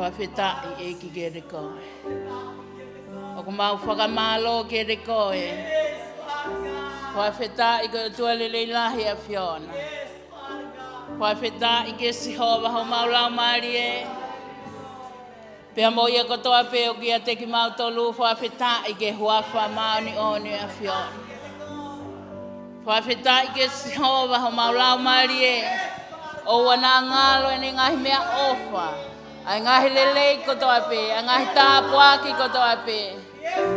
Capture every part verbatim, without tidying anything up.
Fakafetaʻi ʻEiki kiate koe. ʻOku mau fakamālō kiate koe. Fakafetaʻi ko e ʻOtua lelei lahi ʻa e ʻAfiona. Fakafetaʻi kia Sihova homau laumālie. Pea mo ia kotoa pē ʻoku ʻiate kimautolu, fakafetaʻi ki he huafa māʻoniʻoni ʻo e ʻAfiona. Fakafetaʻi kia Sihova homau laumālie. ʻOua naʻa ngalo ʻene ngaahi meʻaʻofa, ʻa e ngaahi lelei kotoa pē, ʻa e ngaahi tāpuaki kotoa pē.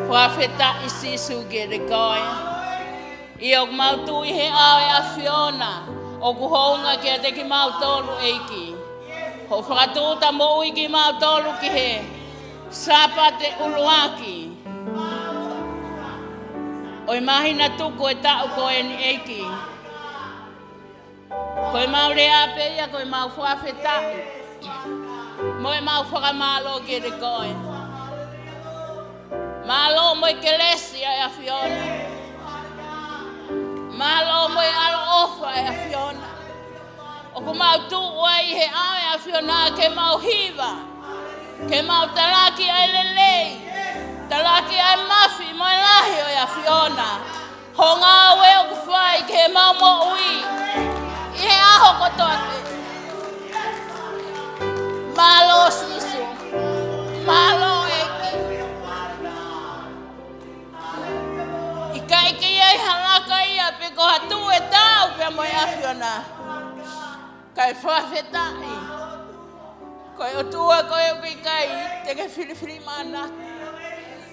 Fakafetaʻi Sīsū kiate koe. ʻIo, ʻoku mau tuʻu ʻi he ʻao ʻo e ʻAfiona, ʻoku hounga kiate kimautolu ʻEiki. Hoʻo fakatūʻuta moʻui kimautolu ki he Sāpate ʻuluaki ʻo e māhina tuku ʻo e taʻu ko eni ʻEiki. Ko ʻemau lea pē ia, ko ʻemau fakafetaʻi mo ʻemau fakamālō kiate koe. Mālō mo e kelesi ʻa e ʻAfiona. Mālō mo e ʻaloʻofa ʻa e ʻAfiona. ʻOku mau tuʻu ai ʻi he ʻao ʻo e ʻAfiona ke mau hiva, ke mau talaki ʻa e lelei, talaki ʻa e mafi mo e lahi ʻo e ʻAfiona. Hoʻo ngāue ʻoku fai ki heʻemau moʻui ʻi he ʻaho kotoa pē. Mālō Sīsū. Mālō ʻEiki. ʻIkai ke ʻi ai ha laka ia pe ko ha tuʻu ʻe taau pea mo e ʻAfiona. Kae fakafetaʻi. Ko e ʻOtua koe ʻoku ʻikai te ke filifilimānako.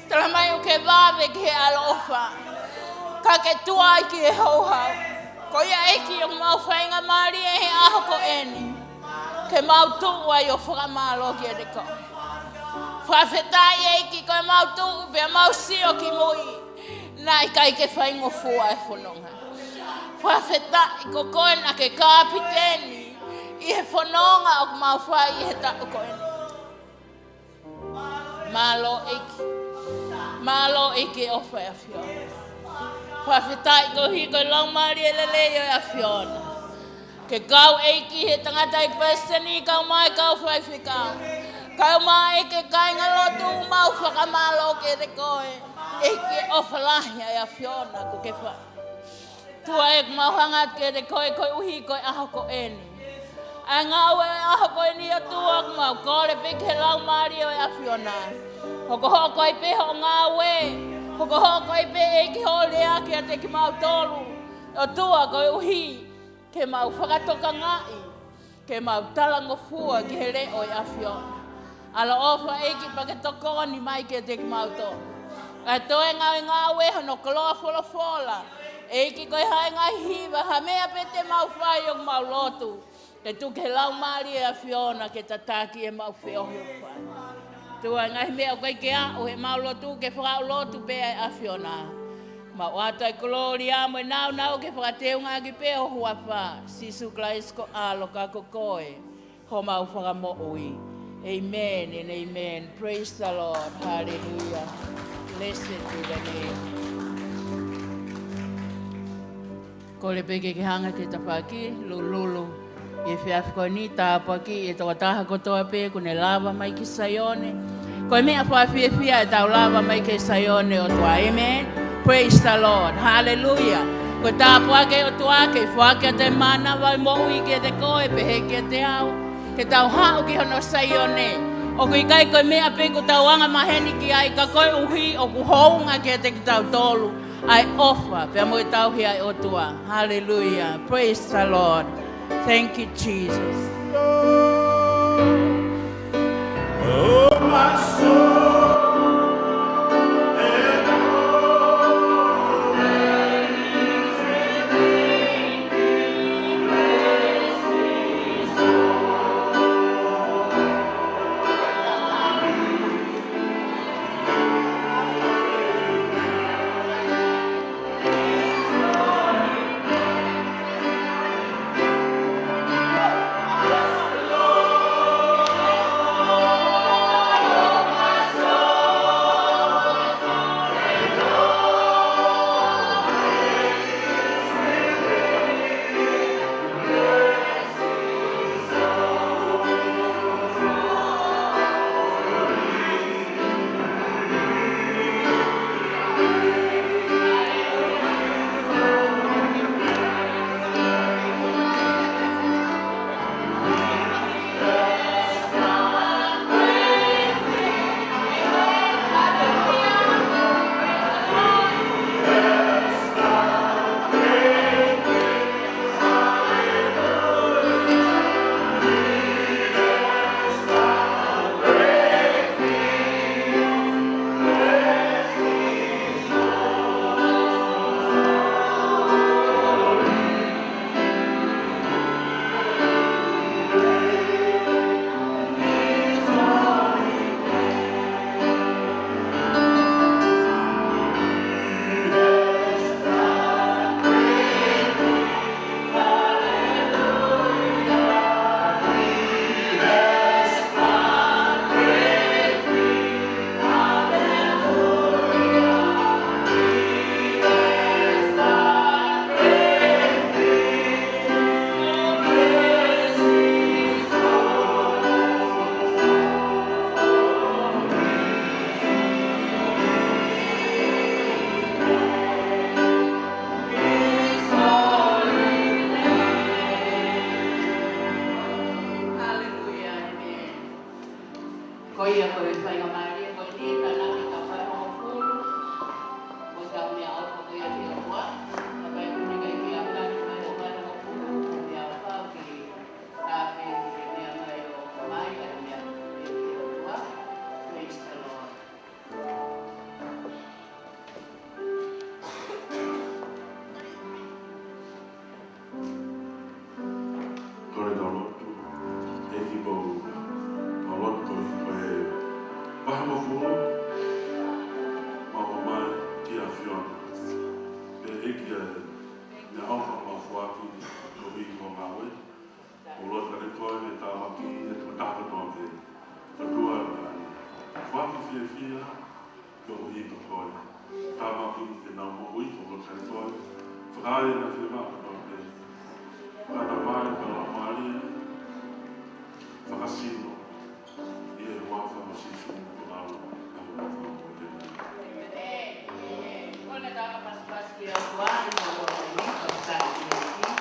Tala mai ʻoku ke vave ki he ʻaloʻofa, ka ke tuai ki he houhau. Ko ia ʻEiki ʻoku mau faingamālie he ʻaho ko eni ke mau tuʻu ai ʻo fakamālō kiate koe. Fakafetaʻi ʻEiki ko ʻemau tuʻu pea mau sio ki mui, naʻe ʻikai ke faingofua e fononga. Fakafetaʻi ko koe naʻa ke kapiteni ʻi he fononga ʻoku mau fai ʻi he taʻu ko eni. Mālō ʻEiki. Mālō ʻEiki ʻofa ʻa e ʻAfiona. Fakafetaʻi koeʻuhi ko e laumālie lelei ʻo e ʻAfiona. Ke kau ʻEiki he tangata ʻi Palesiteni, kau mai kau faifekau, kau mai ʻEiki kāingalotu, mau fakamālō kiate koe. ʻEiki ʻofa lahi ʻa e ʻAfiona ʻoku ke fai. ʻOtua ʻoku mau hanga atu kiate koe koeʻuhi ko e ʻaho ko eni. ʻA e ngāue ʻo e ʻaho ko eni ʻOtua ʻoku mau kole pē ki he laumālie ʻo e ʻAfiona. Hokohoko ai pē hoʻo ngāue. Hokohoko ai pē ʻEiki hoʻo lea kiate kimautolu ʻOtua koeʻuhi ke mau fakatokangaʻi, ke mau talangofua ki he leʻo ʻo e ʻAfiona. ʻAloʻofa ʻEiki pea ke tokoni mai kiate kimautolu. ʻA e toe ngāue ngāue hono koloa folofola. ʻEiki ko e hā e ngaahi hiva, ha meʻa pē te mau fai ʻoku mau lotu. Ke tuku ke he laumālie ʻo e ʻAfiona ke tataki ʻemau feohi ʻoku fai. ʻOtua, ngaahi meʻa ʻoku ʻikai ke aʻu heʻemau lotu ke fakaʻulotu pē ʻa e ʻAfiona. Mau ʻoatu ʻa e kolōlia mo e nāunau ke fakateungaʻaki pē ho huafa. Sīsū Kalaisi ko e ʻAlo ka ko koe homau Fakamoʻui. Amen and amen. Praise the Lord. Hallelujah. Blessed be the name. Kole pē ke ke hanga ki he tafaʻaki, lulululu. ʻI he efiafi ko eni, tāpuakiʻi e tokotaha kotoa pē kuo ne lava mai ki Saione. Ko e meʻa fakafiefia ʻetau lava mai ki Saione ʻOtua. Amen. Praise the Lord. Hallelujah. Ko e tāpuaki ʻOtua ke foaki atu e mānava ʻo e moʻui kiate koe pehē kiate au, ke tau haʻu ki hono Saione. ʻOku ʻikai ko e meʻa pē ʻoku tau angamaheni ki ai ka koeʻuhi ʻoku hounga kiate kitautolu ʻa e ʻofa pea mo e tauhi ʻa e ʻOtua. Hallelujah. Praise the Lord. Thank you, Jesus. Oh, my soul, and all Ia, ne au ka mau foaki koeʻuhi ko e ngāue. ʻOku ou lotu kiate koe ke tāmateʻi e tokotaha kotoa pē. Ka tuʻa mai. Foaki fiefia koeʻuhi ko koe. Tāmateʻi ʻenau moʻui, ʻoku ou lotu kiate koe. Fakaai ʻenau fiemaʻu kotoa pē. Fakatamai, fakalaumālie, fakasino. ʻI he huafa ʻo Sīsū ko e ʻAlo ʻo e ʻOtua. ʻĒmeni. Ko e tala pasipasi ki he ʻOtua, ʻi he ʻOtua ni, fakafetaʻi ki he ʻEiki.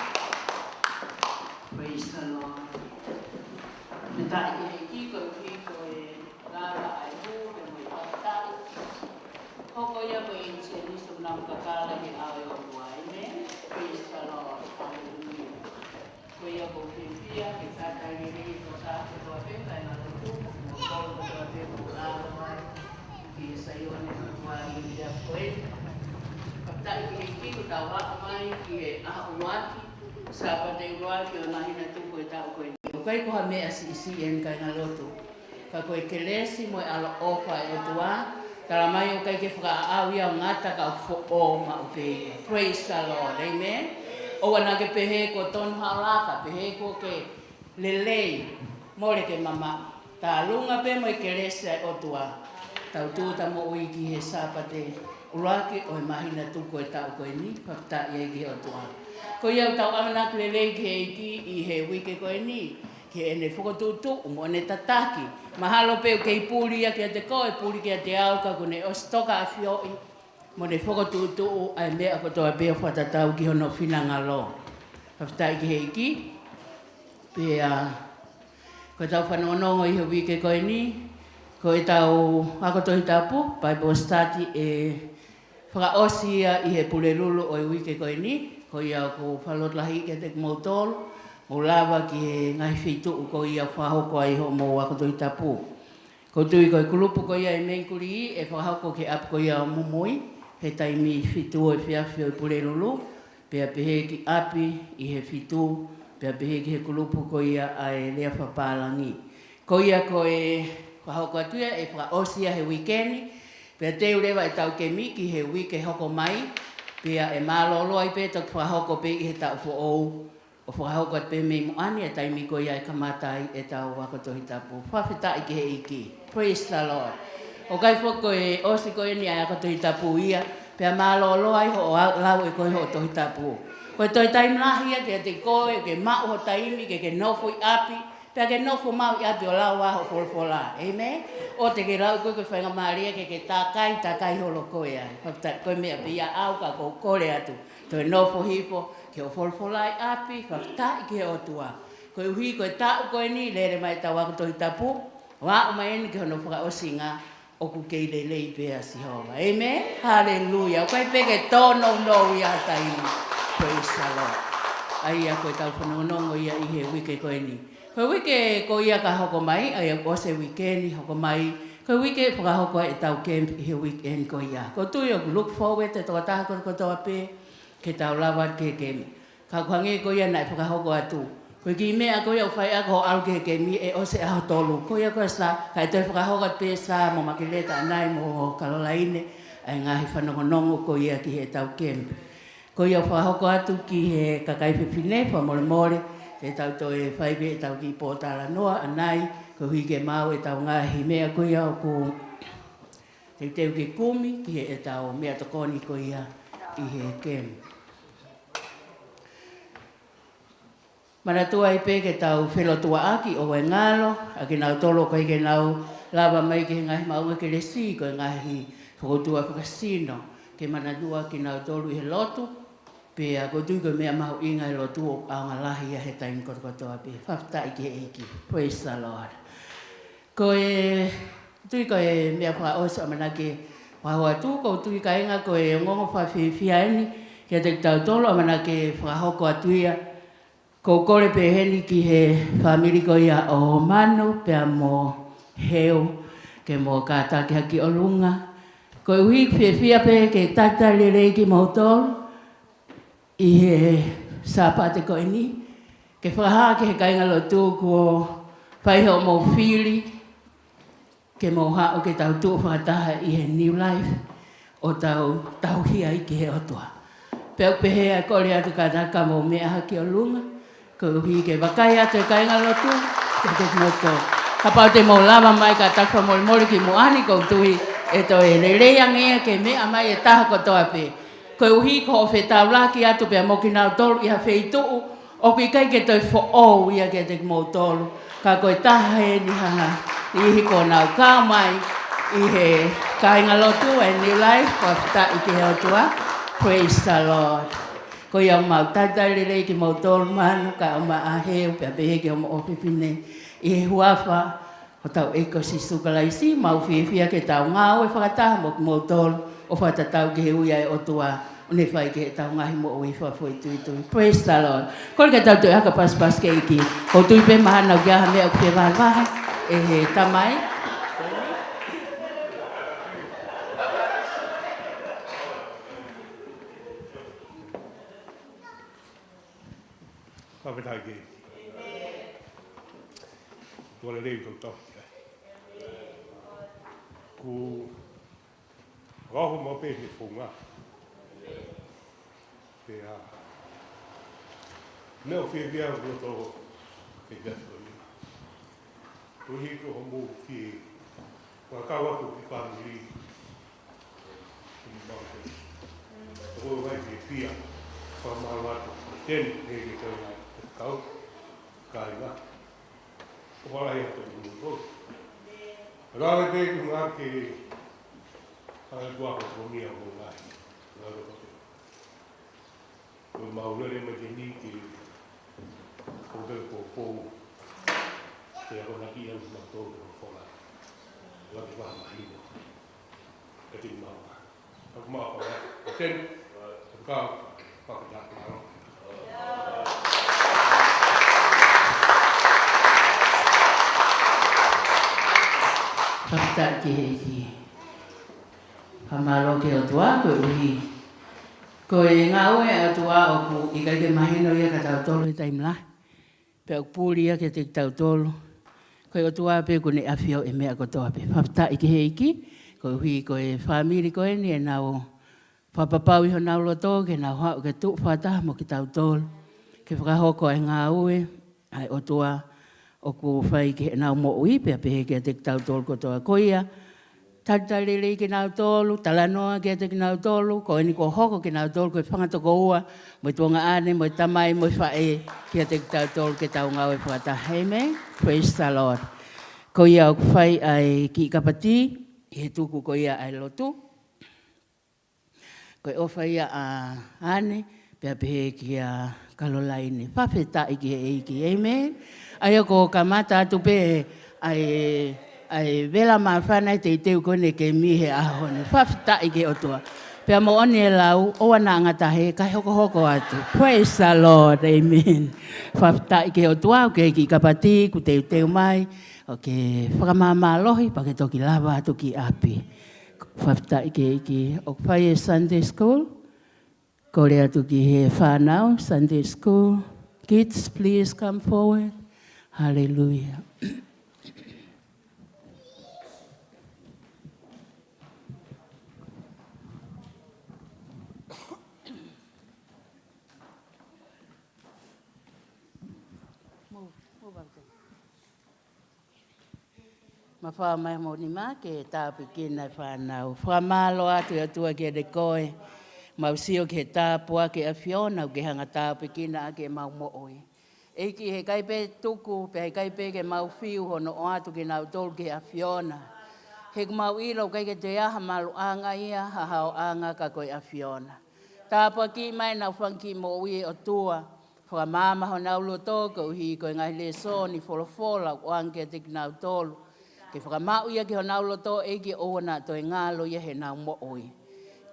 Praise the Lord. Fakafetaʻi ki he ʻEiki, koeʻuhi ko e lava ʻa e hū, pea mo e fakafetaʻi. Hoko ia ko e ʻinisioni ʻo e namu kakala ki he ʻao ʻo e ʻOtua. ʻĒmeni. Praise the Lord. Hallelujah. Ko ia ʻoku ou fiefia ke talitali lelei e tokotaha kotoa pē, kāinga lotu, mo e kau kotoa pē ʻoku lava mai ki he Saione ʻo e ʻOtua ʻi he efiafi ko eni. Fakafetaʻi ki he ʻEiki kuo tau aʻu mai ki he ʻaho ʻuluaki, Sāpate ʻuluaki ʻo e māhina tuku ʻo e taʻu ko eni. ʻOku ʻikai ko ha meʻa siʻisiʻi eni, kāinga lotu. Ka ko e kelesi mo e ʻaloʻofa ʻa e ʻOtua, talamai ʻoku ʻikai ke fakaʻaʻau ia ʻo ngata ka ʻoku foʻou maʻu pē ia. Praise the Lord. ʻĒmeni. ʻOua naʻa ke pehē kuo tonu haʻo laka, pehē kuo ke lelei, mole ke mamaʻo. Tālunga pē mo e kelesi ʻa e ʻOtua, tau tūʻuta moʻui ki he Sāpate ʻuluaki ʻo e māhina tuku ʻo e taʻu ko eni, fakafetaʻi ai ki he ʻOtua. Ko ia ʻoku tau ʻamanaki lelei ki he ʻEiki ʻi he uike ko eni, ki heʻene fokotuʻutuʻu mo ʻene tataki. Mahalo pē ʻoku kei puli ia kiate koe, puli kiate au, ka kuo ne ʻosi tokaʻafioʻi mo ne fokotuʻutuʻu ʻa e meʻa kotoa pē ʻo fakatatau ki hono finangalo. Fakafetaʻi ki he ʻEiki. Pea ko ʻetau fanongonongo ʻi he uike ko eni, ko ʻetau ako Tohi Tapu, Bible study, ʻe fakaʻosi ia ʻi he Pulelulu ʻo e uike ko eni. Ko ia ʻoku ou fakalotolahiʻi kiate kimoutolu, mou lava ki he ngaahi feituʻu ko ia ʻoku fakahoko ai hoʻomou ako Tohi Tapu. ʻOku ou tui ko e kulupu ko ia ʻi Mengikuli ʻe fakahoko ki he ʻapi ko ia ʻo Mumui, he taimi fitu ʻo e efiafi ʻo e Pulelulu, pea pehē ki ʻapi ʻi he fitu, pea pehē ki he kulupu ko ia ʻa e lea fakapālangi. Ko ia ko e fakahoko atu ia, ʻe fakaʻosi ia he uike ni, pea teu leva ʻetau kemi ki he uike hoko mai, pea ʻe mālōlō ai pē toki fakahoko pē ʻi he taʻu foʻou, ʻo fakahoko atu pē mei muʻa ni e taimi ko ia ʻe kamata ai ʻetau ako Tohi Tapu. Fakafetaʻi ki he ʻEiki. Praise the Lord. ʻOku ʻikai foki ko e ʻosi ko eni ʻa e ako Tohi Tapu ia, pea mālōlō ai hoʻo lau ʻe koe hoʻo Tohi Tapu. Ko e toe taimi lahi ia kiate koe, ke maʻu ho taimi, ke ke nofo ʻi ʻapi, pea ke nofo maʻu ʻi ʻapi ʻo lau ʻa hoʻo folofola. ʻĒmeni? ʻOua te ke lau koe ko e faingamālie ke ke takai, takai holo koe ai. Fakafetaʻi, ko e meʻa pē ia ʻaʻau ka ʻoku ou kole atu. Toe nofo hifo ki hoʻo folofola ʻi ʻapi, fakafetaʻi ki he ʻOtua. Koeʻuhi ko e taʻu ko eni, lele mai ʻetau ako Tohi Tapu, ʻo aʻu mai eni ki hono fakaʻosinga, ʻoku kei lelei pē ʻa Sihova. ʻĒmeni? Haleluia. ʻOku ʻikai pē ke tōnounou ia ha taimi. Praise the Lord. ʻA ia ko ʻetau fanongonongo ia ʻi he uike ko eni. Ko e uike ko ia ka hoko mai, ʻa ia ʻoku ʻosi e uike ni hoko mai, ko e uike fakahoko ai ʻetau camp ʻi he weekend ko ia. ʻOku ou tui ʻoku look forward e tokotaha kotoa pē ke tau lava ki he kemi. Ka ʻoku hangē ko ia naʻe fakahoko atu. Ko e kiʻi meʻa ko ia ʻoku fai ʻaki hoʻo ʻalu ki he kemi ʻe ʻosi e ʻaho tolu. Ko ia ko e Sā, kae toe fakahoko atu pē Sā mo Makeleta ʻanai mo Kalolaine, ʻa e ngaahi fanongonongo ko ia ki heʻetau kemi. Ko ia ʻoku fakahoko atu ki he kakai fefine, fakamolemole, te tau toe fai pē ʻetau kiʻi pōtalanoa ʻanai, koeʻuhi ke maʻu ʻetau ngaahi meʻa ko ia ʻoku teuteu ke kumi ki heʻetau meʻatokoni ko ia ʻi he kemi. Manatua ai pē ke tau felotuaʻaki ʻoua ʻe ngalo, ʻa kinautolu ʻoku ʻikai ke nau lava mai ki he ngaahi maʻunga kelesi, ko e ngaahi fokoutua fakasino, ke manatua kinautolu ʻi he lotu, pea ʻoku ou tui ko e meʻa mahuʻinga e lotu ʻoku ʻaonga lahi ia he taimi kotokotoa pē. Fakafetaʻi ki he ʻEiki. Praise the Lord. Ko e, tui ko e meʻa fakaʻosi ʻamanaki ke fakahoko atu, ʻoku ou tui kāinga ko e ongoongo fakafiefia eni, kiate kitautolu ʻamanaki ke fakahoko atu ia. ʻOku ou kole pē heni ki he fāmili ko ia ʻo Manu, pea mo Heu, ke mou kātaki hake ki ʻolunga. Koeʻuhi fiefia pē ke talitali lelei kimoutolu ʻi he Sāpate ko eni, ke fakahā ki he kāinga lotu kuo fai hoʻomou fili, ke mou haʻu ke tau tuʻu fakataha ʻi he New Life, ʻo tau tauhi ai ki he ʻOtua. Pea u pehē ʻa e kole atu kātaki ka mou meʻa hake ki ʻolunga, koeʻuhi ke vakai atu e kāingalotu kiate kimoutolu. Kapau te mou lava mai kātaki fakamolemole ki muʻa ni, ʻoku ou tui ʻe toe lelei ange ia ke meʻa mai e taha kotoa pē. Koeʻuhi ko hoʻo fetaulaki atu pea mo kinautolu ʻi ha feituʻu ʻoku ʻikai ke toe foʻou ia kiate kimoutolu. Ka ko e taha eni ha niʻihi kuo nau kau mai ʻi he kāingalotu ʻa e New Life, fakafetaʻi ki he ʻOtua. Praise the Lord. Ko ia mau talitali lelei kimoutolu Manu, kae ʻumaʻā Heu, pea pehē ki hoʻomou ʻofefine, ʻi he huafa ʻo hotau ʻEiki ko Sīsū Kalaisi, mau fiefia ke tau ngāue fakataha mo kimoutolu ʻo fakatatau ki he ui ʻa e ʻOtua ʻo ne fai ki heʻetau ngaahi moʻui fakafoʻituitui. Praise the Lord. Kole ke tau toe aka pasipasi ki he ʻEiki. ʻOku ou tui pē mahalo naʻa ʻoku ʻi ai ha meʻa ʻoku fevahevahe ʻe he tamai. Fakafetaʻi ki he ʻEiki. Tuʻa lelei ʻoku tau tauhi ai. Kuo ʻaho mau pē he founga. Pea meʻa ʻoku fiefia ʻoku loto ke pia ko ia. Koeʻuhi ko hoʻomou fie fakakau atu ki he fāmili. Ko e mau pē. Ko e vai ke pia. Fakamālō atu. Teni, he ke tau ngai. Kau. Kāinga. ʻO fakalahi atu ki he moutolu. Lave pē ki ngā ke. Hanga tua ko ko mia mo ngai. Lave pē. Ko mau lele mai ke ni ke ko ke ko ko. Ke ako na ki au ma to ko ko la. Wa ke wa ma hino. Ka te mau. Ka ko mau ko. Ten. Ka ka ka. Fakafetaʻi ki he ʻEiki. Fakamālō ki he ʻOtua koeʻuhi ko e ngāue ʻa e ʻOtua ʻoku ʻikai ke mahino ia kia tautolu he taimi lahi. Pea ʻoku puli ia kiate kitautolu. Ko e ʻOtua pē ʻoku ne ʻafioʻi e meʻa kotoa pē. Fakafetaʻi ki he ʻEiki, koeʻuhi ko e fāmili ko eni ʻenau fakapapauʻi honau loto ke nau haʻu ke tuʻu fakataha mo kitautolu. Ke fakahoko e ngāue ʻa e ʻOtua ʻoku fai ki heʻenau moʻui pea pehē kiate kitautolu kotoa. Ko ia, talitali lelei kinautolu, talanoa kiate kinautolu, ko eni kuo hoko kinautolu ko e fanga tokoua, mo e tuongaʻane, mo e tamai, mo e faʻē, kiate kitautolu ke tau ngāue fakataha. Amen. Praise the Lord. Ko ia ʻoku fai ʻa e kiʻi kapati, ʻi he tuku ko ia ʻa e lotu. Ko e ʻofa ia ʻa Ane, pea pehē kia Kalolaine. Fakafetaʻi ki he ʻEiki. Amen. ʻA ia ko e kamata atu pē ʻa e, ʻa e vela māfana e teuteu ko eni ke mei he ʻaho ni. Fakafetaʻi ki he ʻOtua. Pea moʻoni e lau, ʻoua naʻa ngata he, kae hokohoko atu. Praise the Lord. Amen. Fakafetaʻi ki he ʻOtua, ʻoku ʻi ai e kiʻi kapati, kuo teuteu mai, ʻoku fakamāmālohi, pea ke toki lava atu ki ʻapi. Fakafetaʻi ki he ʻEiki. ʻOku fai e Sunday school. Kole atu ki he fānau, Sunday school. Kids, please come forward. Hallelujah. Move, move out there. Mafao mai mo ni ma ke tāpuekina e fānau. Fakamālō atu e ʻOtua kiate koe. Mau sio ki he tāpuaki ʻa e ʻAfiona, ke hanga tāpuekina ʻaki ʻemau moʻui. ʻEiki, heʻikai pē tuku, pea heʻikai pē ke mau fiu hono ʻoatu kinautolu ki he ʻAfiona. He ʻoku mau ʻilo ʻoku ʻikai ke toe ʻi ai ha maluʻanga ia, ha haoʻanga ka ko e ʻAfiona. Tāpuakiʻi mai ʻenau fanga kiʻi moʻui ʻe ʻOtua. Fakamaama honau loto koeʻuhi ko e ngaahi lēsoni folofola ʻoku ʻoange kiate kinautolu. Ke fakamaʻu ia ki honau loto ʻEiki ʻoua naʻa toe ngalo ia heʻenau moʻui.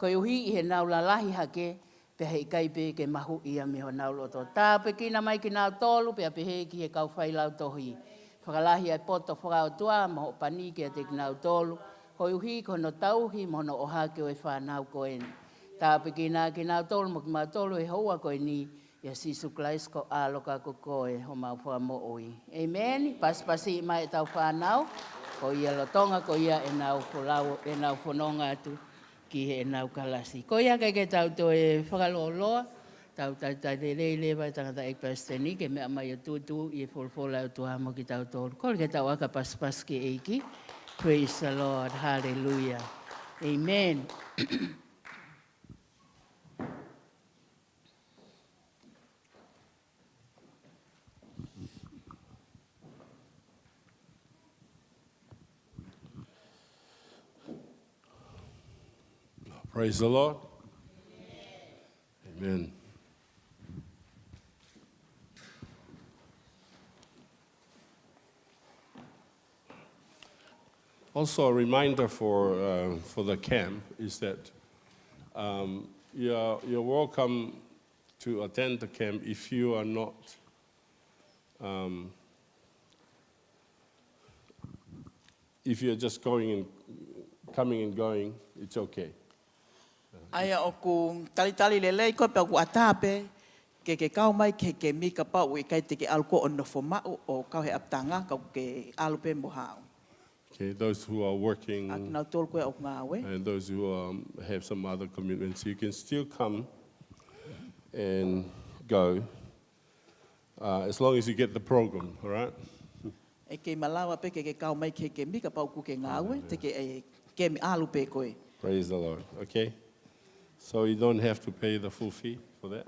Koeʻuhi ʻi heʻenau lalahi hake, pea heʻikai pē ke mahuʻi ia mei honau loto. Tāpuekina mai kinautolu, pea pehē ki he kau failautohi. Fakalahi ʻa e poto fakaʻotua mo hoʻo pani kiate kinautolu. Koeʻuhi ko hono tauhi mo hono ʻohake ʻo e fānau ko eni. Tāpuekina kinautolu mo kimautolu he houa ko eni, ʻia Sīsū Kalaisi ko e ʻAlo ka ko koe homau Fakamoʻui. ʻĒmeni. Pasipasi mai ʻetau fānau, ko ia lolotonga ko ia ʻenau folau, ʻenau fononga atu. ki heʻenau kalasi. Ko ia, ʻikai ke tau toe fakalōloa, tau talitali lelei leva e tangataʻeiki palesiteni ke meʻa mai ʻo tuʻutuʻuni e folofola ʻa e ʻOtua mo kitautolu. Kole ke tau ʻā kae pasipasi ki he ʻEiki. Praise the Lord. Hallelujah. Amen. Praise the Lord. Amen. Also, a reminder for, uh, for the camp is that, um, you're, you're welcome to attend the camp if you are not, um, if you're just going and coming and going, it's okay. ʻA ia ʻoku talitali lelei koe pea ʻoku ʻatā pē ke ke kau mai ki he kemi kapau ʻoku ʻikai te ke ʻalu koe ʻo nofo maʻu ʻo kau he ʻapitanga, ka ʻoku ke ʻalu pē mo haʻu. Okay, those who are working ʻA kinautolu ko ē ʻoku ngāue. and those who, um, have some other commitments, you can still come and go, uh, as long as you get the program, all right? ʻE kei malava pē ke ke kau mai ki he kemi kapau ʻoku ke ngāue, te ke ʻai kemi ʻalu pē koe. Praise the Lord. Okay? So you don't have to pay the full fee for that.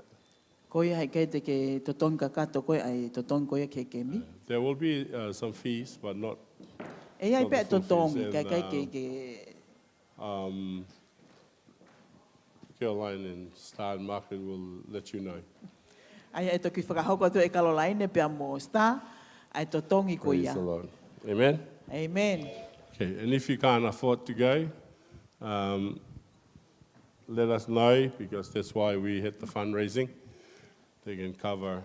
Ko ia, heʻikai te ke totongi kakato koe ʻa e totongi ko ia ki he kemi. There will be, uh, some fees, but not, ʻE ʻi ai not pē the full fees. totongi, And, ka ʻikai ke, um, ke um, Caroline and Stan Markin will let you know. ʻA ia ʻe toki fakahoko atu ʻe Caroline pea mo Stan ʻa e totongi ko ia. Praise the Lord. Amen? Amen. Okay, and if you can't afford to go, um, let us know, because that's why we had the fundraising. They can cover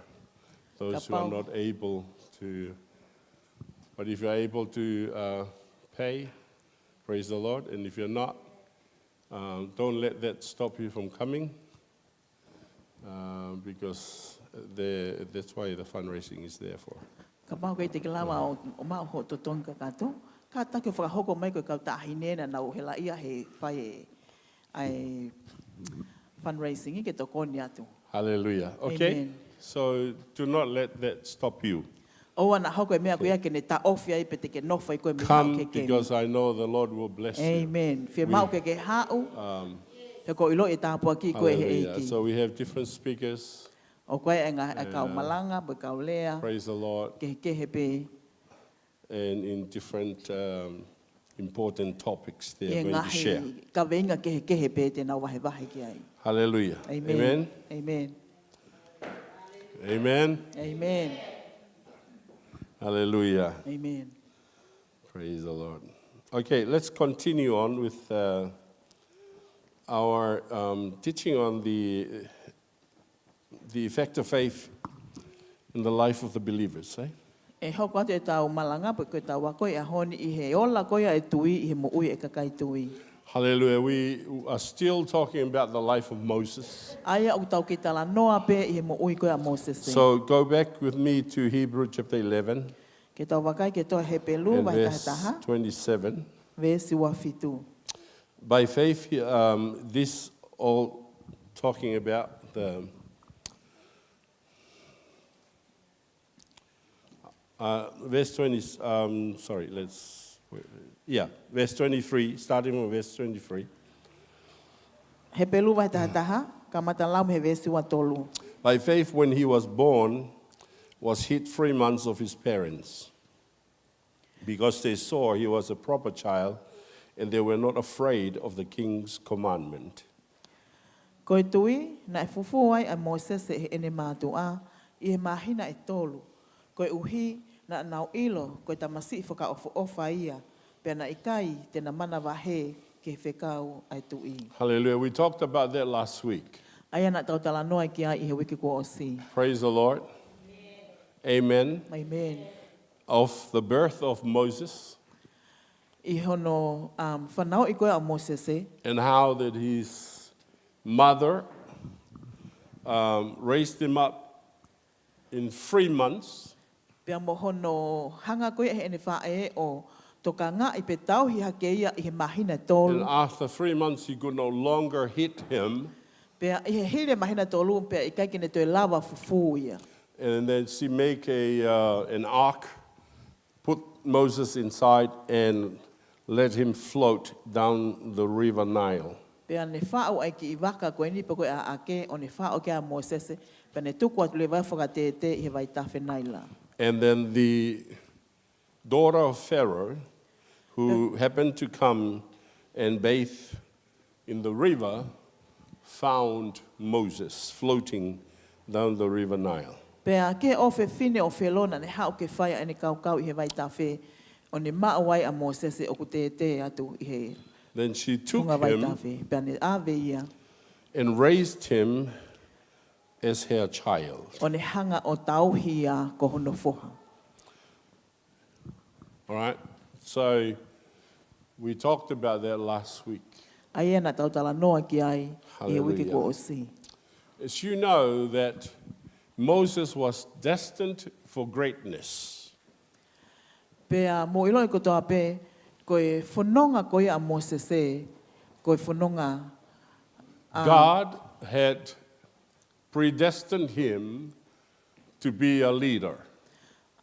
those who are Kapau. not able to. But if you're able to, uh, pay, praise the Lord. And if you're not, um, don't let that stop you from coming, uh, because the, that's why the fundraising is there for. Kapau ʻoku ʻikai te ke lava ʻo, ʻo maʻu hoʻo totongi kakato, kātaki ʻo fakahoko mai ko e kau taʻahine naʻa nau helaʻia he fai ʻa e fundraising ke tokoni atu. Hallelujah. Okay? Amen. So do not let that stop you. ʻOua naʻa hoko e meʻa ko ia ke ne taʻofi ai pe te ke nofo ai koe mei haʻu ki he kemi. Come, because I know the Lord will bless you. Amen. Fiemaʻu ke ke haʻu, um, he ʻoku ou ʻiloʻi ʻe tāpuakiʻi koe ʻe he ʻEiki. Hallelujah. So we have different speakers. ʻOku ʻi ai e ngaahi, e kau malanga, mo e kau lea. Praise the Lord. Kehekehe pē. And in different, um, important topics they are going to share. ʻI he ngaahi kaveinga kehekehe pē te nau vahevahe ki ai. Hallelujah. Amen. Amen. Amen. Amen. Amen. Hallelujah. Amen. Praise the Lord. Okay, let's continue on with, uh, our, um, teaching on the the effect of faith in the life of the believers, eh? ʻE hoko atu ʻetau malanga, pe ko ʻetau ako ʻi he ʻaho ni ʻi he ola ko ia ʻo e tui ʻi he moʻui ʻa e kakai tui. Hallelujah. We are still talking about the life of Moses. ʻA ia ʻoku tau kei talanoa pē ʻi he moʻui ko ia ʻa Mōsese. So go back with me to Hebrew chapter eleven. Ke tau vakai ki he tohi Hepelū, and vahe verse taha taha, twenty-seven. Veesi ua fitu. By faith, he, um, this all talking about the, uh, verse twenty, um, sorry, let's, yeah, verse twenty-three, starting from verse twenty-three. Hepelū vahe taha taha, kamata lau mei he veesi ua tolu. By faith, when he was born, was hid three months of his parents, because they saw he was a proper child, and they were not afraid of the king's commandment. Ko e tui, naʻe fufū ai ʻa Mōsese ʻi heʻene mātuʻa, ʻi he māhina ʻe tolu. Koeʻuhi, naʻa nau ʻilo, ko e tamasiʻi fakaʻofoʻofa ia, pea naʻe ʻikai te na manavahē ki he fekau ʻa e tuʻi. Hallelujah. We talked about that last week. ʻA ia naʻa tau talanoa ki ai ʻi he uike kuo ʻosi. Praise the Lord. Amen. Amen. Of the birth of Moses. ʻI hono, um, fanauʻi ko ia ʻo Mōsese. And how that his mother, um, raised him up in three months. Pea mo hono hanga ko ia ʻe heʻene faʻē ʻo tokangaʻi pe tauhi hake ia ʻi he māhina ʻe tolu. And after three months, he could no longer hit him. Pea ʻi he hili e māhina ʻe tolu, pea ʻikai ke ne toe lava fufū ia. And then she make a, uh, an ark, put Moses inside, and let him float down the river Nile. Pea ne faʻu ʻa e kiʻi vaka ko eni pe ko e ʻaʻake, ʻo ne faʻu ki ai ʻa Mōsese, pea ne tuku atu leva ʻo fakatētē ʻi he vaitafe Naila. And then the daughter of Pharaoh, who happened to come and bathe in the river, found Moses floating down the river Nile. Pea ko e ʻofefine ʻo Felo naʻa ne haʻu ke fai ʻene kaukau ʻi he vaitafe, ʻo ne maʻu ai ʻa Mōsese ʻoku tētē atu ʻi he funga vaitafe. Then she took him, pea ne ʻave ia, and raised him as her child. ʻO ne hanga ʻo tauhi ia ko hono foha. All right. So we talked about that last week. ʻA ia naʻa tau talanoa ki ai ʻi he uike kuo ʻosi. Hallelujah. As you know that Moses was destined for greatness. Pea mou ʻiloʻi kotoa pē, ko e fononga ko ia ʻa Mōsese, ko e fononga, ʻa, God had predestined him to be a leader.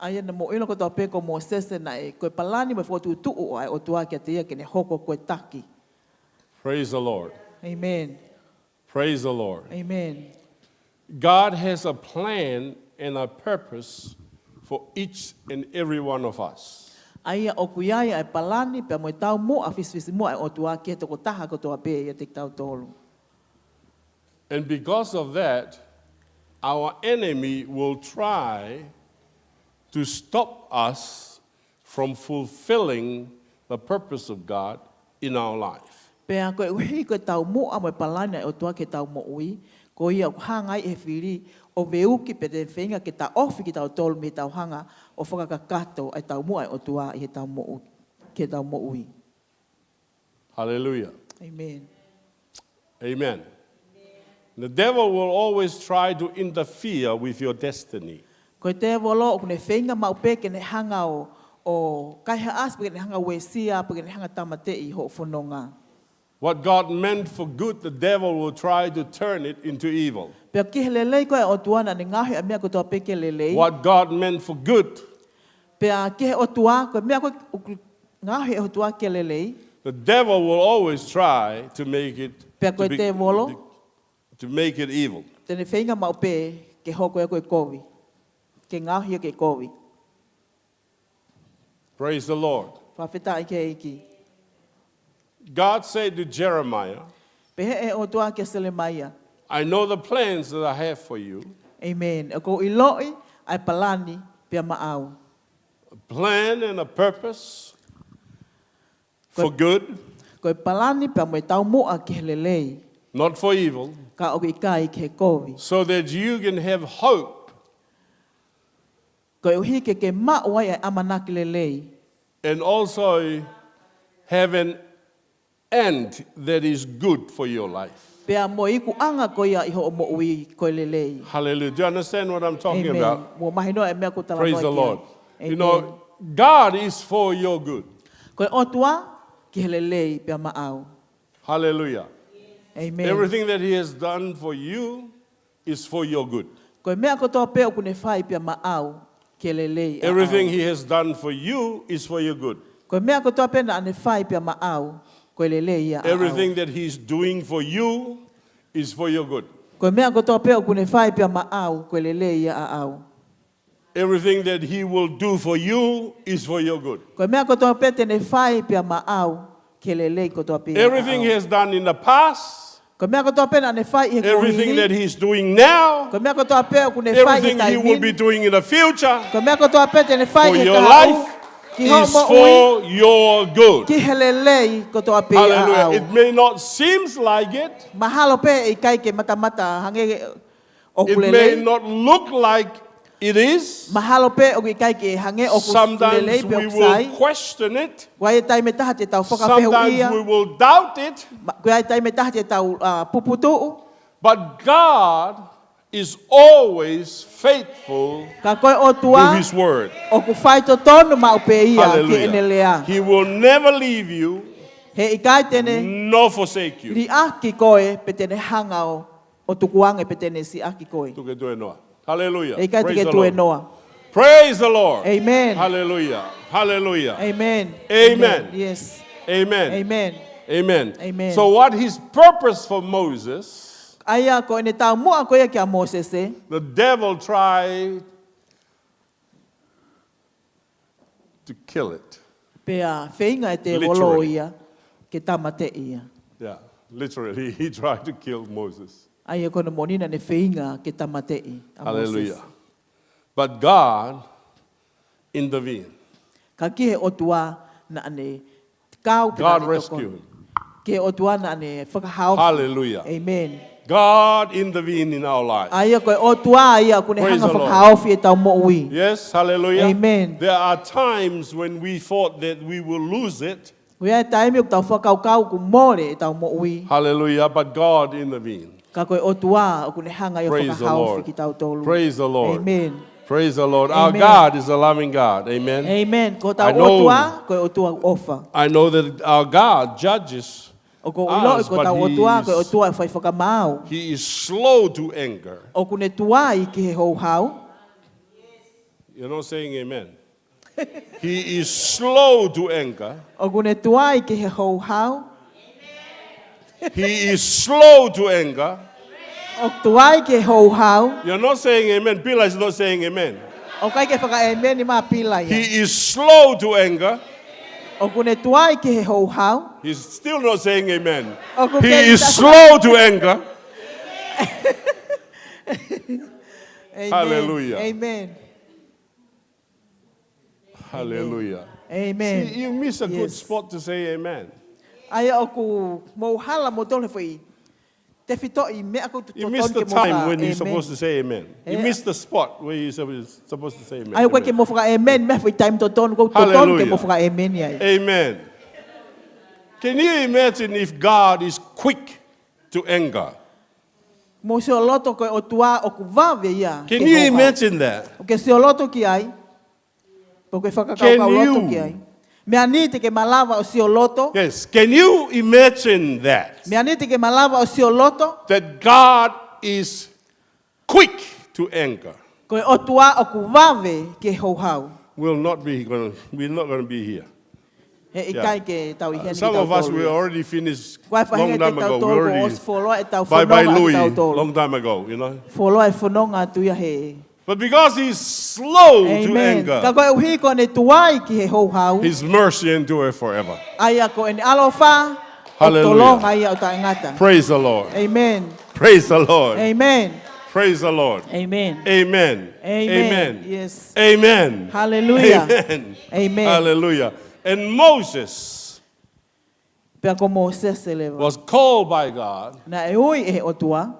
ʻA ia naʻa mou ʻilo kotoa pē ko Mōsese naʻe, ko e palani mo e fokotuʻutuʻu ʻa e ʻOtua kiate ia ke ne hoko ko e taki. Praise the Lord. Amen. Praise the Lord. Amen. God has a plan and a purpose for each and every one of us. ʻA ia ʻoku ʻi ai ʻa e palani pea mo e taumuʻa fisifisimuʻa ʻa e ʻOtua ki he tokotaha kotoa pē ʻiate kitautolu. And because of that, our enemy will try to stop us from fulfilling the purpose of God in our life. Pea koeʻuhi ko e taumuʻa mo e palani ʻa e ʻOtua ki heʻetau moʻui, ko ia ʻoku hanga ai ʻe he fili ʻo veuki pe te feinga ke taʻofi kitautolu mei heʻetau hanga ʻo fakakakato ʻa e taumuʻa ʻa e ʻOtua ʻi heʻetau moʻu-, ki heʻetau moʻui. Hallelujah. Amen. Amen. The devil will always try to interfere with your destiny. Ko e tēvolo ʻoku ne feinga maʻu pē ke ne hanga ʻo, ʻo kaihaʻasi, pe ke ne hanga ʻo uesia, pe ke ne hanga ʻo tāmateʻi hoʻo fononga. What God meant for good, the devil will try to turn it into evil. Pea ki he lelei ko ē ʻa e ʻOtua naʻa ne ngaohi ʻa e meʻa kotoa pē ke lelei. What God meant for good, pea ki he ʻOtua, ko e meʻa ko ē ʻoku ngaohi ʻe he ʻOtua ke lelei, the devil will always try to make it, pea ko e tēvolo, to make it evil. Te ne feinga maʻu pē ke hoko ia ko e kovi, ke ngaohi ia ke kovi. Praise the Lord. Fakafetaʻi ki he ʻEiki. God said to Jeremiah, pehē ʻe he ʻOtua kia Selemaia, "I know the plans that I have for you." Amen. ʻOku ou ʻiloʻi ʻa e palani pea maʻau. A plan and a purpose for good. Ko e palani pea mo e taumuʻa ki he lelei. Not for evil. Ka ʻoku ʻikai ki he kovi. So that you can have hope. Koeʻuhi ke ke maʻu ai ʻa e ʻamanaki lelei. And also have an end that is good for your life. Pea mo e ikuʻanga ko ia ʻi hoʻo moʻui ko e lelei. Hallelujah. Do you understand what I'm talking about? Amen. Mou mahinoʻi e meʻa ʻoku ou talanoa ki ai. Praise the Lord. Amen. You know, God is for your good. Ko e ʻOtua ki he lelei pea maʻau. Hallelujah. Amen. Everything that he has done for you is for your good. Ko e meʻa kotoa pē ʻoku ne fai pea maʻau, ke lelei ʻaʻau. Everything he has done for you is for your good. Ko e meʻa kotoa pē naʻa ne fai pea maʻau, ko e lelei ia ʻaʻau. Everything that he's doing for you is for your good. Ko e meʻa kotoa pē ʻoku ne fai pea maʻau, ko e lelei ia ʻaʻau. Everything that he will do for you is for your good. Ko e meʻa kotoa pē te ne fai pea maʻau, ke lelei kotoa pē ia ʻaʻau. Everything he has done in the past, ko e meʻa kotoa pē naʻa ne fai ʻi he kuohili. Everything that he's doing now, ko e meʻa kotoa pē ʻoku ne fai ʻi he taimi ni. Everything he will be doing in the future, ko e meʻa kotoa pē te ne fai ʻi he kahaʻu, ki hoʻo moʻui, for your life is for your good. Ki he lelei kotoa pē ia ʻaʻau. Hallelujah. It may not seems like it. Mahalo pē ʻe ʻikai ke matamata hangē ʻoku lelei. It may not look like it is. Mahalo pē ʻoku ʻikai ke hangē ʻoku lelei pe ʻoku sai. Sometimes we will question it. Ko e taimi ʻe taha te tau fakafehuʻia. Sometimes we will doubt it. Ma-, ko e taimi ʻe taha te tau, uh, puputuʻu. But God is always faithful Ka ko e ʻOtua to his word. ʻOku faitotonu maʻu pē ia ki heʻene lea. He will never leave you. He ʻikai te ne nor forsake you. Liʻaki koe pe te ne hanga ʻo, ʻo tukuange pe te ne siʻaki koe. Tuke tuenoa. Hallelujah. He ʻikai te ke tuenoa. Praise the Lord. Amen. Hallelujah. Hallelujah. Amen. Amen. Yes. Amen. Amen. Amen. Amen. So what his purpose for Moses ʻA ia ko ʻene taumuʻa ko ia kia Mōsese. The devil tried to kill it. Pea feinga e tēvolo ia ke tāmateʻi ia. Yeah, literally, he tried to kill Moses. ʻA ia ko hono moʻoni naʻa ne feinga ke tāmateʻi ʻa Mōsese. Hallelujah. But God intervened. Ka ki he ʻOtua naʻa ne kau pe naʻa ne tokoni. Ki he ʻOtua naʻa ne fakahaofi. Hallelujah. Amen. God intervened in our lives. ʻA ia ko e ʻOtua ia ʻoku ne hanga fakahaofi ʻetau moʻui. Yes, hallelujah. Amen. There are times when we thought that we will lose it. ʻOku ʻi ai e taimi ʻoku tau fakakaukau ʻoku mole ʻetau moʻui. Hallelujah, but God intervened. Ka ko e ʻOtua ʻoku ne hanga ia ʻo fakahaofi kitautolu. Praise the Lord. Amen. Praise the Lord. Our God is a loving God. Amen. Amen. Ko hotau ʻOtua, ko e ʻOtua ʻofa. I know that our God judges ʻOku ou ʻiloʻi ko hotau ʻOtua, ko e ʻOtua ʻoku fai fakamaau. He is slow to anger. ʻOku ne tuai ki he houhau. You're not saying amen. He is slow to anger. ʻOku ne tuai ki he houhau. He is slow to anger. ʻOku tuai ki he houhau. You're not saying amen. Pila is not saying amen. ʻOku ʻikai ke fakaʻēmeni mai ʻa Pila ia. He is slow to anger. ʻOku ne tuai ki he houhau. He's still not saying amen. ʻOku kei He is slow to anger. Hallelujah. Amen. Hallelujah. Amen. See, you miss a good Yes. spot to say amen. ʻA ia ʻoku mou hala moutolu he foʻi tefitoʻi meʻa ʻoku You miss totonu the ke mou time faka- when you're Amen. supposed to say amen. You Eh. miss the spot where you're supposed supposed to say amen. ʻA ia ʻoku ʻikai ke Amen. mou faka-amen mei he foʻi taimi totonu ʻoku totonu ke Hallelujah. mou faka-amen ai. Amen. Can you imagine if God is quick to anger? Mou sio loto ko e ʻOtua ʻoku vave ia Can ke you houhau. imagine that? ʻOku ke sio loto ki ai. Pe ʻoku ke fakakaukau Can loto you? ki ai. Meʻa ni te ke malava ʻo sio loto. Yes, can you imagine that? Meʻa ni te ke malava ʻo sio loto. That God is quick to anger. Ko e ʻOtua ʻoku vave ke houhau. We'll not be, gonna, we're not going to be here. He Yeah. ʻikai ke tau ʻi heni Some of us, we kitautolu. already finished Ko e long faʻahinga time ago. We kitautolu kuo already ʻosi fuoloa ʻetau bye bye fonoa Louis, kitautolu. long time ago, you know. Fuoloa e fononga atu ia he But because he's slow to Amen. Ka anger, koeʻuhi ko ʻene tuai ki he houhau. His mercy endureth forever. ʻA ia ko ʻene ʻaloʻofa ʻoku Hallelujah. tolonga ia ʻo taʻengata. Praise the Lord. Amen. Praise the Lord. Amen. Praise the Lord. Amen. Amen. Amen. Amen. Yes. Amen. Hallelujah. Amen. Amen. Hallelujah. And Moses Pea ko Mōsese leva. was called by God Naʻe ui ʻe he ʻOtua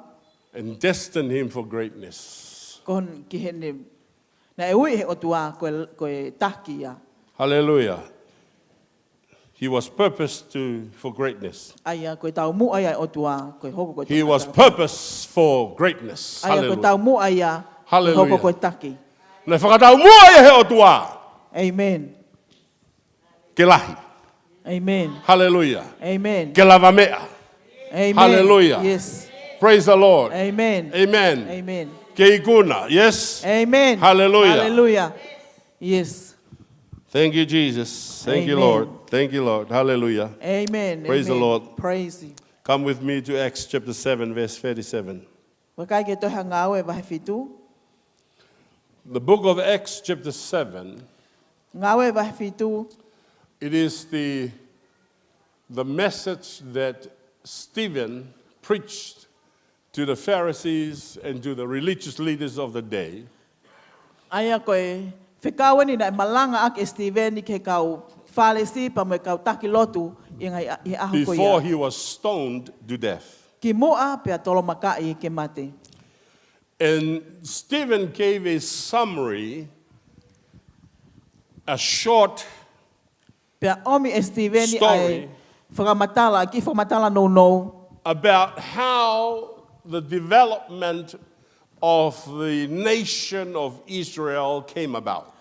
and destined him for greatness. Ko hon- ki heʻene, naʻe ui ʻe he ʻOtua ko e, ko e taki ia. Hallelujah. He was purposed to, for greatness. ʻA ia ko e taumuʻa ia ʻa e ʻOtua, ko e hoko ko e taki. He was purposed for greatness. ʻA ia ko e Hallelujah. taumuʻa ia, ko e hoko ko e taki. Hallelujah. Naʻe fakataumuʻa ia ʻe he ʻOtua. Amen. Ke lahi. Amen. Hallelujah. Amen. Ke lavameʻa. Amen. Hallelujah. Yes. Praise the Lord. Amen. Amen. Amen. Ke ikuna. Yes. Amen. Hallelujah. Hallelujah. Yes. Thank you, Jesus. Thank you, Amen. Lord. Thank you, Lord. Hallelujah. Amen. Praise the Amen. Lord. Praise Him. Come with me to Acts chapter seven, verse thirty-seven. Vakai ki he tohi Ngāue vahe fitu. The book of Acts, chapter seven, Ngāue vahe fitu. It is the, the message that Stephen preached to the Pharisees and to the religious leaders of the day. ʻA ia ko e fekau eni naʻe malangaʻaki ʻe Sitīveni ki he kau Fālesi pea mo e kau taki lotu ʻi he ngaahi ʻa- ʻi he ʻaho ko ia. Before he was stoned to death. Kimuʻa pea tolomakaʻi ke mate. And Stephen gave a summary, a short Pea ʻomi ʻe Sitīveni ʻa e story fakamatala, kiʻi fakamatala nounou. about how the development of the nation of Israel came about.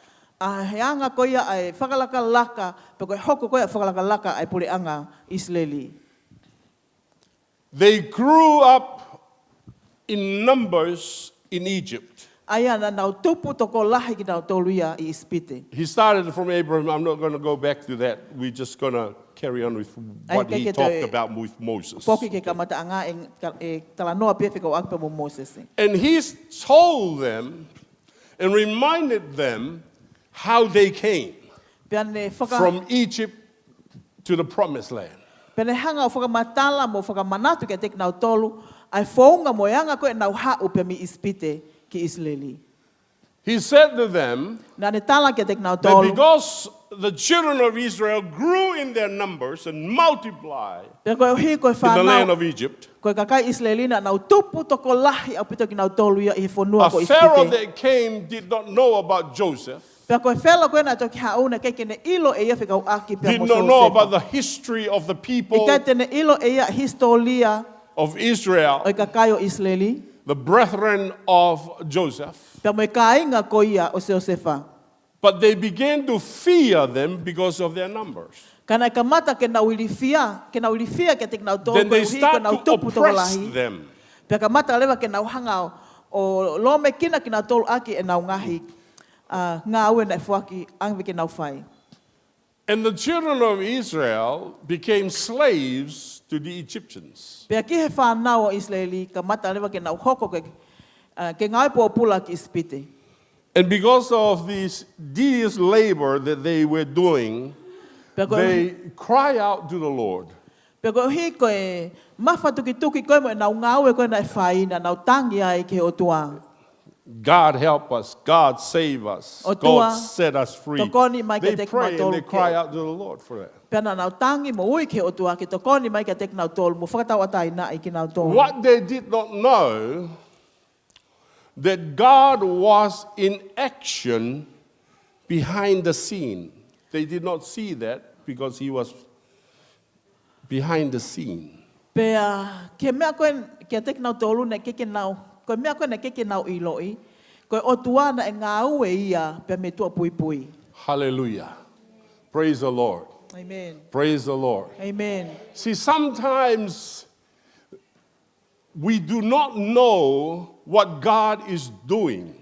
ʻA e anga ko ia ʻa e fakalakalaka, pe ko e hoko ko ia fakalakalaka ʻa e puleʻanga ʻIsileli. They grew up in numbers in Egypt. ʻA ia naʻa nau tupu tokolahi kinautolu ia ʻi ʻIsipite. He started from Abraham. I'm not gonna go back to that. We're just gonna carry on with ʻA ia what he talked about with Moses. Foki ki he kamataʻanga ʻe, ʻe talanoa pē fekauʻaki pea mo Mōsese. And he told them and reminded them how they came Pea ne faka- from Egypt to the promised land. Pea ne hanga ʻo fakamatala mo fakamanatu kiate kinautolu ʻa e founga mo e anga ko ē ʻenau haʻu pea mei ʻIsipite ki ʻIsileli. He said to them Naʻa ne tala kiate that kinautolu because the children of Israel grew in their numbers and multiplied Pea koeʻuhi ko e in the land fānau, of Egypt, ko e kakai ʻIsileli naʻa nau tupu tokolahi ʻaupito kinautolu ia ʻi he fonua a ko Pharaoh ʻIsipite. That came did not know about Joseph, Pea ko e Felo ko ē naʻe toki haʻu naʻe ʻikai ke ne ʻilo ʻe ia fekauʻaki pea mo Siosefa. Did not know about the history of the people ʻIkai te ne ʻilo ʻe ia hisitōlia of Israel, ʻo e kakai ʻo ʻIsileli, the brethren of Joseph. Pea mo e kāinga ko ia ʻo Siosefa. But they began to fear them because of their numbers. Ka naʻe kamata ke nau ilifia, ke nau ilifia kiate kinautolu Then they koeʻuhi ko start ʻenau to tupu oppress tokolahi. Them. Pea kamata leva ke nau hanga ʻo, ʻo lōmekina kinautolu ʻaki ʻenau ngaahi, ʻa, ngāue naʻe foaki ange ke nau fai. And the children of Israel became slaves to the Egyptians. Pea ki he fānau ʻo ʻIsileli, kamata leva ke nau hoko ke, ʻa, ke ngāue pōpula ki ʻIsipite. And because of this tedious labor that they were doing, Pea ko e they cry out to the Lord. Pea koeʻuhi ko e mafatukituki ko ē mo ʻenau ngāue ko ē naʻe fai naʻa nau tangi ai ki he ʻOtua. God help us, God save us, ʻOtua, God set us free. Tokoni mai kiate kinautolu. They pray and they cry out to the Lord for that. Pea naʻa nau tangi mo ui ki he ʻOtua ke tokoni mai kiate kinautolu mo fakatauʻatāinaʻi kinautolu. What they did not know that God was in action behind the scene. They did not see that because he was behind the scene. Pea, ko e meʻa ko ē kiate kinautolu naʻe ʻikai ke nau, ko e meʻa ko ē naʻe ʻikai ke nau ʻiloʻi, ko e ʻOtua naʻe ngāue ia pea mei tuʻapuipui. Hallelujah. Praise the Lord. Amen. Praise the Lord. Amen. See, sometimes we do not know what God is doing.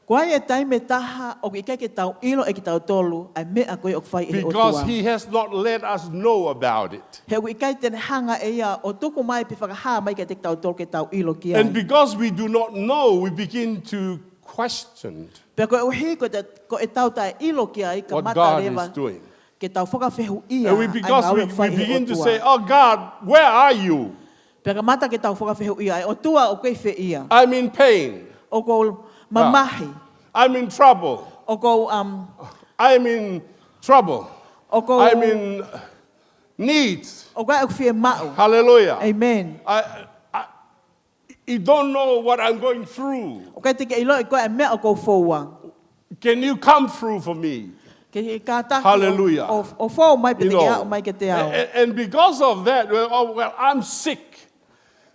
Ko e taimi ʻe taha ʻoku ʻikai ke tau ʻilo ʻe kitautolu ʻa e meʻa ko ē ʻoku fai ʻe he ʻOtua. Because he has not let us know about it. He ʻoku ʻikai te ne hanga ʻe ia ʻo tuku mai pe fakahā mai kiate kitautolu ke tau ʻilo ki ai. And because we do not know, we begin to question Pea koeʻuhi ko e ta-, ko ʻetau taʻeʻilo ki ai, kamata leva ke tau fakafehuʻia ʻa e ngāue ʻoku fai ʻe he ʻOtua. And we, because we, we begin to say, "Oh God, where are you?" Pea kamata ke tau fakafehuʻia, ʻe ʻOtua, ʻoku ke ʻi fē ia? I'm in pain. ʻOku ou mamahi. Yeah. I'm in trouble. ʻOku ou, um, I'm in trouble. ʻOku ou, I'm in need. ʻOku ou fiemaʻu. Hallelujah. Amen. I, I, you don't know what I'm going through. ʻOku ʻikai te ke ʻiloʻi ʻe koe ʻa e meʻa ʻoku ou foua. Can you come through for me? Ke ke kātaki ʻo, Hallelujah. ʻo, ʻo fou mai pē te ke aʻu mai kiate au. You know, and, and because of that, well, oh, well, I'm sick.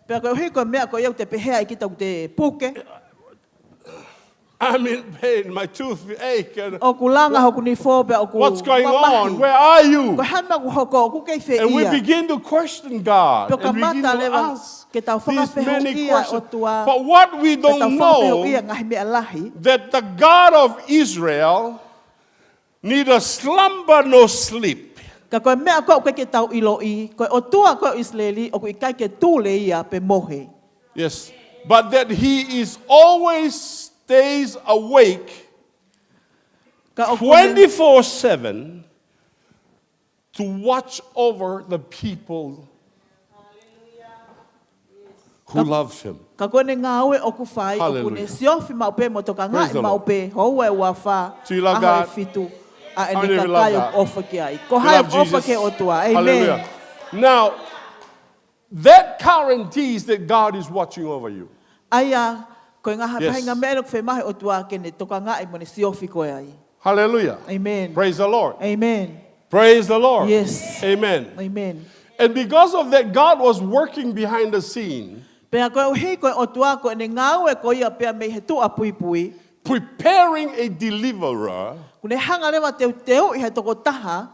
Pea koeʻuhi ko e meʻa ko ia ʻoku te pehē ai kita ʻoku te puke. I'm in pain, my tooth ache, and ʻOku langa hoku nifo pea ʻoku mamahi. What's going on? Where are you? Ko e hā e meʻa ʻoku hoko, ʻoku ke ʻi fē ia? And we begin to question God, and we begin to ask these many questions. Pea kamata leva ke tau fakafehuʻia ʻOtua. But what we don't know, ke tau fakafehuʻia ngaahi meʻa lahi, that the God of Israel neither slumber nor sleep. Ka ko e meʻa ko ē ʻoku ʻikai ke tau ʻiloʻi, ko e ʻOtua ko ē ʻo ʻIsileli, ʻoku ʻikai ke tule ia pe mohe. Yes. But that he is always stays awake Ka ʻoku ne twenty-four seven to watch over the people who love him. Ka, ka ko ʻene ngāue ʻoku fai, ʻoku ne siofi maʻu pē mo tokangaʻi maʻu pē, houa ʻe uafā, ʻaho ʻe fitu, ʻa ʻene kakai ʻoku ʻofa ki ai. Praise the Lord. Hallelujah. Do you love God? How many of you love God? Ko hai ʻoku ʻofa ki he ʻOtua? Amen. Hallelujah. Now, that guarantees that God is watching over you. ʻA ia, ko e ngaahi, yes, faʻahinga meʻa ʻoku fiemaʻu ʻe he ʻOtua ke ne tokangaʻi mo ne siofi koe ai. Hallelujah. Amen. Praise the Lord. Amen. Praise the Lord. Yes. Amen. Amen. And because of that, God was working behind the scene. Pea koeʻuhi ko e ʻOtua ko ʻene ngāue ko ia pea mei he tuʻa puipui, preparing a deliverer ʻoku ne hanga leva ʻo teuteuʻi ha tokotaha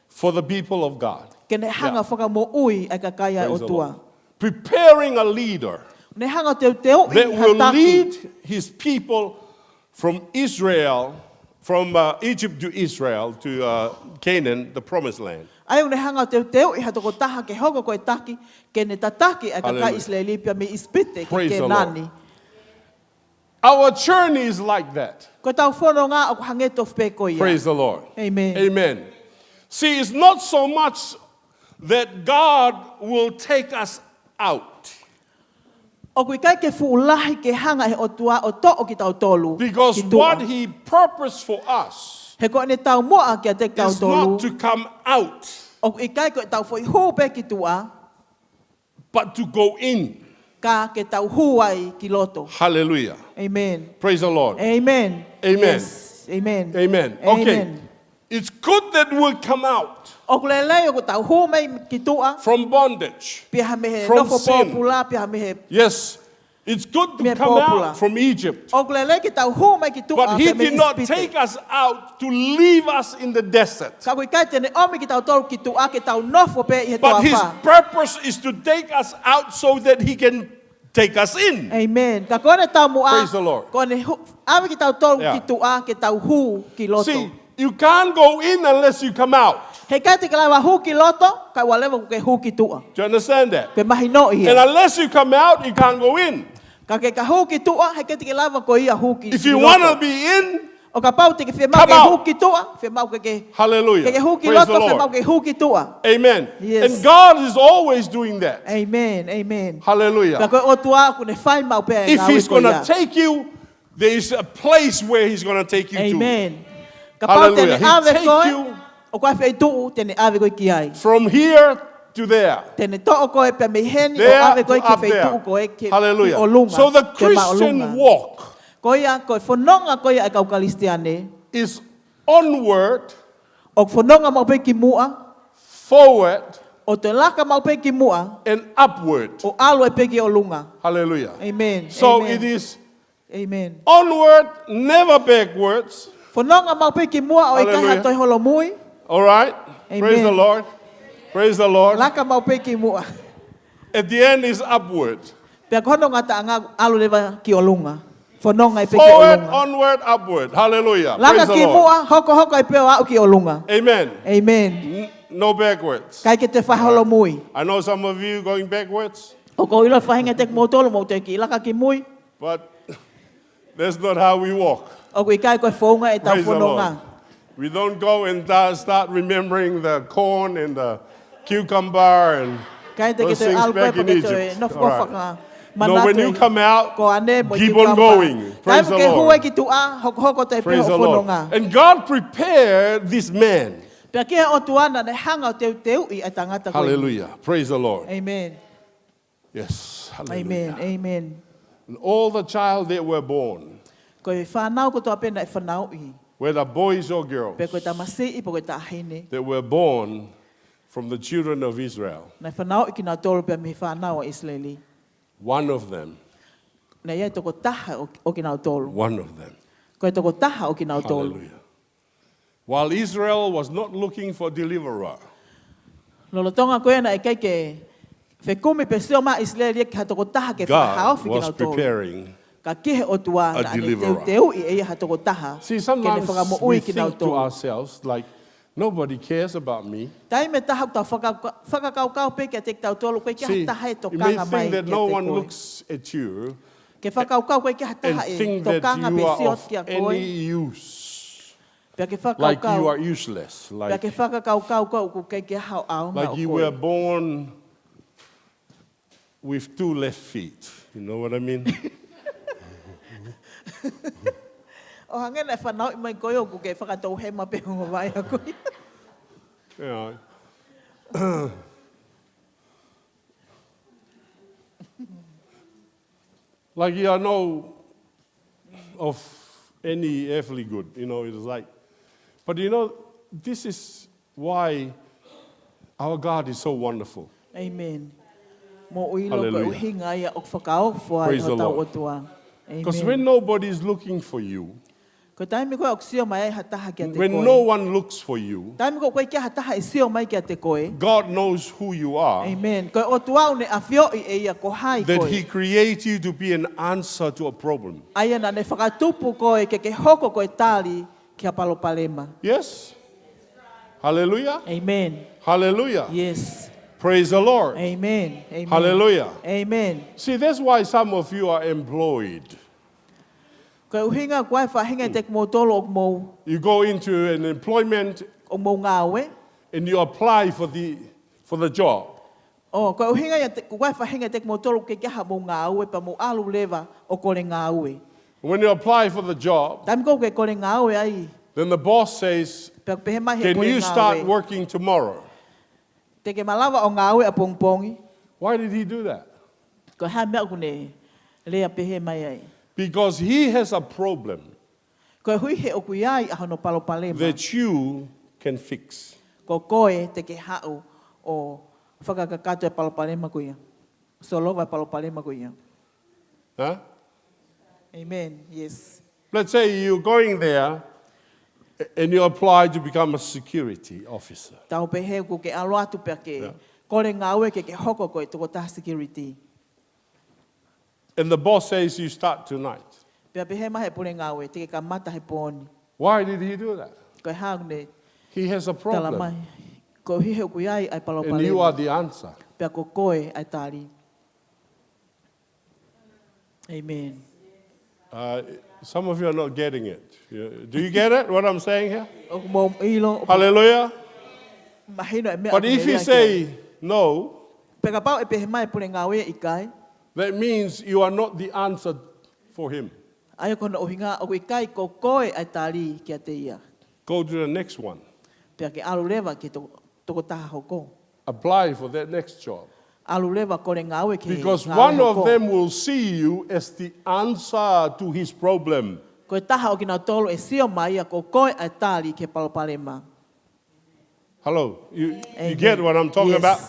for the people of God. Ke ne hanga ʻo fakamoʻui ʻa e kakai ʻa e ʻOtua. Preparing a leader ʻoku ne hanga ʻo teuteuʻi ha taki that will lead his people from Israel, from uh, Egypt to Israel to uh, Canaan, the promised land. ʻA ia ʻoku ne hanga ʻo teuteuʻi ha tokotaha ke hoko ko e taki, ke ne tataki ʻa e kakai ʻIsileli pea mei ʻIsipite ki Kēnani. Our journey is like that. Ko ʻetau fononga ʻoku hangē tofu pē ko ia. Praise the Lord. Amen. Amen. See, it's not so much that God will take us out. ʻOku ʻikai ke fuʻu lahi ke hanga ʻe he ʻOtua ʻo toʻo kitautolu ki tuʻa. Because what he purposed for us He ko ʻene taumuʻa kiate kitautolu is not to come out, ʻoku ʻikai ko ʻetau foʻi hū pē ki tuʻa, but to go in. Ka ke tau hū ai ki loto. Hallelujah. Amen. Praise the Lord. Amen. Amen. Yes. Amen. Amen. Okay. Amen. It's good that we come out ʻOku lelei ʻoku tau hū mai ki tuʻa from bondage, pea mei he nofo pōpula, pea mei he meʻa pōpula. Yes. It's good to come out from Egypt. ʻOku lelei ke tau hū mai ki tuʻa pea mei ʻIsipite. But he did not take us out to leave us in the desert. Ka ʻoku ʻikai te ne ʻomi kitautolu ki tuʻa ke tau nofo pē ʻi he toafa. But his purpose is to take us out so that he can take us in. Amen. Ka ko ʻene taumuʻa, Praise the Lord. Ko ʻene hū-, ʻave kitautolu ki tuʻa ke tau hū ki loto. See, you can't go in unless you come out. He ʻikai te ke lava hū ki loto, kae ʻoua leva ke hū ki tuʻa. Do you understand that? Ke mahinoʻi ia. And unless you come out, you can't go in. Ka ke ka hū ki tuʻa, he ʻikai te ke lava ko ia hū ki, ki loto. If you wanna be in, ʻo kapau te ke fiemaʻu ke hū ki tuʻa, fiemaʻu ke ke, Hallelujah. Ke ke hū ki loto, fiemaʻu ke hū ki tuʻa. Amen. Yes. And God is always doing that. Amen, amen. Hallelujah. Pea ko e ʻOtua ʻoku ne fai maʻu pē ʻa e ngāue ko ia. If he's gonna take you, there is a place where he's gonna take you to. Amen. Kapau te ne ʻave koe, ʻoku ʻi ai e feituʻu te ne ʻave koe ki ai. From here to there. Te ne toʻo koe pea mei heni ʻo ʻave koe ki he feituʻu ko ē ki ʻolunga, ki māʻolunga. There to up there. Hallelujah. So the Christian walk Ko ia, ko e fononga ko ia ʻa e kau Kalisitiane is onward, ʻoku fononga maʻu pē ki muʻa, forward, ʻo toe laka maʻu pē ki muʻa, and upward. ʻO ʻalu ai pē ki ʻolunga. Hallelujah. Amen. So it is onward, never backwards. Fononga maʻu pē ki muʻa ʻo ʻikai ha toe holomui. Hallelujah. All right. Amen. Praise the Lord. Praise the Lord. Laka maʻu pē ki muʻa. At the end is upward. Pea ko hono ngataʻanga ʻalu leva ki ʻolunga. Fononga ai pē ki ʻolunga. Forward, onward, upward. Hallelujah. Praise the Lord. Laka ki muʻa, hokohoko ai pē ʻo aʻu ki ʻolunga. Amen. Amen. N-, no backwards. ʻIkai ke toe fakaholomui. All right. I know some of you going backwards. ʻOku ou ʻilo faʻahinga ʻiate kimoutolu mou toe kiʻi laka ki mui. But that's not how we walk. ʻOku ʻikai ko e founga ʻetau fononga. Praise the Lord. We don't go and ta-, start remembering the corn and the cucumber and those things back in Egypt. ʻIkai te ke toe ʻalu koe pea ke toe nofo fakamanatu. All right. No, when you come out, keep on going. Praise the Lord. Ko ane mo e kiukamba. Taimi ke hū ai ki tuʻa, hokohoko atu ai pē hoʻo fononga. Praise the Lord. And God prepared this man. Pea ko e ʻOtua naʻa ne hanga ʻo teuteuʻi ʻa e tangata ko eni. Hallelujah. Praise the Lord. Amen. Yes, hallelujah. Amen, amen. And all the child that were born, Ko e fānau kotoa pē naʻe fanauʻi, whether boys or girls, pe ko e tamasiʻi, pe ko e taʻahine, that were born from the children of Israel, naʻe fanauʻi kinautolu pea mei he fānau ʻa ʻIsileli. One of them, Naʻe ʻi ai e tokotaha ʻo, ʻo kinautolu. One of them. Ko e tokotaha ʻo kinautolu. Hallelujah. While Israel was not looking for a deliverer, Lolotonga ko ia naʻe ʻikai ke fekumi pe sio mai ʻa ʻIsileli ia ki ha tokotaha ke fakahaofi kinautolu. God was preparing a deliverer. Ka ko e ʻOtua naʻa ne teuteuʻi ʻe ia ha tokotaha ke ne fakamoʻui kinautolu. See, sometimes we think to ourselves, like, "Nobody cares about me." Taimi ʻe taha ʻoku tau faka-, fakakaukau pē kiate kitautolu, ʻoku ʻikai ke ʻi ai ha taha ʻe tokanga mai kiate koe. See, you may think that no one looks at you and think that you are of any use. Ke fakakaukau ʻoku ʻikai ke ʻi ai ha taha ʻe tokanga pe sio kiate koe. Pea ke fakakaukau. Like you are useless. Pea ke fakakaukau koe ʻoku ʻikai ke ʻi ai haʻo ʻaonga ʻo koe. Like, like you were born with two left feet. You know what I mean? ʻO hangē naʻe fanauʻi mai koe ʻoku ke fakatouhema pē ongo vaʻe ʻa koe. Yeah. Like, you are no of any earthly good, you know, it's like, but you know, this is why our God is so wonderful. Amen. Mo ʻilo ko e Hallelujah. ʻuhinga ia ʻoku fakaofo ai Praise the hotau Lord. ʻOtua. Because ʻĒmeni. When nobody is looking for you, Ko e taimi ko ē ʻoku sio mai ai ha taha kiate when koe. No one looks for you, Taimi ko ē ʻoku ʻikai ha taha ʻe sio mai kiate koe. God knows who you are, ʻĒmeni. Ko e ʻOtua ʻoku ne ʻafioʻi ʻe ia ko hai that koe. He created you to be an answer to a problem. ʻA ia naʻa ne fakatupu koe ke ke hoko ko e tali ki ha palopalema. Yes. Hallelujah. ʻĒmeni. Hallelujah. Yes. Praise the Lord. ʻĒmeni. ʻĒmeni. Hallelujah. ʻĒmeni. See, that's why some of you are employed. Ko e ʻuhinga ko e faʻahinga ʻiate kimoutolu ʻoku mou, You go into an employment ʻoku mou ngāue. And you apply for the, for the job. ʻO, ko e ʻuhinga ia te, ko e faʻahinga ʻiate kimoutolu ʻoku ʻikai ke ʻi ai haʻamou ngāue pea mou ʻalu leva ʻo kole ngāue. When you apply for the job, Taimi ko ē ʻoku ke kole ngāue ai. Then the boss says, Pea pehē mai he Can pule you start ngāue, working tomorrow? Te ke malava ʻo ngāue ʻapongipongi? Why did he do that? Ko e hā e meʻa ʻoku ne lea pehē mai ai? Because he has a problem Koeʻuhi he ʻoku ʻi ai ʻa hono palopalema that you can fix. Ko koe te ke haʻu ʻo fakakakato e palopalema ko ia. Solova e palopalema ko ia. Huh? ʻĒmeni. Yes. Let's say you're going there and you apply to become a security officer. Tau pehē ʻoku ke ʻalu atu pea ke Yeah. kole ngāue ke ke hoko ko e tokotaha security. And the boss says you start tonight. Pea pehē mai he pule ngāue, te ke kamata he pō ni. Why did he do that? Ko e hā ʻoku ne He has a tala problem. Mai? Koeʻuhi he ʻoku ʻi ai ʻa e palopalema. And you are the answer. Pea ko koe ʻa e tali. ʻĒmeni. Uh, some of you are not getting it. You- Do you get it, what I'm saying here? ʻOku mou ʻilo, ʻoku Hallelujah. Mahino e meʻa But ʻoku if ne he lea ki ai. Say no, Pea kapau ʻe pehē mai e pule ngāue ʻikai. That means you are not the answer for him. ʻA ia ko hono ʻuhinga ʻoku ʻikai ko koe ʻa e tali kiate ia. Go to the next one. Pea ke ʻalu leva ki he to-, tokotaha hoko. Apply for that next job. ʻAlu leva kole ngāue ki he Because ngāue one of hoko. Them will see you as the answer to his problem. Ko e taha ʻo kinautolu ʻe sio mai ia ko koe ʻa e tali ki he palopalema. Hello, you, you ʻĒmeni. Get what I'm talking Yes. About?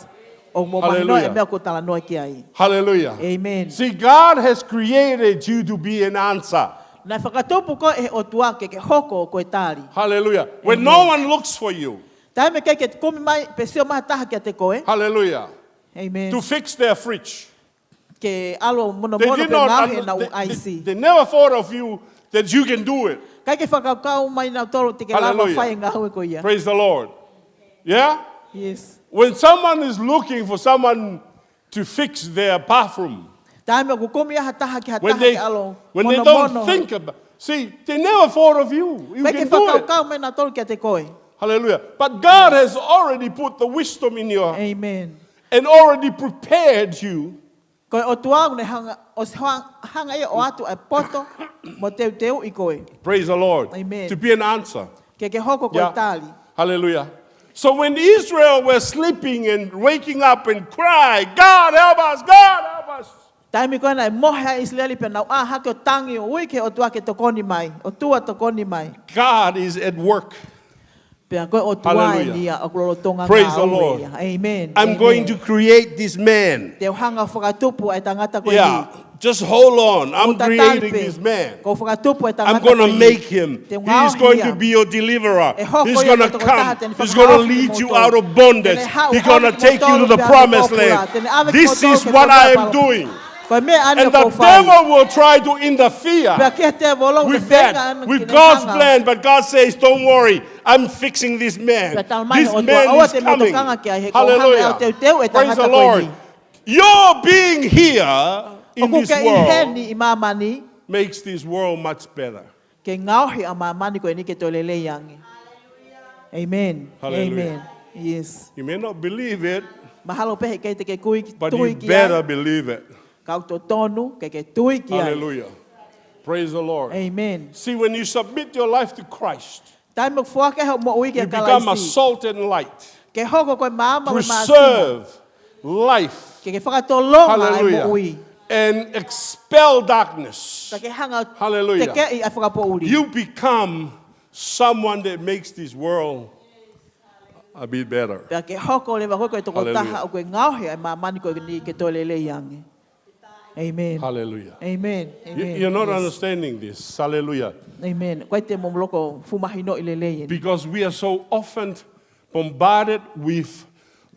ʻOku mou mahinoa e Hallelujah. Meʻa ʻoku ou talanoa ki ai. Hallelujah. ʻĒmeni. See, God has created you to be an answer. Naʻe fakatupu koe ʻe he ʻOtua ke ke hoko ko e tali. Hallelujah. When ʻĒmeni. No one looks for you, Taimi ʻoku ʻikai ke kumi mai pe sio mai ha taha kiate koe. Hallelujah. ʻĒmeni. To fix their fridge. Ke ʻalu ʻo They monomono did pe not, ngāue he naʻa they, ʻoku they, ʻaisi. They never thought of you that you can do it. ʻIkai ke fakakaukau mai nautolu te ke lava Hallelujah. Fai e ngāue ko ia. Praise the Lord. Yeah? Yes. When someone is looking for someone to fix their bathroom, Taimi ʻoku kumi ai ha taha ki ha when taha they, ke ʻalu ʻo when they monomono. Don't think about, see, they never thought of you. You ʻIkai ke can do it. Fakakaukau mai nautolu kiate koe. Hallelujah. But God has already put the wisdom in your ʻĒmeni. And already prepared you Ko e ʻOtua ʻoku ne hanga, ʻosi hoa-, hanga ia ʻo ʻoatu ʻa e poto mo teuteuʻi koe. Praise the Lord. ʻĒmeni. To be an answer. Ke ke hoko ko e Yeah. Tali. Hallelujah. So when Israel were sleeping and waking up and cry, "God help us, God help us." Taimi ko ē naʻe mohe ai ʻa ʻIsileli pea nau ʻā hake ʻo tangi ʻo ui ki he ʻOtua ke tokoni mai. ʻOtua tokoni mai. God is at work. Pea ko e ʻOtua Hallelujah. Eni ia ʻoku lolotonga Praise the ngāue Lord. Ia. ʻĒmeni. I'm ʻĒmeni. Going to create this man. Te u hanga ʻo fakatupu ʻa e tangata ko eni. Yeah, just hold on. I'm Mou tatali creating pē. This man. Ko u fakatupu ʻa e tangata I'm gonna ko eni. Make him. Te u He is ngaohi going ia. To be your deliverer. ʻE hoko He's ia gonna ko e tokotaha come. Te ne He's gonna lead you fakahaofi out of bondage. Te ne haʻu He's gonna ʻo take you to the promised land. Te ne ʻave This is what I am doing. Ko e meʻa eni ʻoku ou fai. And the devil will try to interfere with that, with God's plan, but God says, "Don't worry, I'm fixing this man. This man is coming." Hallelujah. Praise the Lord. Your being here in this world makes this world much better. Ke ngaohi ʻa māmani ko eni ke toe lelei ange. ʻĒmeni. Hallelujah. ʻĒmeni. Yes. You may not believe it, Mahalo pē he ʻikai te ke kui ki, but tui you ki ai. Better believe it. Ka ʻoku totonu ke ke tui ki ai. Hallelujah. Praise the Lord. ʻĒmeni. See, when you submit your life to Christ, Taimi ʻoku foaki ai hoʻo moʻui kia Kalaisi. You become a salt and light. Ke hoko ko e maama mo e māsina. Preserve life. Ke ke fakatolonga ai moʻui. Hallelujah. And expel darkness. Ka ke hanga Hallelujah. Tekeʻi ʻa e fakapoʻuli. You become someone that makes this world a bit better. Pea ke hoko leva koe ko e tokotaha Hallelujah. ʻOku ke ngaohi ʻa e māmani ko eni ke toe lelei ange. Amen. Hallelujah. Amen. You, Amen. You're not Yes. Understanding this. Hallelujah. Amen. Ko e te mo loko fuʻu mahinoʻi lelei eni. Because we are so often bombarded with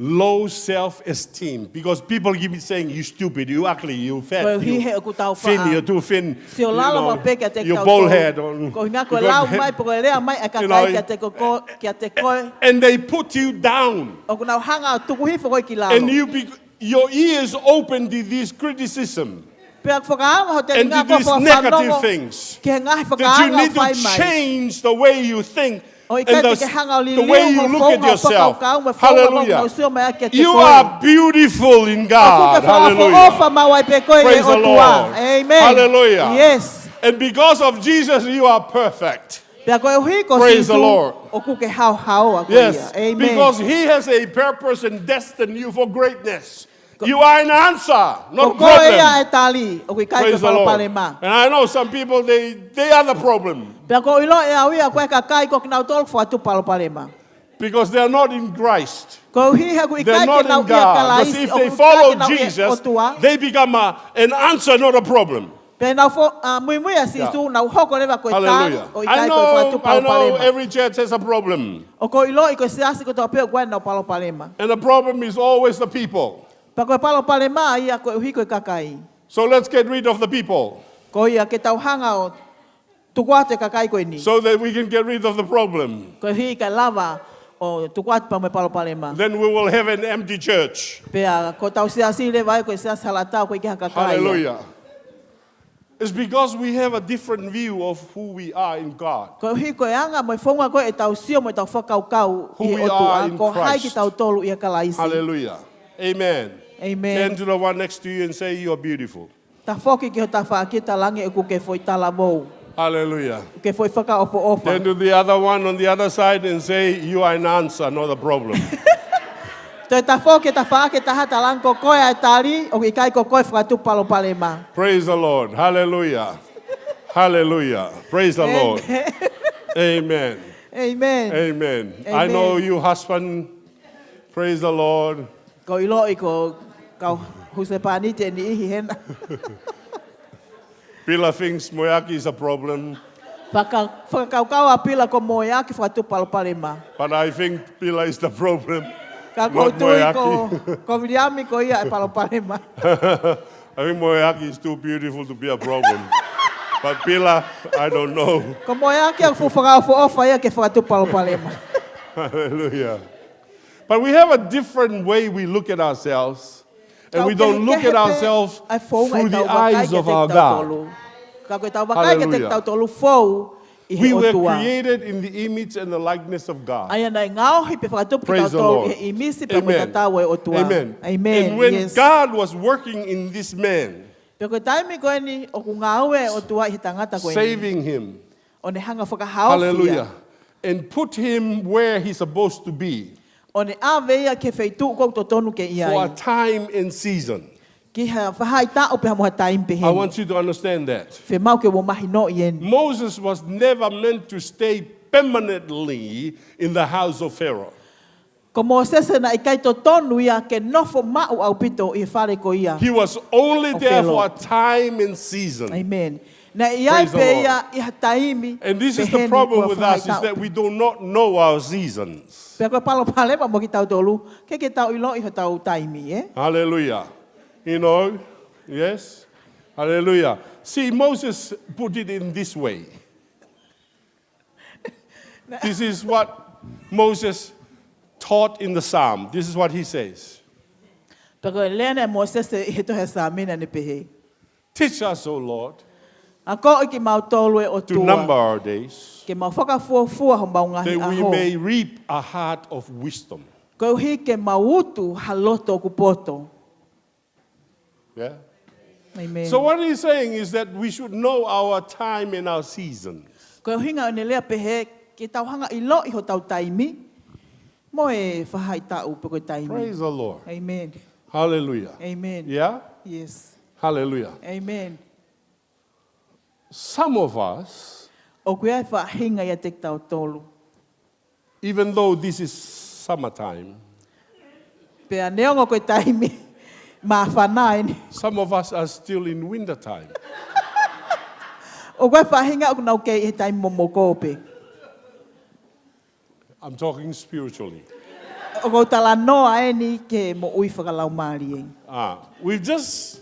low self-esteem. Because people keep saying, "You stupid, you ugly, you fat, Koeʻuhi you he ʻoku tau thin, faʻa you're too thin, sio you lalo know, mo pē kiate you kitautolu. Bald head." Or, Koeʻuhi ko e because, lau mai, pe ko e lea mai ʻa e you kakai know, kiate ko, ko, kiate koe. And they put you down. ʻOku nau hanga ʻo tuku hifo koe ki lalo. And you be, your ears open to this criticism. Pea fakaava ho te and to ngā these ko negative fanongo things. Ki he ngaahi that you fakaava need to fai mai. Change the way you think ʻO ʻikai and te the, ke hanga ʻo the liliu way you ho look at founga yourself. Fakakaukau mo e founga Hallelujah. Mo sio mai ake te You koe. Are beautiful in God. ʻOku ke Hallelujah. Fakaʻofoʻofa maʻu ai pē koe Praise the ʻOtua. Lord. Amen. Hallelujah. Yes. And because of Jesus, you are perfect. Pea koeʻuhi ko Praise the Sīsū, Lord. ʻOku ke haohaoa ko Yes, ia. Amen. Because he has a purpose and destined you for greatness. Ko You are an answer, not a problem. Ko koe ia e tali, ʻoku ʻikai ko e palopalema. Praise the Lord. And I know some people, they, they are the problem. Pea ʻoku ou ʻilo ʻe au ia ko e kakai ko kinautolu fakatupu palopalema. Because they are not in Christ. Koeʻuhi he ʻoku ʻikai ke nau ʻia Kalaisi, ʻoku ʻikai ke nau ʻia ʻOtua. They're not in God. Because if they follow Jesus, they become a, an answer, not a problem. Pea nau fo-, ʻa, muimui ʻa Sīsū, Yeah. Nau hoko leva ko e tali, Hallelujah. ʻO ʻikai ko e fakatupu palopalema. I know, I know every church has a problem. ʻOku ou ʻiloʻi ko e siasi kotoa pē ʻoku ʻi ai ʻenau palopalema. And the problem is always the people. Pea ko e palopalema ia koeʻuhi ko e kakai. So let's get rid of the people. Ko ia ke tau hanga ʻo tuku atu e kakai ko eni. So that we can get rid of the problem. Koeʻuhi ke lava ʻo tuku atu pea mo e palopalema. Then we will have an empty church. Pea ko ʻetau siasi leva ia ko e siasi hala tau ko e ʻikai ha kakai ia. Hallelujah. It's because we have a different view of who we are in God. Koeʻuhi ko e anga mo e founga ko ē ʻetau sio mo ʻetau fakakaukau ʻi he ʻOtua. Who we are in Christ. Ko hai kitautolu ʻia Kalaisi. Hallelujah. Amen. Amen. Turn to the one next to you and say, "You are beautiful." Tafoki ki ho tafaʻaki ʻo talaange ʻoku ke foʻi talavou. Hallelujah. ʻOku ke foʻi fakaʻofoʻofa. Turn to the other one on the other side and say, "You are an answer, not a problem." Toe tafoki ki he tafaʻaki ʻe taha ʻo talaange ko koe ʻa e tali, ʻoku ʻikai ko koe fakatupu palopalema. Praise the Lord. Hallelujah. Hallelujah. Praise the Lord. Amen. Amen. Amen. Amen. Amen. I know you, husband. Praise the Lord. ʻOku ou ʻiloʻi ko e kau husepāniti ʻe niʻihi hena. Pila thinks Moeaki is a problem. Faka-, fakakaukau ʻa Pila ko Moeaki fakatupu palopalema. But I think Pila is the problem, not Moeaki. Ka ʻoku ou tui ko, ko Viliami ko ia e palopalema. I think Moeaki is too beautiful to be a problem. But Pila, I don't know. Ko Moeaki ʻoku fuʻu fakaʻofoʻofa ia ke fakatupu palopalema. Hallelujah. But we have a different way we look at ourselves, and we don't look at ourselves through the eyes of our God. Ka ʻoku kehekehe pē ʻa e founga ʻetau vakai kiate kitautolu. Ka ko ʻetau vakai kiate kitautolu fou ʻi he ʻOtua. Hallelujah. We were created in the image and the likeness of God. ʻA ia naʻe ngaohi pē fakatupu kitautolu ʻi he ʻīmisi pea mo e tatau ʻo e ʻOtua. Praise the Lord. Amen. Amen. Amen. Yes. And when God was working in this man, Pea ko e taimi ko eni ʻoku ngāue ʻa e ʻOtua ʻi he tangata ko eni. Saving him. ʻO ne hanga ʻo fakahaofi ia. Hallelujah. And put him where he's supposed to be. ʻO ne ʻave ia ki he feituʻu ʻoku totonu ke ʻi ai. For a time and season. Ki ha faʻahitaʻu pea mo ha taimi pehē. I want you to understand that. Fiemaʻu ke mou mahinoʻi eni. Moses was never meant to stay permanently in the house of Pharaoh. Ko Mōsese naʻe ʻikai totonu ia ke nofo maʻu ʻaupito ʻi he fale ko ia ʻo Felo. He was only there for a time and season. Amen. Naʻe ʻi ai pē ia ʻi ha taimi pehē ni kuo faʻahitaʻu. Praise the Lord. And this is the problem with us, is that we do not know our seasons. Pea ko e palopalema mo kitautolu, ʻikai ke tau ʻiloʻi hotau taimi, ē? Hallelujah. You know, yes? Hallelujah. See, Moses put it in this way. This is what Moses taught in the Psalm. This is what he says. Pea ko e lea ʻa Mōsese ʻi he tohi Saame naʻa ne pehē. Teach us, O Lord, Akoʻi kimautolu ʻe ʻOtua. To number our days, Ke mau fakafuofua homau ngaahi ʻaho. That we may reap a heart of wisdom. Koeʻuhi ke mau utu ha loto ʻoku poto. Yeah? Amen. So what he's saying is that we should know our time and our seasons. Ko e ʻuhinga ʻo ʻene lea pehē, ke tau hanga ʻo ʻiloʻi hotau taimi, mo e faʻahitaʻu pe ko e taimi. Praise the Lord. Amen. Hallelujah. Amen. Yeah? Yes. Hallelujah. Amen. Some of us, ʻOku ʻi ai e faʻahinga ʻiate kitautolu. Even though this is summertime. Pea neongo ko e taimi māfana eni. Some of us are still in winter time. ʻOku ʻi ai e faʻahinga ʻoku nau kei ʻi he taimi momoko pē. I'm talking spiritually. ʻOku ou talanoa eni ki he moʻui fakalaumālie. Ah, we've just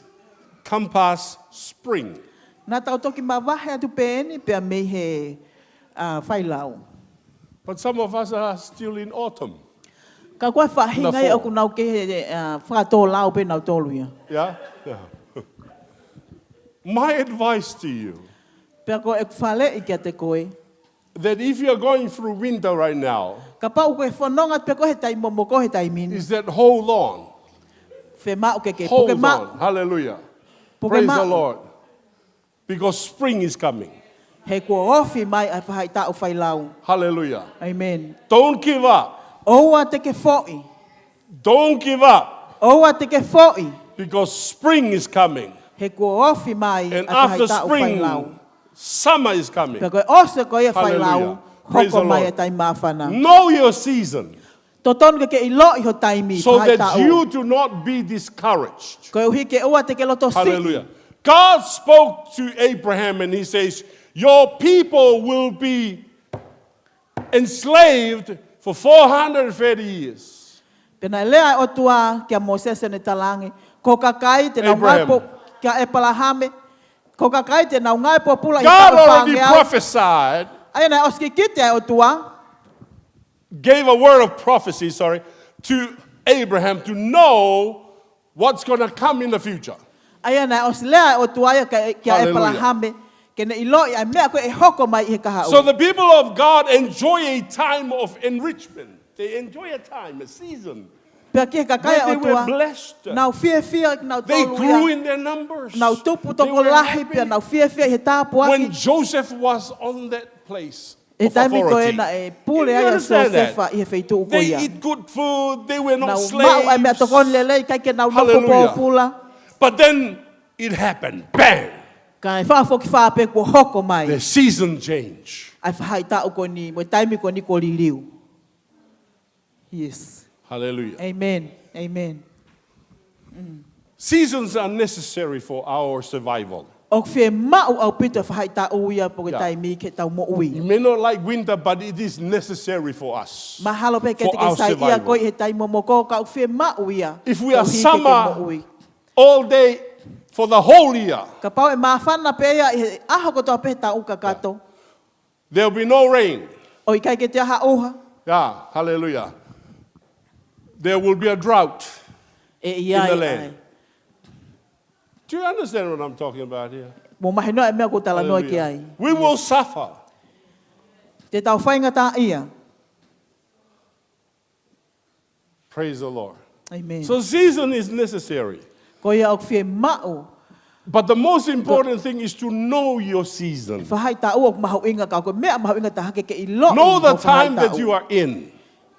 come past spring. Naʻa tau toki mavahe atu pē eni pea mei he ah, failau. But some of us are still in autumn. Ka ko e faʻahinga ia Nafo. ʻoku nau kei he ah, fakatōlau pē nautolu ia. Yeah? Yeah. My advice to you Pea ko e faleʻi kiate koe. that if you're going through winter right now, Kapau ʻoku ke fononga pē koe he taimi momoko he taimi ni. is that hold on. Fiemaʻu ke ke Hold puke maʻu. On. Hallelujah. Puke Praise the maʻu. Lord. Because spring is coming. He kuo ofi mai ʻa e faʻahitaʻu failau. Hallelujah. Amen. Don't give up. ʻOua te ke foʻi. Don't give up. ʻOua te ke foʻi. Because spring is coming. He kuo ofi mai And ʻa e after faʻahitaʻu spring, failau. Summer is coming. Pea ko e ʻosi ko ia failau. Hallelujah. Praise the Hoko mai Lord. E taimi māfana. Know your season Totonu ke ke ʻiloʻi ho taimi. so that Faʻahitaʻu. You do not be discouraged. Koeʻuhi ke ʻoua te ke loto siʻi. Hallelujah. God spoke to Abraham and he says, your people will be enslaved for four hundred thirty years. Pea naʻe lea ʻa e ʻOtua kia Mōsese ʻo ne talaange, ko e kakai te nau Abraham. Ngāue po, kia ʻEpalahame, ko e kakai te nau ngāue pōpula ʻi he God taʻu already fāngeau. Prophesied, ʻA ia naʻe ʻosi kikite ʻa e ʻOtua. Gave a word of prophecy, sorry, to Abraham to know what's going to come in the future. ʻA ia naʻe ʻosi lea ʻa e ʻOtua ia kia, kia Hallelujah. ʻEpalahame, ke ne ʻiloʻi ʻa e meʻa ko ē ʻe hoko mai ʻi he kahaʻu. So the people of God enjoy a time of enrichment. They enjoy a time, a season. Pea ki he kakai Where ʻa e they were ʻOtua, blessed. Nau fiefia, nau They tolu grew ia. In their numbers. Nau tupu They were tokolahi, happy. Pea nau fiefia he tāpuaki. When Joseph was on that place ʻI he of taimi ko ē authority. Naʻe pule You ai ʻa understand that? Sōsefa ʻi he feituʻu ko They ia. Eat good food. They were not Nau slaves. Maʻu ʻa e meʻa tokoni lelei, ʻikai ke nau nofo Hallelujah. Pōpula. But then it happened. Bang! Ka e fakafokifā pē kuo hoko mai. The season change. ʻA e faʻahitaʻu ko eni, mo e taimi ko eni kuo liliu. Yes. Hallelujah. Amen. Amen. Seasons are necessary for our survival. ʻOku fiemaʻu ʻaupito e faʻahitaʻu ia pe ko e Yeah. Taimi ke tau moʻui. You may not like winter, but it is necessary for us. Mahalo pē ke For te our ke saiʻia survival. Koe ʻi he taimi momoko, ka ʻoku fiemaʻu ia. If we are Koeʻuhi ke ke summer moʻui. All day for the whole year, Kapau ʻe māfana pē ia ʻi he ʻaho kotoa pē he taʻu kakato. There will be no rain. ʻOku ʻikai ke toe ʻi ai ha ʻuha. Yeah, hallelujah. There will be a drought ʻE ʻi in the ai land. ʻa e. Do you understand what I'm talking about here? Mou mahinoʻi e meʻa ʻoku ou talanoa ki ai. Hallelujah. We will suffer. Te tau faingataʻaʻia. Praise the Lord. Amen. So season is necessary. Ko ia ʻoku fiemaʻu. But the most important thing is to know your season. Faʻahitaʻu ʻoku mahuʻinga ka ko e meʻa mahuʻinga taha ke ke ʻiloʻi Know the ho time that faʻahitaʻu. You are in.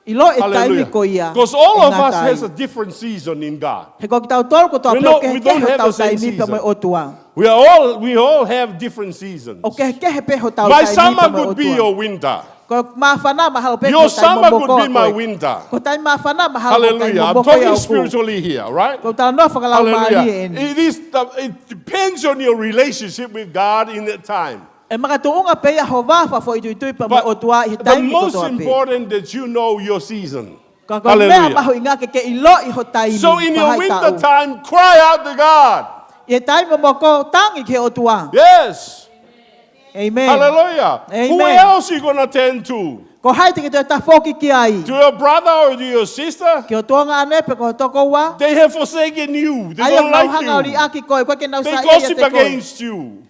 ʻIloʻi e taimi Hallelujah. Ko ia. Because all of ʻE ngata us ai. Has a different season in God. He ko kitautolu kotoa We pē know- ʻoku we don't kehekehe have hotau the same taimi pea mo e season. ʻOtua. We are all, we all have different seasons. ʻOku kehekehe pē hotau My taimi summer pea mo e could be ʻOtua. Your winter. Ko e māfana mahalo pē ko e Your taimi summer momoko could be my ʻaʻaku. Winter. Ko e taimi māfana mahalo ko e taimi Hallelujah. I'm momoko Talking ʻaʻaku. Spiritually here, right? ʻOku ou talanoa fakalaumālie Hallelujah. eni. It is the, it depends on your relationship with God in that time. ʻE makatuʻunga pē ia ho vā fakafoʻituitui pea mo e ʻOtua ʻi he taimi kotoa pē. But the most important that you know your season. Ka ko e meʻa mahuʻinga ke ke ʻiloʻi ho taimi. So in your winter time, cry out to God. ʻI he taimi momoko tangi ki he ʻOtua. Yes. Amen. Hallelujah. Who else you gonna turn to? Ko hai te ke toe tafoki ki ai? To your brother or to your sister? Ki ho tuongaʻane pe ko ho tokoua? They have forsaken you. They don't like you. ʻA ia ʻoku nau hanga ʻo liʻaki koe, ʻoku ʻikai ke nau saiʻia ʻiate koe. They gossip against you.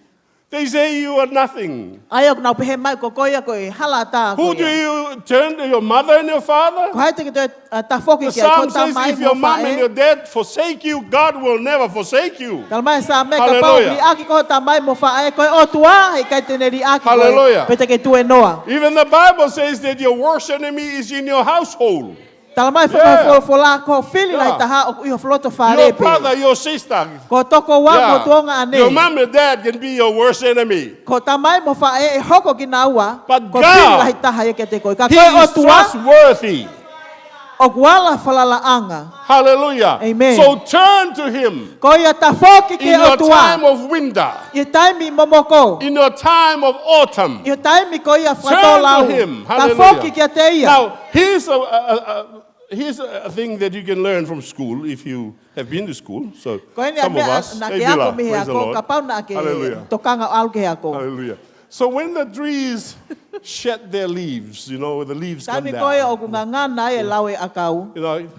They say you are nothing. ʻA ia ʻoku nau pehē mai ko koe ia ko e hala ʻatā ko ia. Who do you turn to, your mother and your father? Ko hai te ke toe tafoki ki ai? Ko ho tamai mo faʻē? The Psalm says, if your mom and your dad forsake you, God will never forsake you. Tala mai Saame kapau ʻe liʻaki koe ho tamai mo faʻē, ko e ʻOtua heʻikai te ne liʻaki koe. Hallelujah. Pe te ke tuēnoa. Even the Bible says that your worst enemy is in your household. Tala mai foki ʻe he folofola ko e fili lahi taha ʻoku ʻi ho loto fale pē. Your brother, your sister. Ko ho tokoua mo ho tuongaʻane. Your mom and dad can be your worst enemy. Ko ho tamai mo faʻē ʻe hoko kinaua ko e fili lahi taha ia kiate koe. But God, He is trustworthy. Ka ko e ʻOtua, ʻOku ala falalaʻanga. Hallelujah. Amen. So turn to Him Ko ia tafoki ki he in your ʻOtua. Time of winter, ʻI he taimi momoko. In your time of autumn. ʻI he taimi ko ia Turn fakatōlau. To Him. Hallelujah. Tafoki kiate ia. Now, here's a, a, a, a, here's a thing that you can learn from school if you have been to school. So, Ko eni some of meʻa us, naʻa hey, ke ako Bila, mei he praise the ako, Lord. Kapau naʻa ke Hallelujah. Tokanga ʻalu ki he ako. Hallelujah. So when the trees shed their leaves, you know, the leaves come Taimi ko ia down. ʻOku ngangana ai e lau e ʻakau. You know,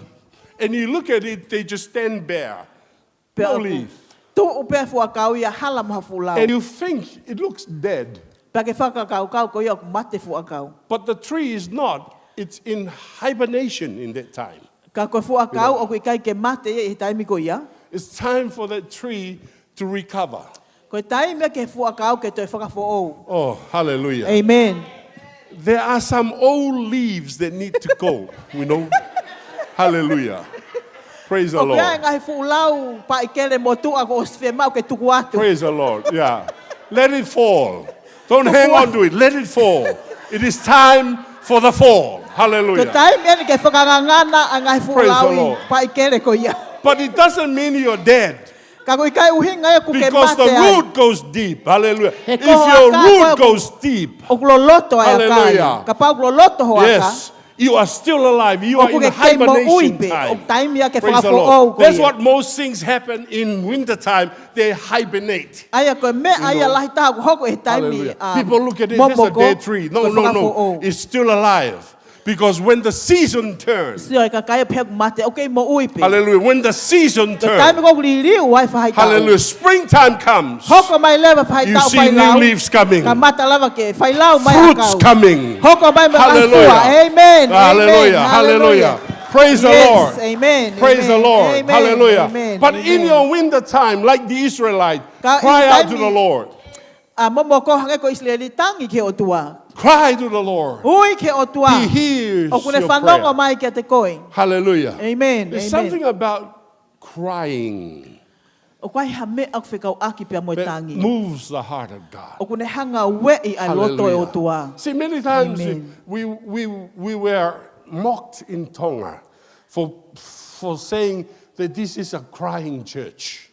and you look at it, they just stand bare. Pea No ʻoku leaf. Tuʻu pē fuʻu ʻakau ia hala mo ha fuʻu lau. And you think it looks dead. Pea ke fakakaukau ko ia ʻoku mate fuʻu ʻakau. But the tree is not. It's in hibernation in that time. Ka ko e fuʻu ʻakau ʻoku ʻikai ke mate ia ʻi he taimi ko ia. It's time for that tree to recover. Ko e taimi ia ki he fuʻu ʻakau ke toe fakafoʻou. Oh, hallelujah. Amen. There are some old leaves that need to go, you know. Hallelujah. Praise the ʻOku ʻi ai e Lord. Ngaahi fuʻu lau paʻikele motuʻa kuo ʻosi fiemaʻu ke tuku atu. Praise the Lord. Yeah. Let it fall. Don't hang on to it. Let it fall. It is time for the fall. Ko e Hallelujah. Taimi eni ke fakangangana ʻa e ngaahi fuʻu Praise the lau Lord. Paʻikele ko ia. But it doesn't mean you're dead. Ka ʻoku ʻikai ʻuhinga ia ʻoku ke Because the mate ai. Root goes deep. Hallelujah. He If ko ho your ʻaka ko root ia goes deep, ʻOku loloto ai ʻa e ʻaka ia. Hallelujah. Kapau ʻoku loloto ho ʻaka. Yes, you are still alive. You are ʻOku in ke kei moʻui hibernation pē. Time. ʻOku taimi ia ke Praise the fakafoʻou Lord. ko That's ia. What most things happen in winter time. They hibernate. ʻA ia ko e meʻa ia lahi taha ʻoku hoko ʻi he taimi. Hallelujah. ʻA, People look at it, that's a momoko, dead tree. No, ko e no, no. Fakafoʻou. It's still alive. Because when the season turns, Sio e kakai pē ʻoku mate, ʻoku kei moʻui pē. Hallelujah. When the season Ko e taimi turns, ko ʻoku liliu ai faʻahitaʻu. Hallelujah. Springtime comes. Hoko mai leva You faʻahitaʻu see failau. New leaves coming. Kamata lava ke failau mai Fruits ʻakau. Coming. Hoko mai mo e ngaahi Hallelujah. fua. Amen. Hallelujah. Amen. Hallelujah. Praise the Yes, Lord. Amen. Praise the Amen. Lord. Amen. Hallelujah. Amen. But in Amen. Your winter time, like the Israelite, Ka cry ʻi out to taimi- the Lord. ʻA momoko hangē ko ʻIsileli tangi ki he ʻOtua. Cry to the Lord. Ui ki he ʻOtua. He hears ʻOku ne your fanongo prayer. Mai kiate koe. Hallelujah. Amen. There's Amen. Something about crying. ʻOku ʻi ai ha meʻa ʻoku fekauʻaki pea mo e That tangi. Moves the heart of God. ʻOku ne hanga ʻo ueʻi ʻa e loto e Hallelujah. ʻOtua. See, many times Amen. We, we, we were mocked in Tonga for, for saying that this is a crying church.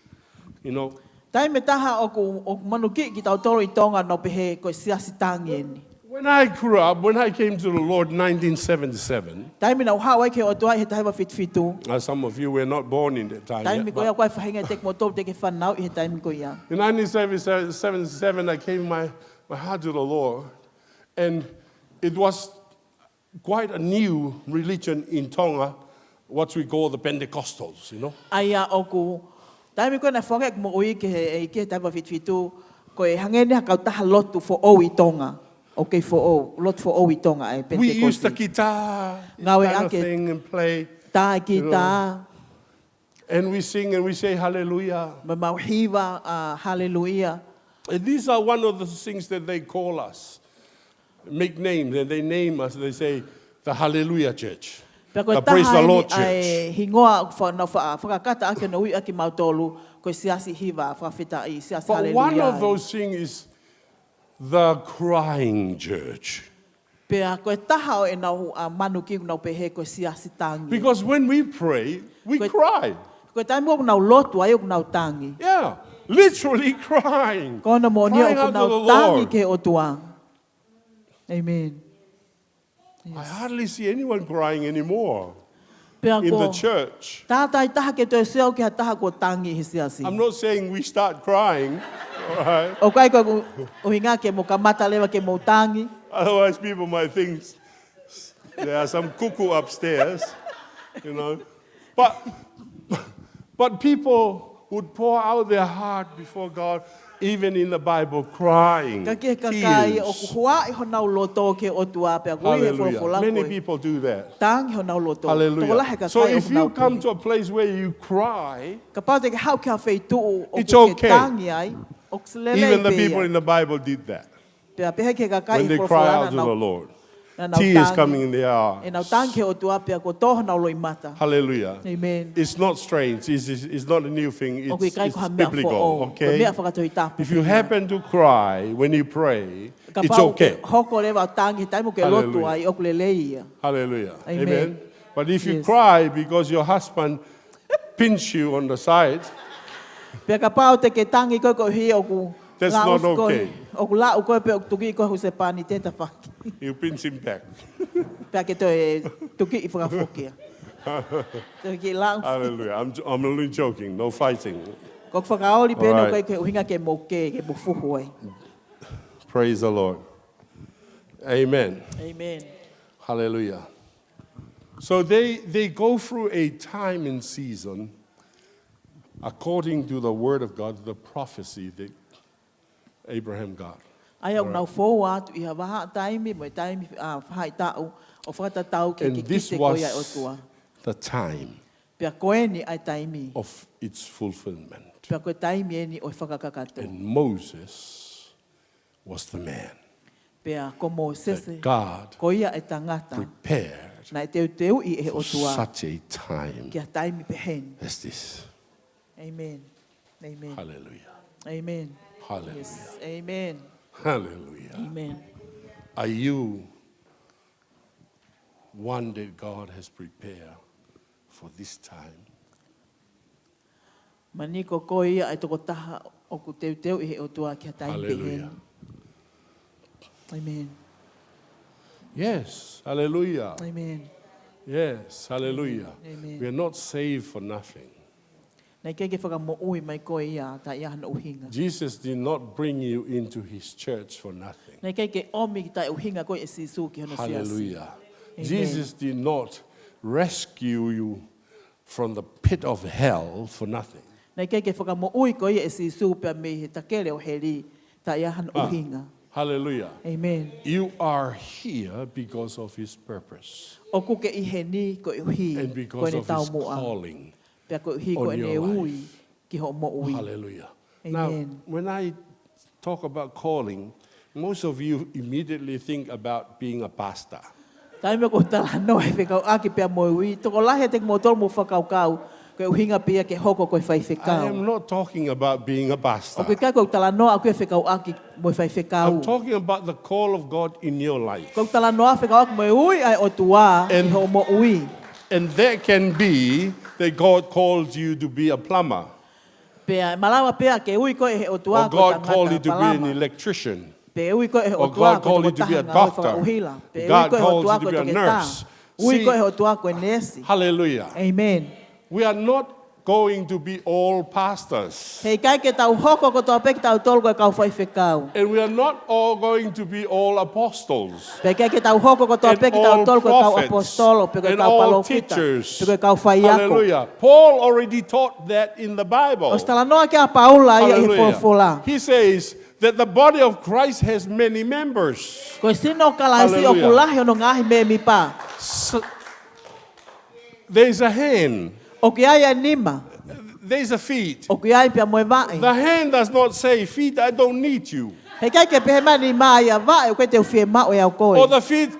You know, Taimi ʻe taha ʻoku, ʻoku manukiʻi kitautolu ʻi Tonga ʻo pehē ko e siasi tangi eni. When I grew up, when I came to the Lord in nineteen seventy-seven, Taimi naʻa ku haʻu ai ki he ʻOtua ʻi he taha hiva fitu fitu. Uh, some of you were not born in that time yet, Taimi ko ia but ʻoku ʻi ai e faʻahinga ʻiate kimoutolu teʻeki fanauʻi he taimi ko ia. In nineteen seventy-seven, I gave my, my heart to the Lord, and it was quite a new religion in Tonga, what we call the Pentecostals, you know. ʻA ia ʻoku, taimi ko ē naʻe foaki ʻeku moʻui ki he, ki he taha hiva fitu fitu, ko e hangē ni ha kautaha lotu foʻou ʻi Tonga. ʻOku kei foʻou, lotu foʻou ʻi Tonga ʻa e Pentecost. We use the guitar, Ngāueʻaki e thing and play, tā e kitā. And we sing and we say, Hallelujah. Mo mau hiva, ʻa, Hallelujah. And these are one of the things that they call us. Make names, and they name us, they say, the Hallelujah Church. Pea ko e The Praise the taha eni Lord ʻa e Church. Hingoa ʻoku fa-, naʻa fa-, fakakata ʻaki ʻo ui ʻaki kimautolu, ko e siasi hiva, fakafetaʻi, siasi But one Hallelujah. Of those things is the crying church. Pea ko e taha ʻo ʻenau, ʻa, manukiʻi ʻoku nau pehē ko e siasi tangi. Because when we pray, we Ko e, cry. Ko e taimi ʻoku nau lotu ai ʻoku nau tangi. Yeah, literally crying. Ko hono moʻoni Crying ʻoku out to nau the tangi Lord. Ki he ʻOtua. Amen. I hardly see anyone crying anymore Pea in ko the church. Tātāitaha ke toe sio ki ha taha kuo tangi he siasi. I'm not saying we start crying, all right? ʻOku ʻikai ko ʻeku ʻuhinga ke mou kamata leva ke mou tangi. Otherwise, people might think there are some cuckoo upstairs, you know. But, but people would pour out their heart before God, even in the Bible, crying, Ka ki he kakai tears. ʻOku huaʻi honau loto ki he ʻOtua pea ko e he Hallelujah. Folofola Many ko e people do that. Tangi honau loto. Hallelujah. Tokolahi e kakai So if ʻoku nau you come pehē. To a place where you cry, Kapau te ke haʻu ki ha feituʻu ʻoku It's ke okay. Tangi ai, ʻoku lelei Even the pē ia. People in the Bible did that. Pea pehē ki he kakai When they Folofola cry naʻa out to nau, the Lord, naʻa nau tears tangi. Coming in their eyes. ʻEnau tangi ki he ʻOtua pea kuo tō honau loʻimata. Hallelujah. Amen. It's not strange. It's, it's, it's not a new thing. It's, ʻOku ʻikai it's ko ha meʻa biblical. Foʻou. Ko e Okay? Meʻa fakatohitapu. If you happen to cry when you pray, it's Kapau okay. Hoko leva ʻo tangi he taimi ʻoku ke lotu Hallelujah. Ai, ʻoku lelei ia. Hallelujah. Amen. Amen. But if you Yes. cry because your husband pinch you on the side, Pea kapau te ke tangi koe koeʻuhi ʻoku That's laʻu not koe, okay. ʻoku laʻu koe pe ʻoku tuki koe husepānite tafoki. You pinch him back. Pea ke toe tuki fakafoki ia. Toe kiʻi laʻu. Hallelujah. I'm, I'm only joking. No fighting. Ko e fakaoli pē All ʻoku right. ʻikai ke ʻuhinga ke mo ke, ke mo fuhu ai. Praise the Lord. Amen. Amen. Hallelujah. So they, they go through a time and season according to the word of God, the prophecy that Abraham got. ʻA ia ʻoku nau fou atu ʻi ha vahaʻa taimi, mo e taimi, ʻa, faʻahitaʻu, ʻo fakatatau ki he And this kikite ko ia ʻa e was ʻOtua. the time Pea ko eni ʻa e taimi. of its fulfillment. Pea ko e taimi eni ʻo e fakakakato. And Moses was the man Pea ko Mōsese, that God ko ia e tangata prepared naʻe teuteuʻi ʻe he for ʻOtua such a time ki ha taimi peheni. as this. Amen. Amen. Hallelujah. Amen. Hallelujah. Yes. Amen. Hallelujah. Amen. Are you one that God has prepared for this time? Manī ko koe ia ʻa e tokotaha ʻoku teuteuʻi ʻe he ʻOtua ki ha taimi peheni. Hallelujah. Amen. Yes. Hallelujah. Amen. Yes. Hallelujah. Amen. We are not saved for nothing. Naʻe ʻikai ke fakamoʻui mai koe ia taʻe ʻi ai hano ʻuhinga. Jesus did not bring you into his church for nothing. Naʻe ʻikai ke ʻomi taʻe ʻuhinga koe ʻe Sīsū ki hono siasi. Hallelujah. Amen. Jesus did not rescue you from the pit of hell for nothing. Naʻe ʻikai ke fakamoʻui koe ia ʻe Sīsū pea mei he takele ʻo heli taʻe ʻi ai hano Ah, ʻuhinga. Hallelujah. Amen. You are here because of his purpose ʻOku ke ʻi heni koeʻuhi and ko because ʻene of his taumuʻa. calling Pea koeʻuhi ko on ʻene your ui life. ki hoʻo moʻui. Hallelujah. Amen. Now, when I talk about calling, most of you immediately think about being a pastor. Taimi ʻoku talanoa he fekauʻaki pea mo e ui, tokolahi ʻiate kimoutolu mou fakakaukau, ko e ʻuhinga pē ia ke hoko ko e I faifekau. am not talking about being a pastor. ʻOku ʻikai ko e talanoa ʻoku fekauʻaki mo e faifekau. I'm talking about the call of God in your life. Ko e talanoa fekauʻaki mo e ui ʻa e ʻOtua ʻi And, hoʻo moʻui. and that can be that God calls you to be a plumber. Pea malava pea ke ui koe ʻe he ʻOtua Or ko e God called you tangata to be an palama. electrician. Pe ui koe ʻe he Or ʻOtua God ko e called you to be a tokotaha ngāue doctor. fakaʻuhila. Pe ui God koe ʻe he calls you ʻOtua to ko e be a toketā. nurse. Ui See, koe ʻe he ʻOtua ko e neesi. Hallelujah. Amen. We are not going to be all pastors. He ʻikai ke tau hoko kotoa pē kitautolu ko e kau faifekau. And we are not all going to be all apostles. Pea ʻikai ke tau hoko kotoa And pē kitautolu all ko e kau prophets. ʻaposetolo, pe ko e And kau all palōfita, teachers. pe ko e kau faiako. Hallelujah. Paul already taught that in the Bible. ʻOsi talanoa ki ai ʻa Paula ia ʻi he Hallelujah. folofola. He says that the body of Christ has many members. Ko e sino ʻo Kalaisi Hallelujah. ʻoku lahi hono ngaahi mēmipa. So, there's a hand. ʻOku ʻi ai e nima. There's a feet. ʻOku ʻi ai pea mo e vaʻe. The hand does not say, "Feet, I don't need you." He ʻikai ke pehē mai e nima ia, "Vaʻe, ʻoku ʻikai te u fiemaʻu ʻe au koe." Or the feet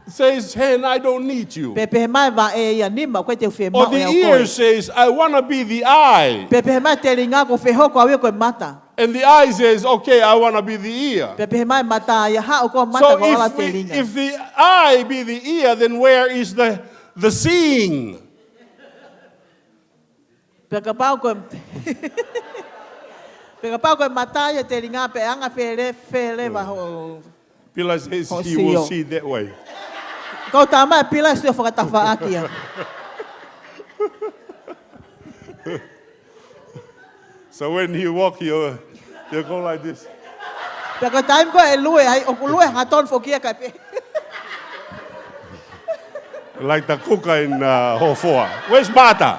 says, "Hand, I don't need you." Pe pehē mai e vaʻe ia, "Nima, ʻoku ʻikai te u Or fiemaʻu the ʻe au ear koe." says, "I wanna be the eye." Pe pehē mai e telinga, "ʻOku ou fie hoko au ia ko e mata." And the eye says, "Okay, I wanna be the ear." Pe pehē mai e mata ia, "Haʻu ʻoku ou mata, So ko e ala if we, telinga." if the eye be the ear, then where is the, the seeing? Pea kapau ko e, pea kapau ko e mata ia e telinga, pea anga fēfē, fēfē leva hoʻo, Pila says hoʻo he will sio. see that way. Ko e tama e Pila sio fakatafaʻaki ia. So when he walk, he'll, he'll go like this. Pea ko e taimi ko ē ʻe lue ai, ʻoku lue hangatonu foki ia kae pē. Like the cooker in, uh, Hofoa. Where's Mata?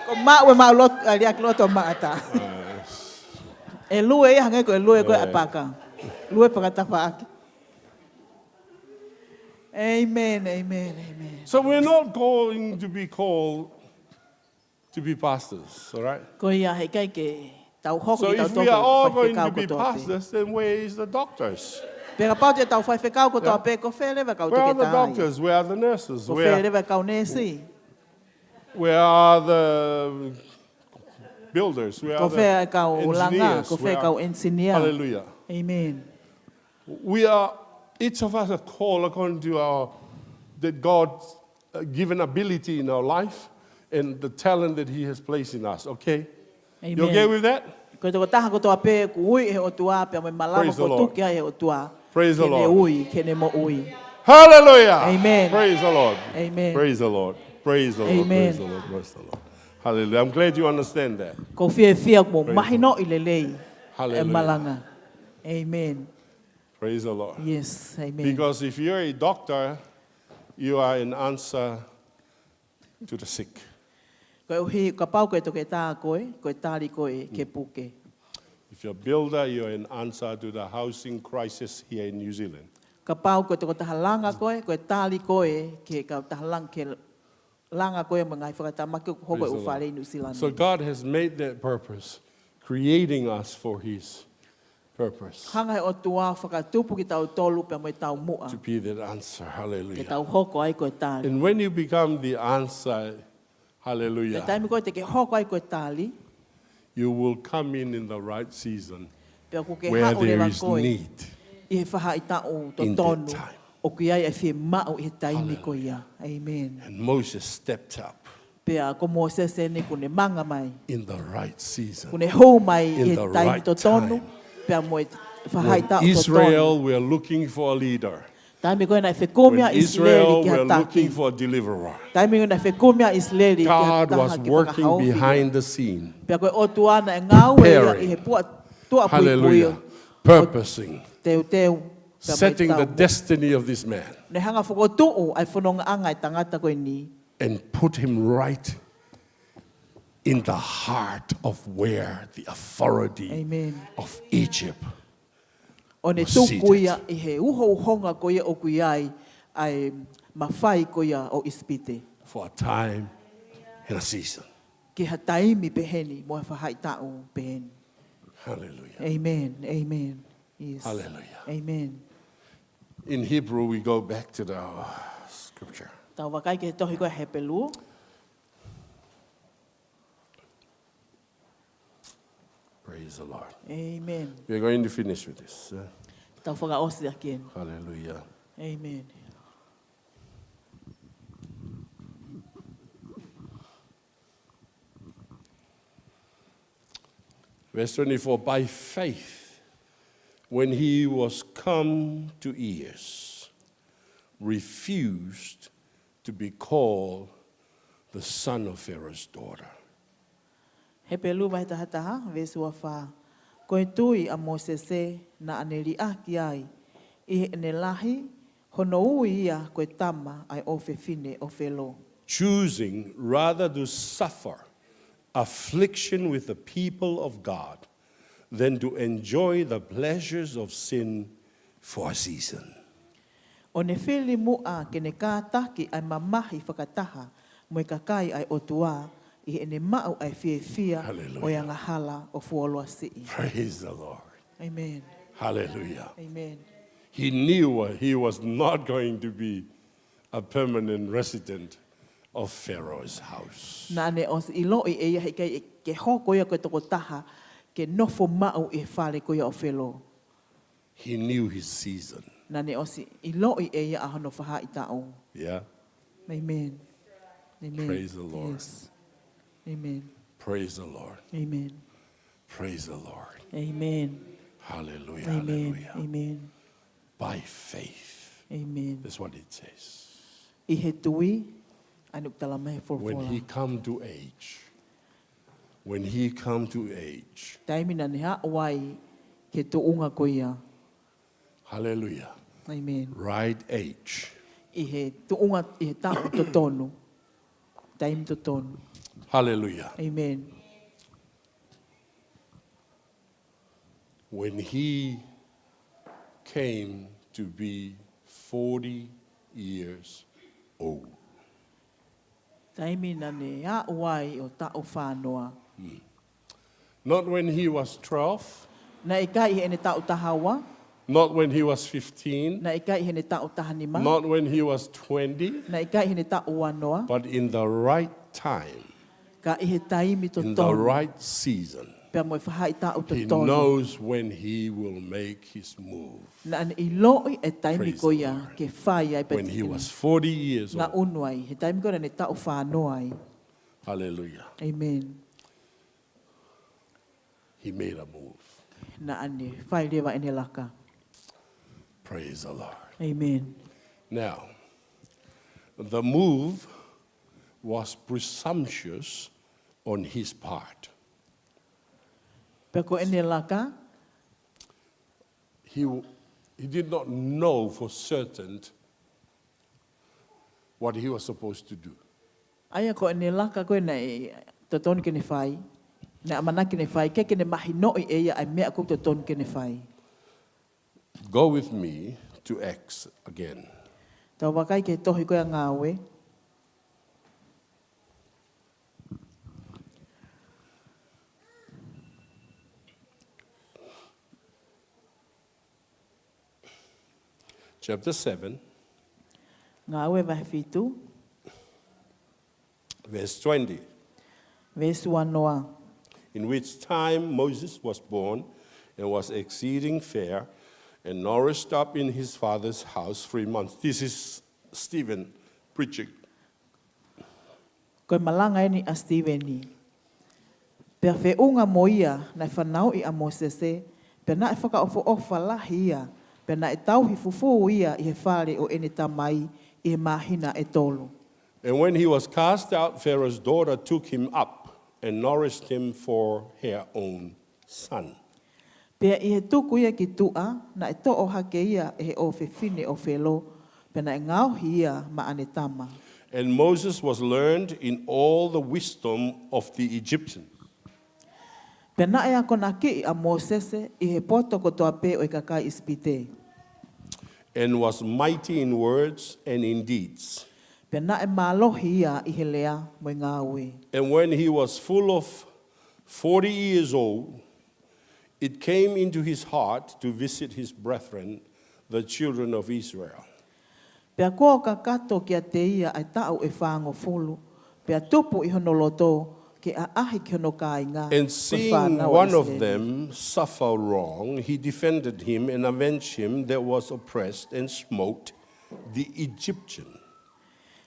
Ko e maʻu e maʻu loto, ʻa, liʻaki loto Mata. Yes. ʻE lue ia hangē ko e lue ko ē ʻa e Yeah. paka. Lue fakatafaʻaki. Amen, amen, amen. So we're not going to be called to be pastors, all right? Ko ia he ʻikai ke tau hoko So kitautolu if we are all ko e going to faifekau be kotoa pē. pastors, then where is the doctors? Pea kapau te tau faifekau kotoa Yeah. pē, ko fē leva e kau Where are the toketā ia? doctors? Where are the nurses? Ko Where, fē leva e kau neesi? where are the builders? Where Ko are fē e kau the langa? engineers? Ko fē e Where kau are engineer? Hallelujah. Amen. We are, each of us are called according to our, that God given ability in our life and the talent that He has placed in us, okay? You okay with that? Ko e tokotaha kotoa pē kuo ui ʻe he ʻOtua pea mo e malanga Praise the kuo Lord. tuku ki ai ʻe he ʻOtua. Praise the Ke ne Lord. ui, ke ne moʻui. Hallelujah. Amen. Praise the Lord. Amen. Praise the Lord. Praise the Lord. Amen. Praise the Lord. Praise the Lord. Hallelujah. I'm glad you understand that. ʻOku ou fiefia kuo Praise the mahinoʻi lelei e Hallelujah. malanga. Amen. Praise the Lord. Yes, amen. Because if you're a doctor, you are an answer to the sick. Koeʻuhi, kapau ko e toketā koe, ko e tali koe ki he puke. If you're a builder, you're an answer to the housing crisis here in New Zealand. Kapau ko e tokotaha langa koe, ko e tali koe ki he kautaha langa, ki he langa koe mo e ngaahi fakatamaki ʻoku hoko Praise ʻi the Lord. fale ʻi Nuʻu Sila ni. So God has made that purpose, creating us for His purpose. Hanga ʻe he ʻOtua ʻo fakatupu kitautolu pea mo e taumuʻa. To be that answer. Hallelujah. Ke tau hoko ai ko e tali. And when you become the answer, Ko e hallelujah, taimi ko ē te ke hoko ai ko e tali, you will come in in the right season pea ʻoku ke where haʻu there leva is koe need. ʻI he faʻahitaʻu In that totonu time. ʻoku ʻi ai e fiemaʻu ʻi he taimi ko ia. Hallelujah. Amen. And Moses stepped up Pea ko Mōsese eni kuo ne manga mai in the right season, Kuo ne hū mai in ʻi he the taimi right totonu time. pea mo e When faʻahitaʻu totonu. Israel were looking for a leader, Taimi ko ē naʻe fekumi When ʻa ʻIsileli Israel ki ha were taki. looking for a deliverer, Taimi ko ē naʻe fekumi ʻa ʻIsileli ki ha God taha was ke working fakahaofi. behind the scene, Pea ko e ʻOtua naʻe ngāue ia preparing. ʻi he puʻa, tuʻa puipui. Hallelujah. Purposing. Teuteu. Pea mo e Setting the taumuʻa. destiny of this man. Ne hanga fokotuʻu ʻa e fonongaʻanga ʻa e tangata ko eni. And put him right in the heart of where the authority Amen. of Egypt ʻO ne was tuku seated. ia ʻi he uhouhonga ko ia ʻoku ʻi ai ʻa e mafai ko ia ʻo ʻIsipite. For a time and a season. Ki ha taimi peheni, mo ha faʻahitaʻu peheni. Hallelujah. Amen. Amen. Yes. Hallelujah. Amen. In Hebrew, we go back to the scripture. Tau vakai ki he tohi ko e Hepelū. Praise the Lord. Amen. We're going to finish with this, uh, Tau fakaʻosi ʻaki eni. Hallelujah. Amen. Verse twenty-four, by faith, when he was come to years, refused to be called the son of Pharaoh's daughter. Hepelū vahe taha taha, veesi ua fā. Ko e tui ʻa Mōsese naʻa ne liʻaki ai, ʻi heʻene lahi, hono ui ia ko e tama ʻa e ʻofefine ʻo Felo. Choosing rather to suffer affliction with the people of God than to enjoy the pleasures of sin for a season. ʻO ne fili muʻa ke ne kātaki ʻa e mamahi fakataha mo e kakai ʻa e ʻOtua ʻi heʻene maʻu ʻa e fiefia Hallelujah. ʻo e angahala ʻo fuoloa siʻi. Praise the Lord. Amen. Hallelujah. Amen. He knew, uh, he was not going to be a permanent resident of Pharaoh's house. Naʻa ne ʻosi ʻiloʻi ʻe ia heʻikai ke hoko ia ko e tokotaha ke nofo maʻu ʻi he fale ko ia ʻo Felo. He knew his season. Naʻa ne ʻosi ʻiloʻi ʻe ia ʻa hono faʻahitaʻu. Yeah. Amen. Amen. Praise the Lord. Yes. Amen. Praise the Lord. Amen. Praise the Lord. Amen. Hallelujah. Amen. Hallelujah. Amen. By faith. Amen. That's what it says. ʻI he tui, ʻa eni ʻoku tala mai he folofola. When he come to age, when he come to age, Taimi naʻa ne haʻu ai ki he tuʻunga ko ia. Hallelujah. Amen. Right age. ʻI he tuʻunga, ʻi he taʻu totonu. Taimi totonu. Hallelujah. Amen. When he came to be forty years old. Taimi naʻa ne aʻu ai ʻo taʻu fānoa. Hmm. Not when he was twelve. Naʻe ʻikai heʻene taʻu taha ua. Not when he was fifteen. Naʻe ʻikai heʻene taʻu taha nima. Not when he was twenty. Naʻe ʻikai heʻene taʻu ua noa. But in the right time. Ka ʻi he taimi totonu. In the right season. Pea mo e faʻahitaʻu totonu. He knows when he will make his move. Naʻa ne ʻiloʻi e taimi ko ia ke fai ai pea te ne ngaʻunu ai. Praise the Lord. When he was forty years old. He taimi ko ia naʻa ne taʻu fāngofulu ai. Hallelujah. Amen. He made a move. Naʻa ne fai leva ʻene laka. Praise the Lord. Amen. Now, the move was presumptuous on his part. Pea ko ʻene laka, he, he did not know for certain what he was supposed to do. ʻA ia ko ʻene laka ko ē naʻe totonu ke ne fai, naʻe ʻamanaki ke ne fai, ʻikai ke ne mahinoʻi ʻe ia ʻa e meʻa ʻoku totonu ke ne fai. Go with me to Acts again. Tau vakai ki he tohi ko ia Ngāue. Chapter seven. Ngāue vahe fitu. Verse twenty. Veesi uanoa. In which time Moses was born and was exceeding fair and nourished up in his father's house three months. This is Stephen preaching. Ko e malanga eni ʻa Sitīveni. Pea feʻunga mo ia naʻe fanauʻi ʻa Mōsese, pea naʻe fakaʻofoʻofa lahi ia, pea naʻe tauhi fufū ia ʻi he fale ʻo ʻene tamai ʻi he māhina ʻe tolu. And when he was cast out, Pharaoh's daughter took him up and nourished him for her own son. Pea ʻi he tuku ia ki tuʻa, naʻe toʻo hake ia ʻe he ʻofefine ʻo Felo, pea naʻe ngaohi ia maʻane tama. And Moses was learned in all the wisdom of the Egyptians. Pea naʻe akonakiʻi ʻa Mōsese ʻi he poto kotoa pē ʻo e kakai ʻIsipite. And was mighty in words and in deeds. Pea naʻe mālohi ia ʻi he lea mo e ngāue. And when he was full of forty years old, it came into his heart to visit his brethren, the children of Israel. Pea kuo kakato kiate ia ʻa e taʻu ʻe fāngofulu, pea tupu ʻi hono loto ke ʻaʻahi ki hono kāinga, ko e fānau ʻa ʻIsileli. And seeing one of them suffer wrong, he defended him and avenged him that was oppressed and smote the Egyptian.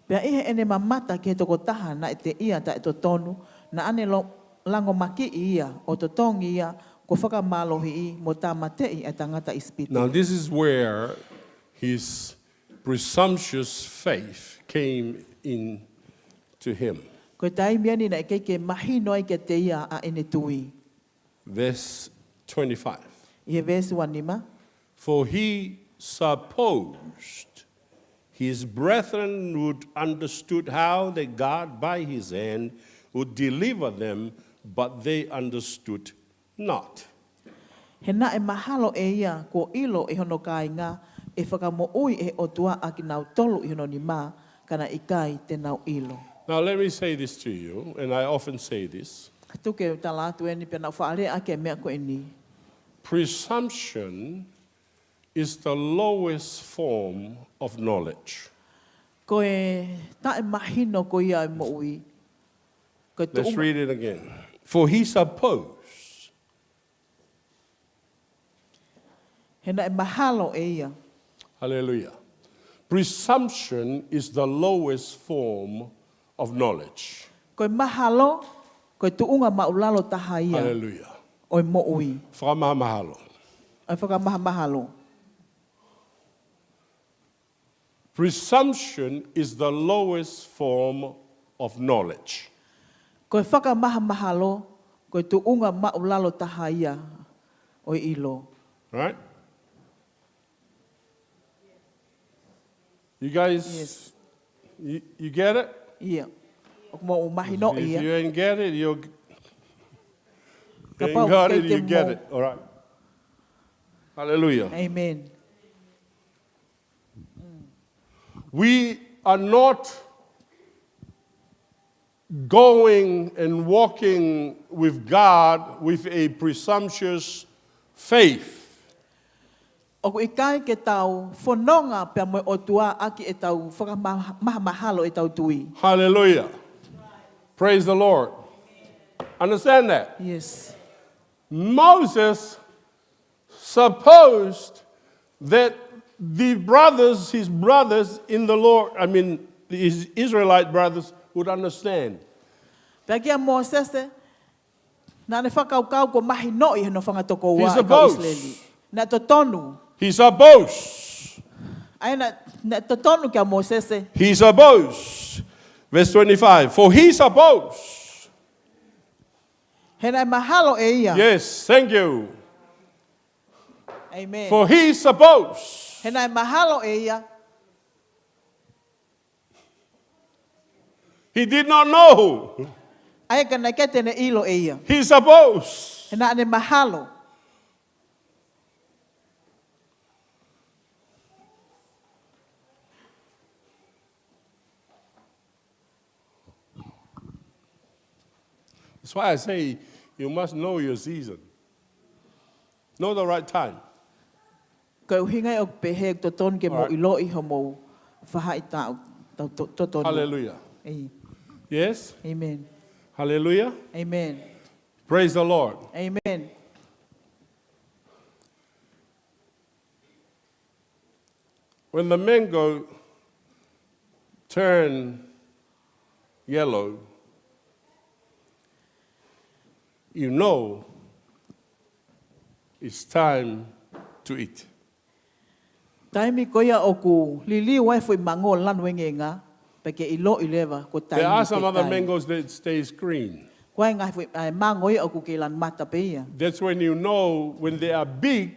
Pea ʻi heʻene mamata ki he tokotaha naʻe teʻia taʻetotonu, naʻa ne lo-, langomakiʻi ia, ʻo totongi ia kuo fakamālohiʻi mo tāmateʻi ʻa e tangata ʻIsipite. Now, this is where his presumptuous faith came in to him. Ko e taimi eni naʻe ʻikai ke mahino ai kiate ia ʻa ʻene tui. Verse twenty-five. ʻI he veesi uanima. For he supposed his brethren would understood how that God by his hand would deliver them, but they understood not. He naʻe mahalo ʻe ia kuo ʻilo ʻe hono kāinga ʻe fakamoʻui ʻe he ʻOtua ʻa kinautolu ʻi hono nima, ka naʻe ʻikai te nau ʻilo. Now let me say this to you, and I often say this. Tuku ke u tala atu eni pea naʻa ku faʻa lea ʻaki e meʻa ko eni. Presumption is the lowest form of knowledge. Ko e taʻemahino ko ia ʻo e moʻui. Ko e tuʻunga. Let's read it again. For he supposed. He naʻe mahalo ʻe ia. Hallelujah. Presumption is the lowest form of knowledge. Ko e mahalo, ko e tuʻunga maʻulalo taha ia. Hallelujah. ʻO e moʻui. Fakamahamahalo. ʻO e fakamahamahalo. Presumption is the lowest form of knowledge. Ko e fakamahamahalo, ko e tuʻunga maʻulalo taha ia ʻo e ʻilo. Right? You guys, yes, you, you get it? ʻIo. ʻOku mou mahinoʻi ia. If you ain't get it, you ain't got it, you get it. Kapau ʻoku ʻikai te mou. All right. Hallelujah. Amen. We are not going and walking with God with a presumptuous faith. ʻOku ʻikai ke tau fononga pea mo e ʻOtua ʻaki ʻetau fakamahamahalo ʻetau tui. Hallelujah. Praise the Lord. Understand that? Yes. Moses supposed that the brothers, his brothers in the Lord, I mean, his Israelite brothers, would understand. Pea kia Mōsese, naʻa ne fakakaukau kuo mahinoʻi hono fanga tokoua ʻi ka ʻIsileli. Naʻe totonu. He supposed. ʻA ia naʻe, naʻe totonu kia Mōsese. He supposed. Verse twenty-five. For he supposed. He naʻe mahalo ʻe ia. Yes, thank you. Amen. For he supposed. He naʻe mahalo ʻe ia. He did not know. ʻA ia ka naʻe ʻikai te ne ʻilo ʻe ia. He supposed. He naʻa ne mahalo. That's why I say you must know your season. Know the right time. Ko e ʻuhinga ia ʻoku pehē ʻoku totonu ke mou ʻiloʻi hoʻomou faʻahitaʻu totonu. Hallelujah. ʻEi. Yes? Amen. Hallelujah. Amen. Praise the Lord. Amen. When the mango turn yellow, you know it's time to eat. Taimi ko ia ʻoku liliu ai e foʻi mango lanu engenga, pea ke ʻiloʻi leva ko e taimi ke kai. There are some other mangoes that stays green. Ko e ngaahi foʻi, ʻa e mango ia ʻoku kei lanu mata pē ia. That's when you know when they are big,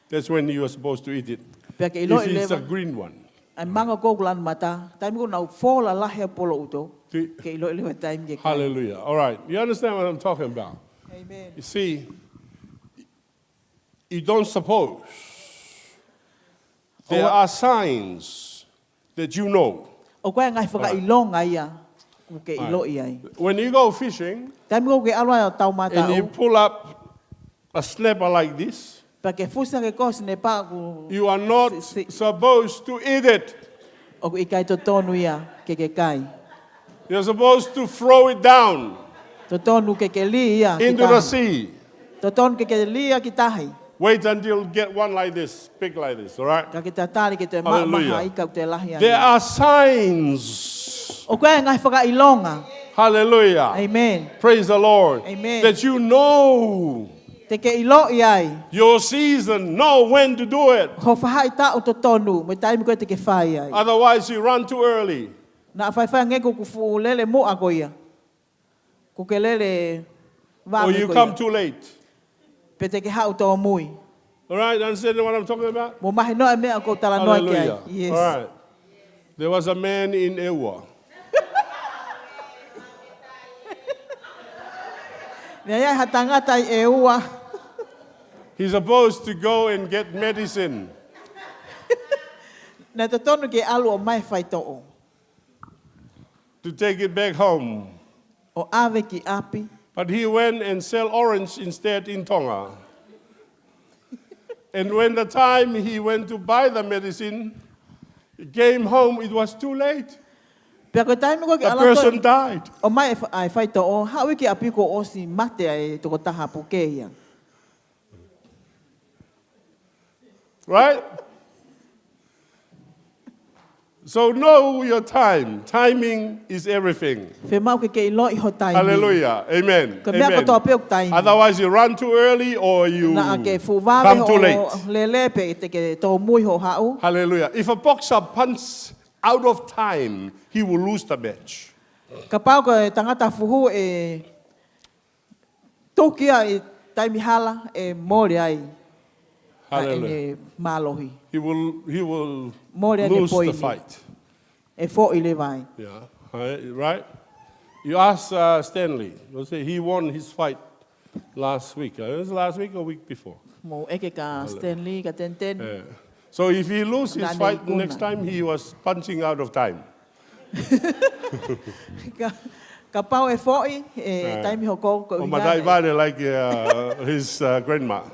that's when you are supposed to eat it. Pea ke ʻiloʻi leva. If it's a green one. ʻA e mango ko ē ʻoku lanu mata, taimi ko ē naʻa nau fō lalahi ʻa e polo ʻuto, See? Ke ʻiloʻi leva taimi ke kai. Hallelujah. All right. You understand what I'm talking about? Amen. You see, you don't suppose. There are signs that you know. ʻOku ʻi ai e ngaahi fakaʻilonga ia ʻoku ke ʻiloʻi ai. When you go fishing Taimi ko ē ʻoku ke ʻalu ai ʻo tau mata and you au, pull up a snapper like this, pea ke fusi hake koe e snapper ʻoku you are not Si- si- supposed to eat it. ʻoku ʻikai totonu ia ke ke kai. You're supposed to throw it down Totonu ke ke lī ia ki into the tahi. Sea. Totonu ke ke lī ia ki tahi. Wait until you get one like this, big like this, all right? Ka ke tatali ke toe maʻamaha ai ka toe lahi ai. There are signs. ʻOku ʻi ai e ngaahi fakaʻilonga. Hallelujah. Amen. Praise the Lord. Amen. That you know Te ke ʻiloʻi ai. Your season, know when to do it. Ho faʻahitaʻu totonu, mo e taimi ko ē te ke fai ai. Otherwise, you run too early. Naʻa faifai ange ʻoku ke fuʻu lele muʻa koe ia. ʻOku ke lele vave koe ia. Or you come too late. Pe te ke haʻu tōmui. All right, understand what I'm talking about? Mou mahinoʻi e meʻa ʻoku ou talanoa ki ai. Hallelujah. Yes. All right. There was a man in ʻEua. Naʻe ʻi ai ha tangata ʻi ʻEua. He's supposed to go and get medicine Naʻe totonu ke ʻalu ʻo ʻomai e faitoʻo. to take it back home. ʻO ʻave ki ʻapi. But he went and sell orange instead in Tonga. And when the time he went to buy the medicine, he came home, it was too late. Pea ko e taimi ko ē ke The ʻalu person atu died. ʻo ʻomai e fa-, ʻa e faitoʻo, haʻu ia ki ʻapi kuo ʻosi mate ʻa e tokotaha puke ia. Right? So know your time. Timing is everything. Fiemaʻu ke ke ʻiloʻi ho taimi. Hallelujah. Amen. Ko e meʻa kotoa pē ʻoku taimi. Otherwise, you run too early or you Naʻa ke fuʻu vave come too hoʻo late. lele pe te ke tōmui hoʻo haʻu. Hallelujah. If a boxer punch out of time, he will lose the match. Kapau ko e tangata fuhu ʻe tuki ia ʻi taimi hala ʻe mole ai. ʻA Hallelujah. ʻene mālohi. He will, he will Mole ʻene lose the poini. Fight. ʻE foʻi leva ai. Yeah, all right, right? You ask uh, Stanley. You'll say he won his fight last week. Uh, it was last week or week before? Mou ʻeke kia Stanley, kia Tenten. Yeah. So if he lose his Naʻa ne fight the ikuna. Next time, he was punching out of time. Ka, kapau ʻe foʻi, e Yeah. taimi hoko ko Oh, ʻuhinga Matai ʻe- Vale like uh, his uh, grandma.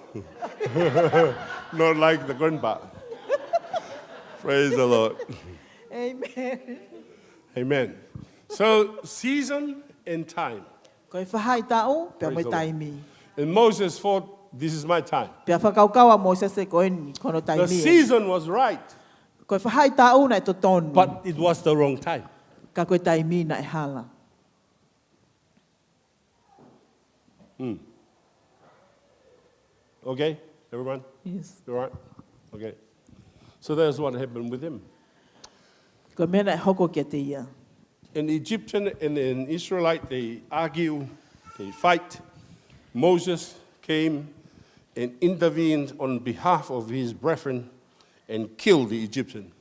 Not like the grandpa. Praise the Lord. Amen. Amen. So, season and time. Ko e faʻahitaʻu, pea mo e Praise the Lord. Taimi. And Moses thought, "This is my time." Pea fakakaukau ʻa Mōsese ko eni, ko hono The taimi ē. Season was right, Ko e faʻahitaʻu naʻe totonu. But it was the wrong time. Ka ko e taimi naʻe hala. Okay, everyone? Yes. You all right? Okay. So that's what happened with him. Ko e meʻa naʻe hoko kiate ia. An Egyptian and an Israelite, they argue, they fight. Moses came and intervened on behalf of his brethren and killed the Egyptian.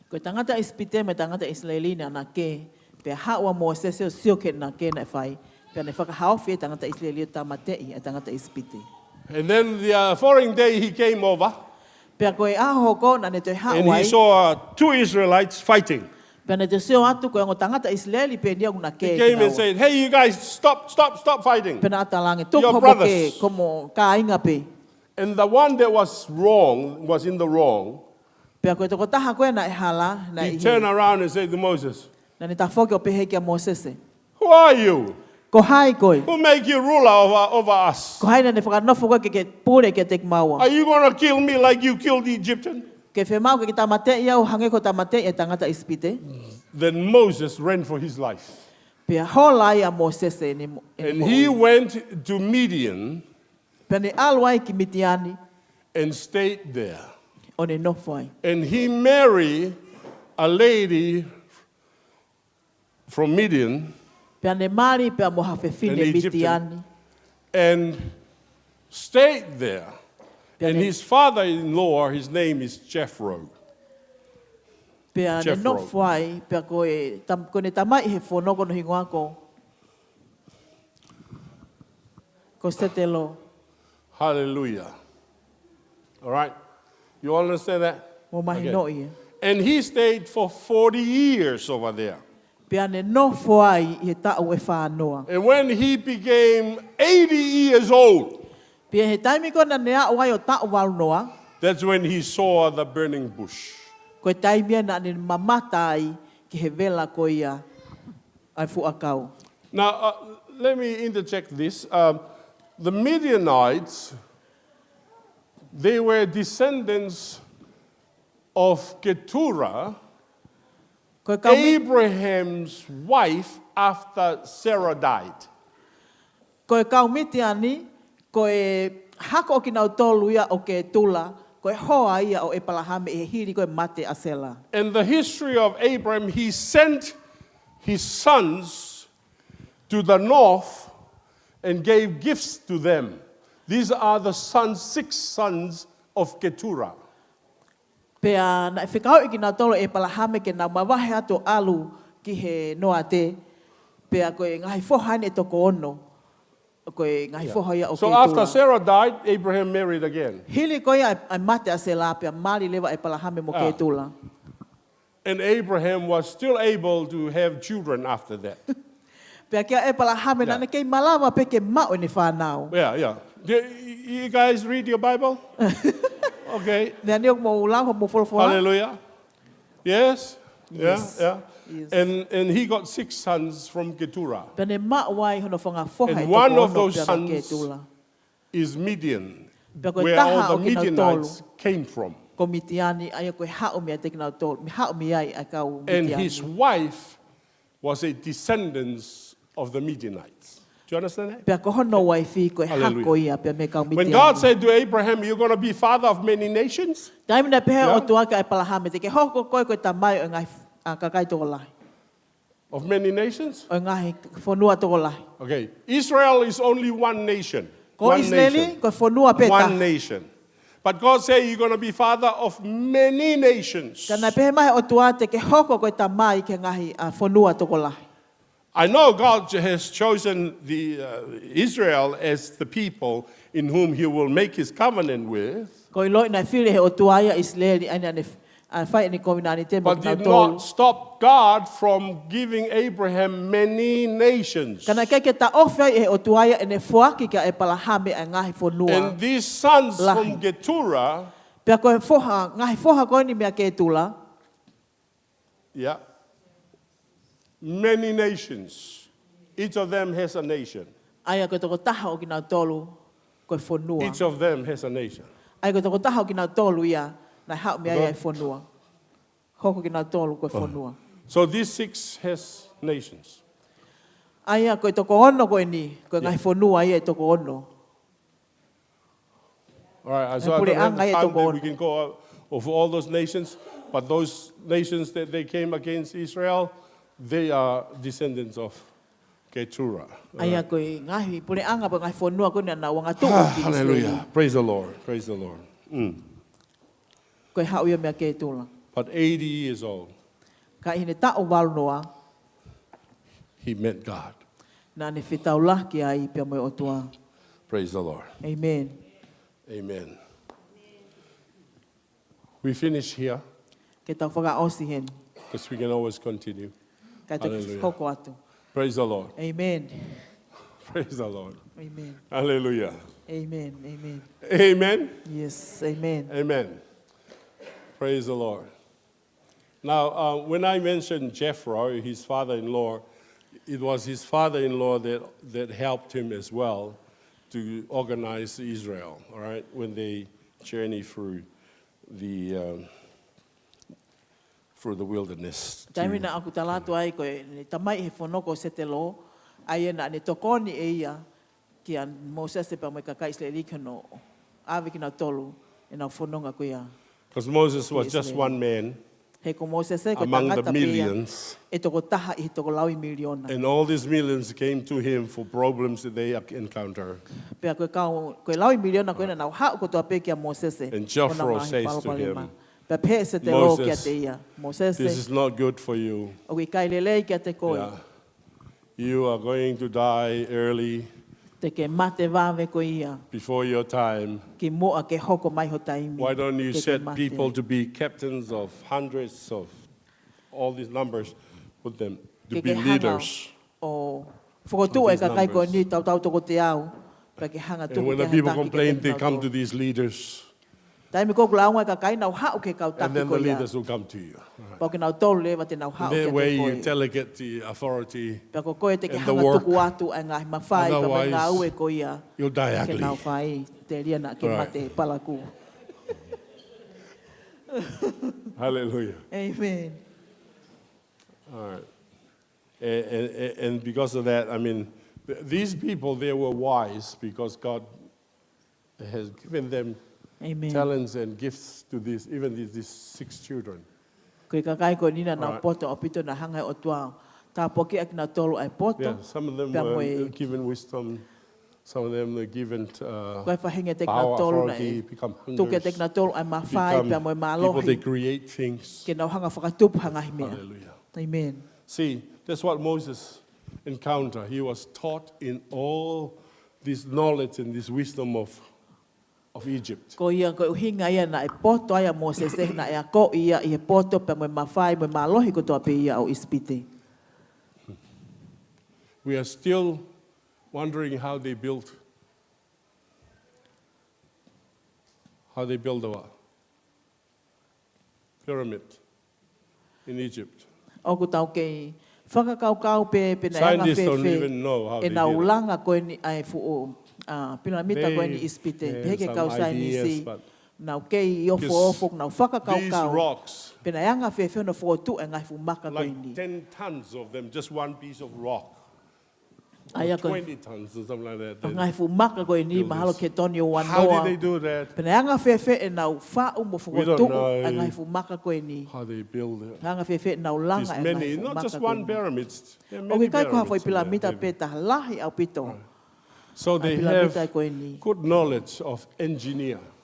Ko e tangata ʻIsipite mo e tangata ʻIsileli naʻa na kē, pea haʻu ʻa Mōsese ʻo sio ki heʻena kē naʻe fai, pea ne fakahaofi e tangata ʻIsileli ʻo tāmateʻi e tangata ʻIsipite. And then the uh, following day he came over, Pea ko e ʻaho hoko naʻa ne toe haʻu and he ai, saw uh, two Israelites fighting. Pea ne toe sio atu ko e ongo tangata ʻIsileli pē eni ʻoku na kē He came and kinaua. Said, "Hey, you guys, stop, stop, stop fighting." Pea naʻa na talaange, "Tuku You're hoʻomo kē, brothers. ko hoʻomo kāinga pē." And the one that was wrong, was in the wrong, Pea ko e tokotaha ko ē naʻe hala, naʻe he ʻi he. Turned around and said to Moses, Naʻa ne tafoki ʻo pehē kia Mōsese, "Who are you? "Ko hai koe? Who make you ruler over, over us? Ko hai naʻa ne fakanofo koe ke ke pule kiate kimaua? Are you going to kill me like you killed the Egyptian?" Ke fiemaʻu ke ke tāmateʻi au hangē ko e tāmateʻi e tangata ʻIsipite?" Then Moses ran for his life. Pea hola ai ʻa Mōsese ʻene mo-, ʻene And he moʻui. Went to Midian Pea ne ʻalu ai ki Mitiani, and stayed there. ʻo ne nofo ai. And he married a lady from Midian, Pea ne mali pea mo ha fefine An Egyptian. Mitiani. And stayed there. Pea And ne, his father-in-law, his name is Jethro. Pea ne Jethro. Nofo ai, pea ko e tam-, ko ʻene tamai he fono ko hono hingoa ko, ko Setelo. Hallelujah. All right. You all understand that? Mou mahinoʻi ē. And he stayed for forty years over there. Pea ne nofo ai ʻi he taʻu ʻe fānoa. And when he became eighty years old, Pea he taimi ko ē naʻa ne aʻu ai ʻo taʻu valunoa, that's when he saw the burning bush. Ko e taimi ia naʻa ne mamata ai ki he vela ko ia ʻa e fuʻu ʻakau. Now, uh, let me interject this. Um, the Midianites, they were descendants of Keturah, Ko e kau Mi-, Abraham's wife after Sarah died. Ko e kau Mitiani, ko e hako ʻo kinautolu ia ʻo Ketula, ko e hoa ia ʻo ʻEpalahame ʻi he hili ko e mate ʻa Sela. In the history of Abraham, he sent his sons to the north and gave gifts to them. These are the sons, six sons of Keturah. Pea naʻe fekauʻi kinautolu ʻe ʻEpalahame ke nau mavahe atu ʻo ʻalu ki he noate, pea ko e ngaahi foha ʻe toko ono, ko e ngaahi foha ia ʻo Ketula. So after Sarah died, Abraham married again. Hili ko ia ʻa e mate ʻa Sela pea mali leva ʻa ʻEpalahame mo Ketula. And Abraham was still able to have children after that. Pea kia ʻEpalahame naʻa ne kei malava pē ke maʻu ʻene fānau. Yeah, yeah. Do you guys read your Bible? Okay. Naʻa ne ʻoku mou lau hoʻomou folofola. Hallelujah. Yes? Yeah, Yes. Yeah. Yes. And, and he got six sons from Keturah. Pea ne maʻu ai hono fanga foha ʻe And one toko of ono those pea mo sons Ketula. Is Midian, Pea ko e where taha all the ʻo kinautolu. Midianites came from. Ko Mitiani, ʻa ia ko e haʻu mei ai ʻa kinautolu, mei haʻu mei ai ʻa e kau Mitiani. And his wife was a descendant of the Midianites. Do you understand that? Pea ko hono uaifi ko e hako ia pea mei he kau Mitiani. When God said to Abraham, "You're gonna be father of many nations," Taimi naʻe pehē Yeah. ʻOtua kia ʻEpalahame, te ke hoko koe ko e tamai ʻo e ngaahi, ʻa, kakai tokolahi. of many nations. ʻO e ngaahi fonua tokolahi. Okay, Israel is only one nation. Ko One ʻIsileli, nation. Ko e fonua pē taha. One nation. But God said, "You're gonna be father of many nations." Ka naʻe pehē mai ʻOtua te ke hoko ko e tamai ki he ngaahi, ʻa, fonua tokolahi. I know God has chosen the, uh, Israel as the people in whom he will make his covenant with. Ko e ʻiloʻi naʻe fili ʻe he ʻOtua ia ʻIsileli, ʻa ia naʻa ne, ʻa, fai ʻene kovinānite mo kinautolu. But did not stop God from giving Abraham many nations. Ka naʻe ʻikai ke taʻofi ai ʻe he ʻOtua ia ʻene foaki kia ʻEpalahame ʻa e ngaahi fonua. And these sons Lahi. From Keturah, Pea ko e foha, ngaahi foha ko eni mei a Ketula. Yeah. Many nations. Each of them has a nation. ʻA ia ko e tokotaha ʻo kinautolu ko e fonua. Each of them has a nation. ʻA ia ko e tokotaha ʻo kinautolu ia naʻe haʻu mei ai ʻa e fonua. Hoko kinautolu ko e fonua. So these six has nations. ʻA ia ko e toko ono ko eni, ko e ngaahi fonua ia ʻe toko ono. All right, so I don't have the time that we can go over all those nations, but those nations that they came against Israel, they are descendants of Keturah. ʻA ia ko e ngaahi puleʻanga pe ngaahi fonua ko eni naʻa nau angatuʻu ki ʻIsileli. Hallelujah. Praise the Lord. Praise the Lord. Mm. Ko e haʻu ia mei a Ketura. But eighty years old, ka ʻi heʻene taʻu valu noa, he met God. Naʻa ne fetaulaki ai pea mo e ʻOtua. Praise the Lord. Amen. Amen. We finish here. Ke tau fakaʻosi heni. Because we can always continue. Ka te hoko atu. Praise the Lord. Amen. Praise the Lord. Amen. Hallelujah. Amen. Amen. Amen. Yes, amen. Amen. Praise the Lord. Now, uh, when I mentioned Jethro, his father-in-law, it was his father-in-law that, that helped him as well to organize Israel, all right, when they journey through the, um, through the wilderness. Taimi naʻa ku tala atu ai ko e tamai he fonua ko Setelo, ʻa ia naʻa ne tokoni ʻe ia kia Mōsese pea mo e kakai ʻIsileli ke nau ʻave kinautolu ʻenau fononga ko ia. Because Moses was just one man. He ko Mōsese ko e tangata pē ia ʻe toko taha ʻi he toko laui miliona. And all these millions came to him for problems that they encounter. Pea ko e kau, ko e laui miliona ko ena nau haʻu kotoa pē kia Mōsese. And Jethro says to him, Pea pehē ʻe Setelo kiate ia, Mōsese, this is not good for you. ʻOku ʻikai lelei kiate koe. Yeah. You are going to die early. Te ke mate vave koe ia. Before your time. Kimuʻa ke hoko mai ho taimi. Why don't you set people to be captains of hundreds of all these numbers, put them to be leaders. ʻO fokotuʻu e kakai ko eni tautau toko teau, pea ke hanga tuku ke hanga taki ke ʻenau tō. And when the people complain, they come to these leaders. Taimi ko ē ʻoku lāunga e kakai nau haʻu ki he kau taki ko ia. And then the leaders will come to you. All right. Pea ko kinautolu leva te nau haʻu kiate koe. In that way you delegate the authority and the work. Pea ko koe te ke hanga tuku atu ʻa e ngaahi mafai pea mo e ngāue ko ia ke nau fai. Otherwise, you'll die ugly. Telia naʻa ke mate palakū. Hallelujah. Amen. All right. And, and, and because of that, I mean, th-, these people, they were wise because God has given them talents and gifts to these, even these, these six children. Ko e kakai ko eni naʻa nau poto ʻaupito, naʻe hanga ʻe he ʻOtua ʻo tāpuakiʻi kinautolu ʻaki e poto. Yeah, some of them were given wisdom, some of them were given, uh, power, authority, become hunters, become people that create things. Ko e faʻahinga ʻe kinautolu naʻe tuku ʻe kinautolu ʻa e mafai pea mo e mālohi ke nau hanga ʻo fakatupu ha ngaahi meʻa. Hallelujah. Amen. See, that's what Moses encountered. He was taught in all this knowledge and this wisdom of, of Egypt. Ko ia ko e ʻuhinga ia naʻe poto ai ʻa Mōsese, naʻe akoʻi ia ʻi he poto pea mo e mafai mo e mālohi kotoa pē ia ʻo ʻIsipite. We are still wondering how they built, how they built the what? Pyramid in Egypt. ʻOku tau kei fakakaukau pē pe naʻe anga fēfē ʻenau langa ko eni ʻa e fuʻu, ā, pilamita ko eni ʻi ʻIsipite. Pehē ki he kau saienisi, nau kei ofoofo, nau fakakaukau pe naʻe anga fēfē hono fokotuʻu e ngaahi fuʻu maka ko eni. Like ten tons of them, just one piece of rock. ʻA ia ko e ngaahi fuʻu maka ko eni mahalo ke toni ʻe ua noa. Pe naʻe anga fēfē ʻenau faʻu mo fokotuʻu e ngaahi fuʻu maka ko eni. Naʻe anga fēfē ʻenau langa e ngaahi fuʻu maka ko eni. ʻOku ʻikai ko ha foʻi pilamita pē, tā, lahi ʻaupito ʻa e pilamita ko eni.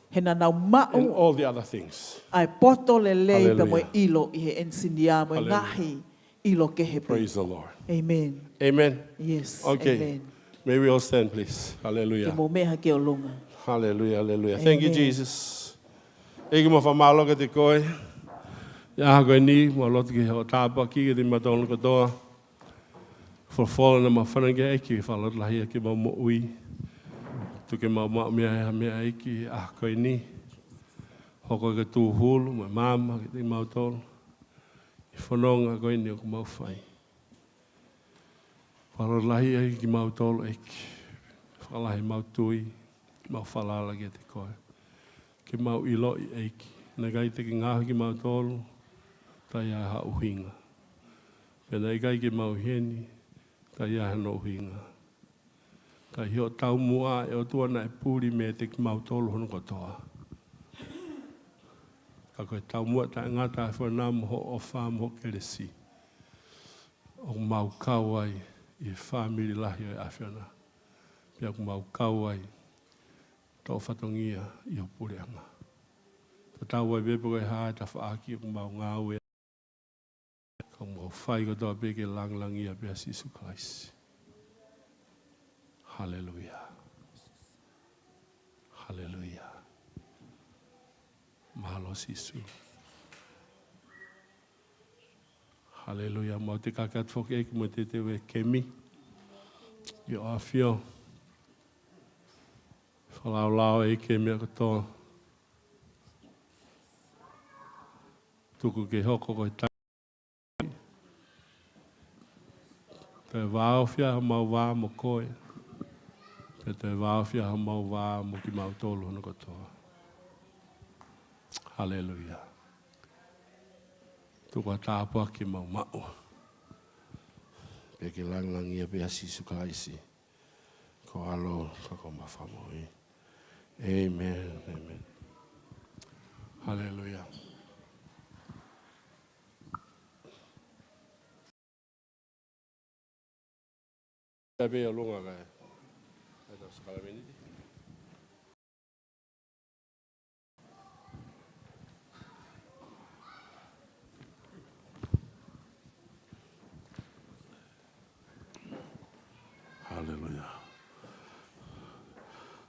He naʻa nau maʻu ʻa e poto lelei pea mo e ʻilo ʻi he enisinia mo e ngaahi ʻilo kehe pē. Praise the Lord. Amen. Amen. Yes, amen. Okay. May we all stand, please. Hallelujah. Ke mou meʻa hake ki ʻolunga. Hallelujah, hallelujah. Thank you, Jesus. ʻEiki, mau fakamālō kiate koe ʻi he ʻaho ko eni, mau lotu ke ke tāpuakiʻi kimautolu kotoa. Folofola naʻa mau fanongo ki ai, ʻEiki, fakalotolahiʻi ʻaki ʻemau moʻui. Tuku ke mau maʻu mei ai ha meʻa, ʻEiki, ʻi he ʻaho ko eni. Hoko ʻo ke tūhulu mo e maama kiate kimautolu ʻi he fononga ko eni ʻoku mau fai. Fakalotolahiʻi ʻaki kimautolu, ʻEiki. Fakalahi ʻemau tui, ʻemau falala kiate koe. Ke mau ʻiloʻi ʻEiki, naʻe ʻikai te ke ngaohi kimautolu taʻe ʻi ai ha ʻuhinga. Pea naʻe ʻikai ke mau ʻi heni taʻe ʻi ai hano ʻuhinga. Ka ʻi hoʻo taumuʻa ʻe ʻOtua naʻe puli meiate kimautolu hono kotoa. Ka ko e taumuʻa taʻengata ʻa e ʻAfiona mo hoʻo ʻofa mo hoʻo kelesi, ʻoku mau kau ai ʻi he fāmili lahi ʻo e ʻAfiona. Pea ʻoku mau kau ai, toʻo fatongia ʻi ho puleʻanga. Tatau ai pē pe ko e hā e tafaʻaki ʻoku mau ngāue, ka ʻoku mau fai kotoa pē ke langilangiʻia pē ʻa Sīsū Kalaisi. Haleluia. Haleluia. Mālō Sīsū. Haleluia. Mau te kaka atu foki ʻEiki mo te te we kemi. ʻIo ʻAfio. Falaulao ʻEiki e meʻa kotoa. Tuku ke hoko ko e ta-, toe vāofi ʻa homau vā mo koe. Pea toe vāofi ʻa homau vā mo kimautolu hono kotoa. Haleluia. Tuku ā tāpuaki ke mau maʻu. Pea ke langilangiʻia pē ʻa Sīsū Kalaisi. Ko e ʻAlo, ka ko homau Fakamoʻui. ʻĒmeni. ʻĒmeni. Haleluia. Tape ʻi ʻolunga kae. Kae tau sākalamēniti. Haleluia.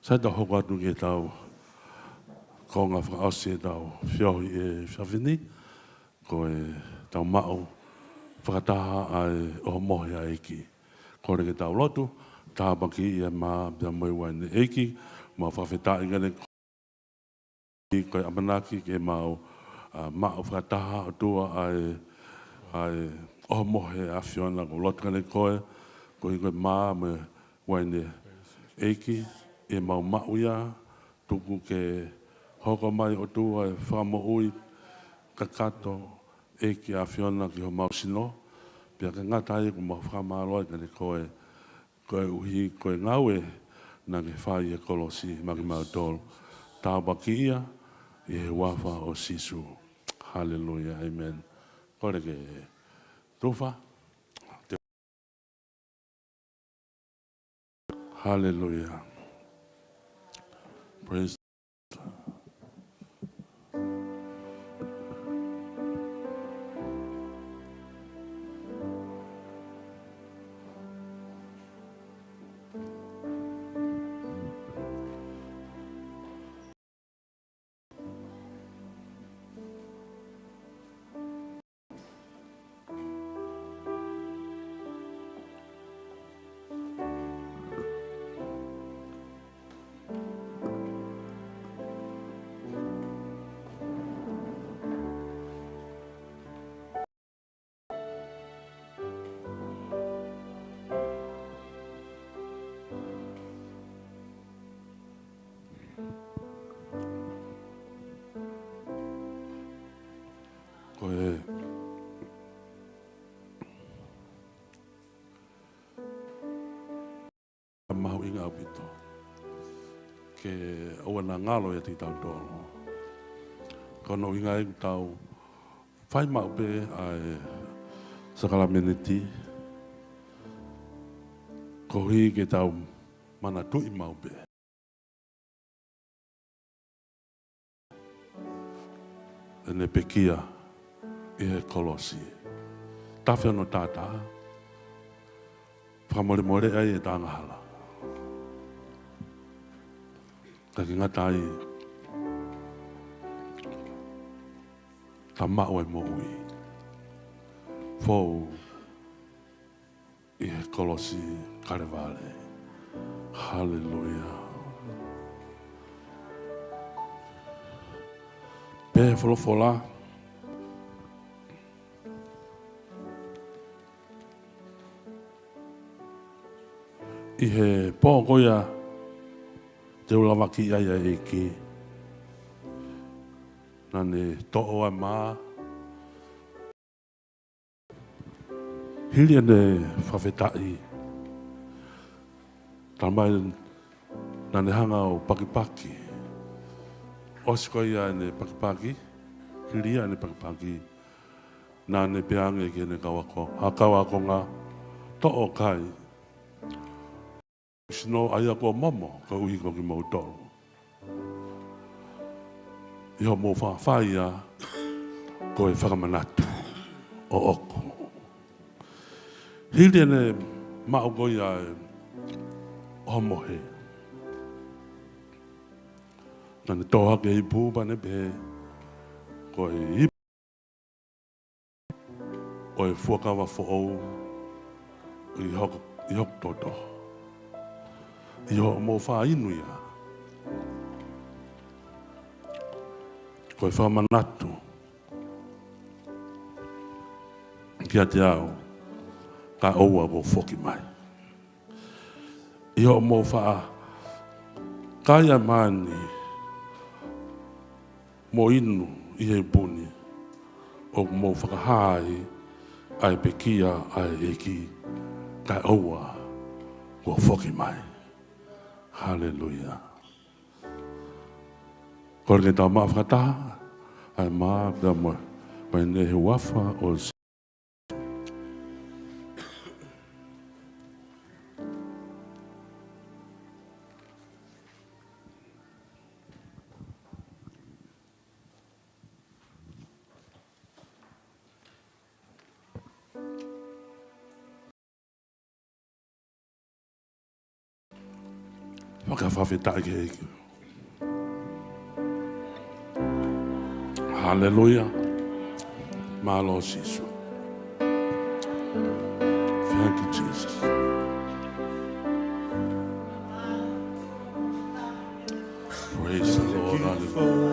Sai, tau hoko atu ki heʻetau konga fakaʻosi ʻetau feohi he efiafi ni. Ko ʻetau maʻu fakataha ʻa e ʻohomohe ʻa e ʻEiki. Kole ke tau lotu, tāpuakiʻi ʻa e mā pea mo e uaine. ʻEiki, mau fakafetaʻi ange ko e ʻamanaki ke mau, ʻa, maʻu fakataha ʻOtua ʻa e, ʻa e ʻohomohe ʻa e ʻAfiona. Ko e lotu ange ko e, koeʻuhi ko e mā mo e uaine. ʻEiki, ʻi heʻemau maʻu ia, tuku ke hoko mai ʻOtua e fakamoʻui kakato ʻEiki ʻAfiona ki homau sino, pea ke ngata ai ʻoku mau fakamālō ai kiate koe, koeʻuhi ko e ngāue naʻa ke fai he kolosi maʻa kimautolu. Tāpuakiʻi ia ʻi he huafa ʻo Sīsū. Haleluia, ʻēmeni. Kole ke tufa. Haleluia. Praise. Ko e mahuʻinga ʻaupito ke ʻoua naʻa ngalo ʻiate kitautolu. Ko hono ʻuhinga ia ʻoku tau fai maʻu pē ʻa e sākalamēniti, koeʻuhi ke tau manatuʻi maʻu pē ʻene pekia ʻi he kolosi. Tafe hono taʻataʻa, fakamolemoleʻi ai ʻeta angahala. Kae ngata ai, ta maʻu ai moʻui foʻou ʻi he kolosi Kalevale. Haleluia. Pehē folofola, ʻi he pō ko ia Te u lavakiʻi ʻa e ʻEiki. Naʻa ne toʻo ʻa e mā. Hili ʻene fakafetaʻi, talamai naʻa ne hanga ʻo pakipaki. ʻOsi ko ia ʻene pakipaki, hili ia ʻene pakipaki, naʻa ne pehē ange ki heʻene kau ako, ʻa e kau ākonga, toʻo ʻo kai. Sino ʻa ia kuo momo, koeʻuhi ko kimoutolu. ʻI hoʻomou faʻa fai ia, ko e fakamanatu ʻoʻoku. Hili ʻene maʻu ko ia ʻa e homo hē, naʻa ne toʻo hake e ipu pea ne pehē, ko e ipu ʻo e fuakava foʻou ʻi hoku, ʻi hoku toto. ʻI hoʻomou faʻa inu ia, ko e fakamanatu kiate au, kae ʻoua kuo u foki mai. ʻI hoʻomou faʻa kai ʻa e mā ni mo inu ʻi he ipu ni, ʻoku mou fakahā ai ʻa e pekia ʻa e ʻEiki, kae ʻoua kuo u foki mai. Haleluia. Kole ke tau maʻu fakataha ʻa e mā pea mo e, mo e ne he huafa ʻo Fakafetaʻi ki he ʻEiki. Haleluia. Mālō Sīsū. Thank you, Jesus. Praise the Lord. Hallelujah.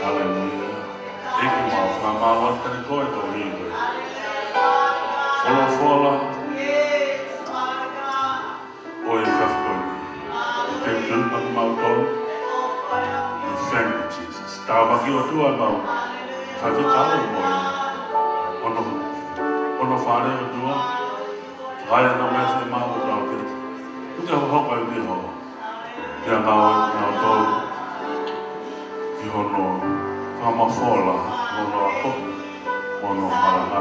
Haleluia. ʻEiki mau fakamālō atu kiate koe koeʻuhi ko e folofola ʻo e efiafi ko eni. ʻOku ke tui maʻa kimautolu, Tāpuaki ʻOtua ʻemau faifekau mo e, hono, hono fale ʻOtua. Fai ʻa e meʻa ʻemau ʻOtua ke tuku ke hohoko ai pē ho. Pea mau, mau tau ki hono fakamafola, hono akoʻi, hono malanga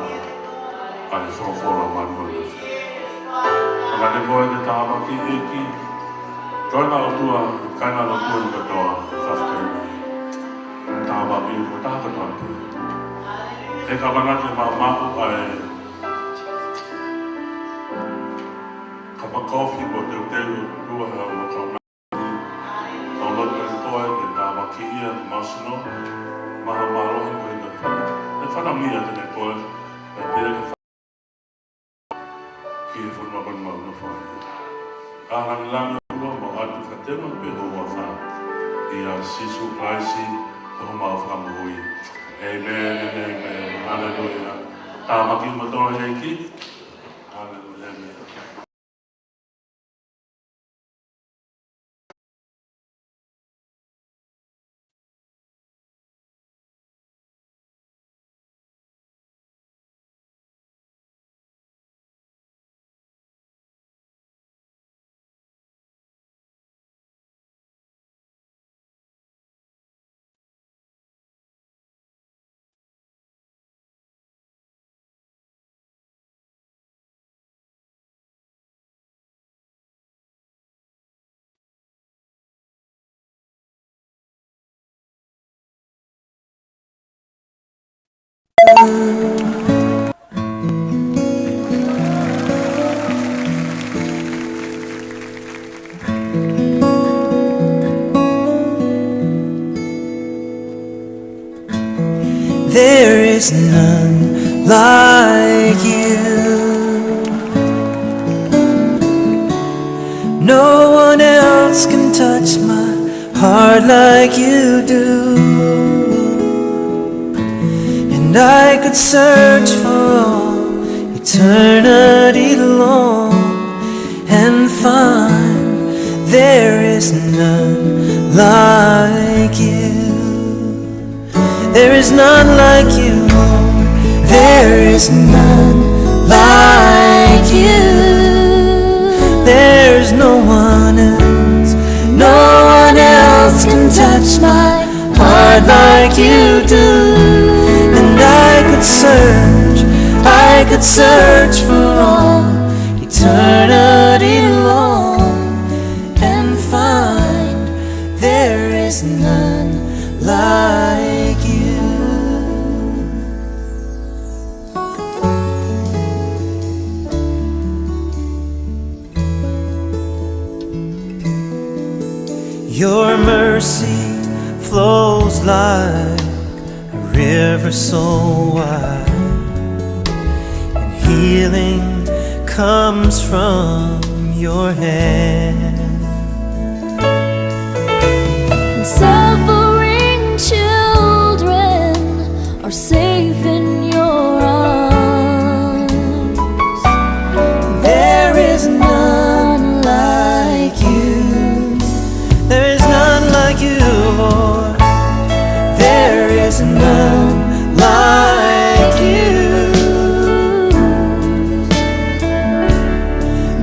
ʻa e folofola manuʻia. Ka ne koe ke tāpuaki ʻEiki, ko e ʻOtua, kae ʻOtua ni kātoa, faifekau ni. Tāpuaki, ko e taha kotoa pē. He ka mana ke mau maʻu ʻa e kapa kofi ko teuteu ʻOtua he ʻaho ni. Kau lotu ke koe ke tāpuakiʻi ʻa e masino, maha mālohi ko e ka. He fana mia ke ne koe, he pea ke fa-, ki he fonua ko eni mau nofo ai. Ka hang langi ʻOtua mau ʻoatu kiate koe pē ho huafa. ʻIa Sīsū Kalaisi, ko homau Fakamoʻui. ʻĒmeni, ʻēmeni. Haleluia. Tāpuaki mo tō ʻEiki. Haleluia. ʻĒmeni. There is none like you. No one else can touch my heart like you do. And I could search for all eternity long and find there is none like you. There is none like you, Lord. There is none like you. There's no one else. No one else can touch my heart like you do. And I could search, I could search for all eternity long and find there is none like you. Your mercy flows like a river so wide, and healing comes from your hand. And suffering children are safe in your arms. There is none like you. There is none like you, Lord. There is none like you.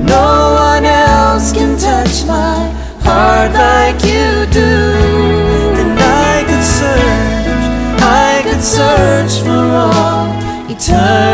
No one else can touch my heart like you do. And I could search, I could search for all eternity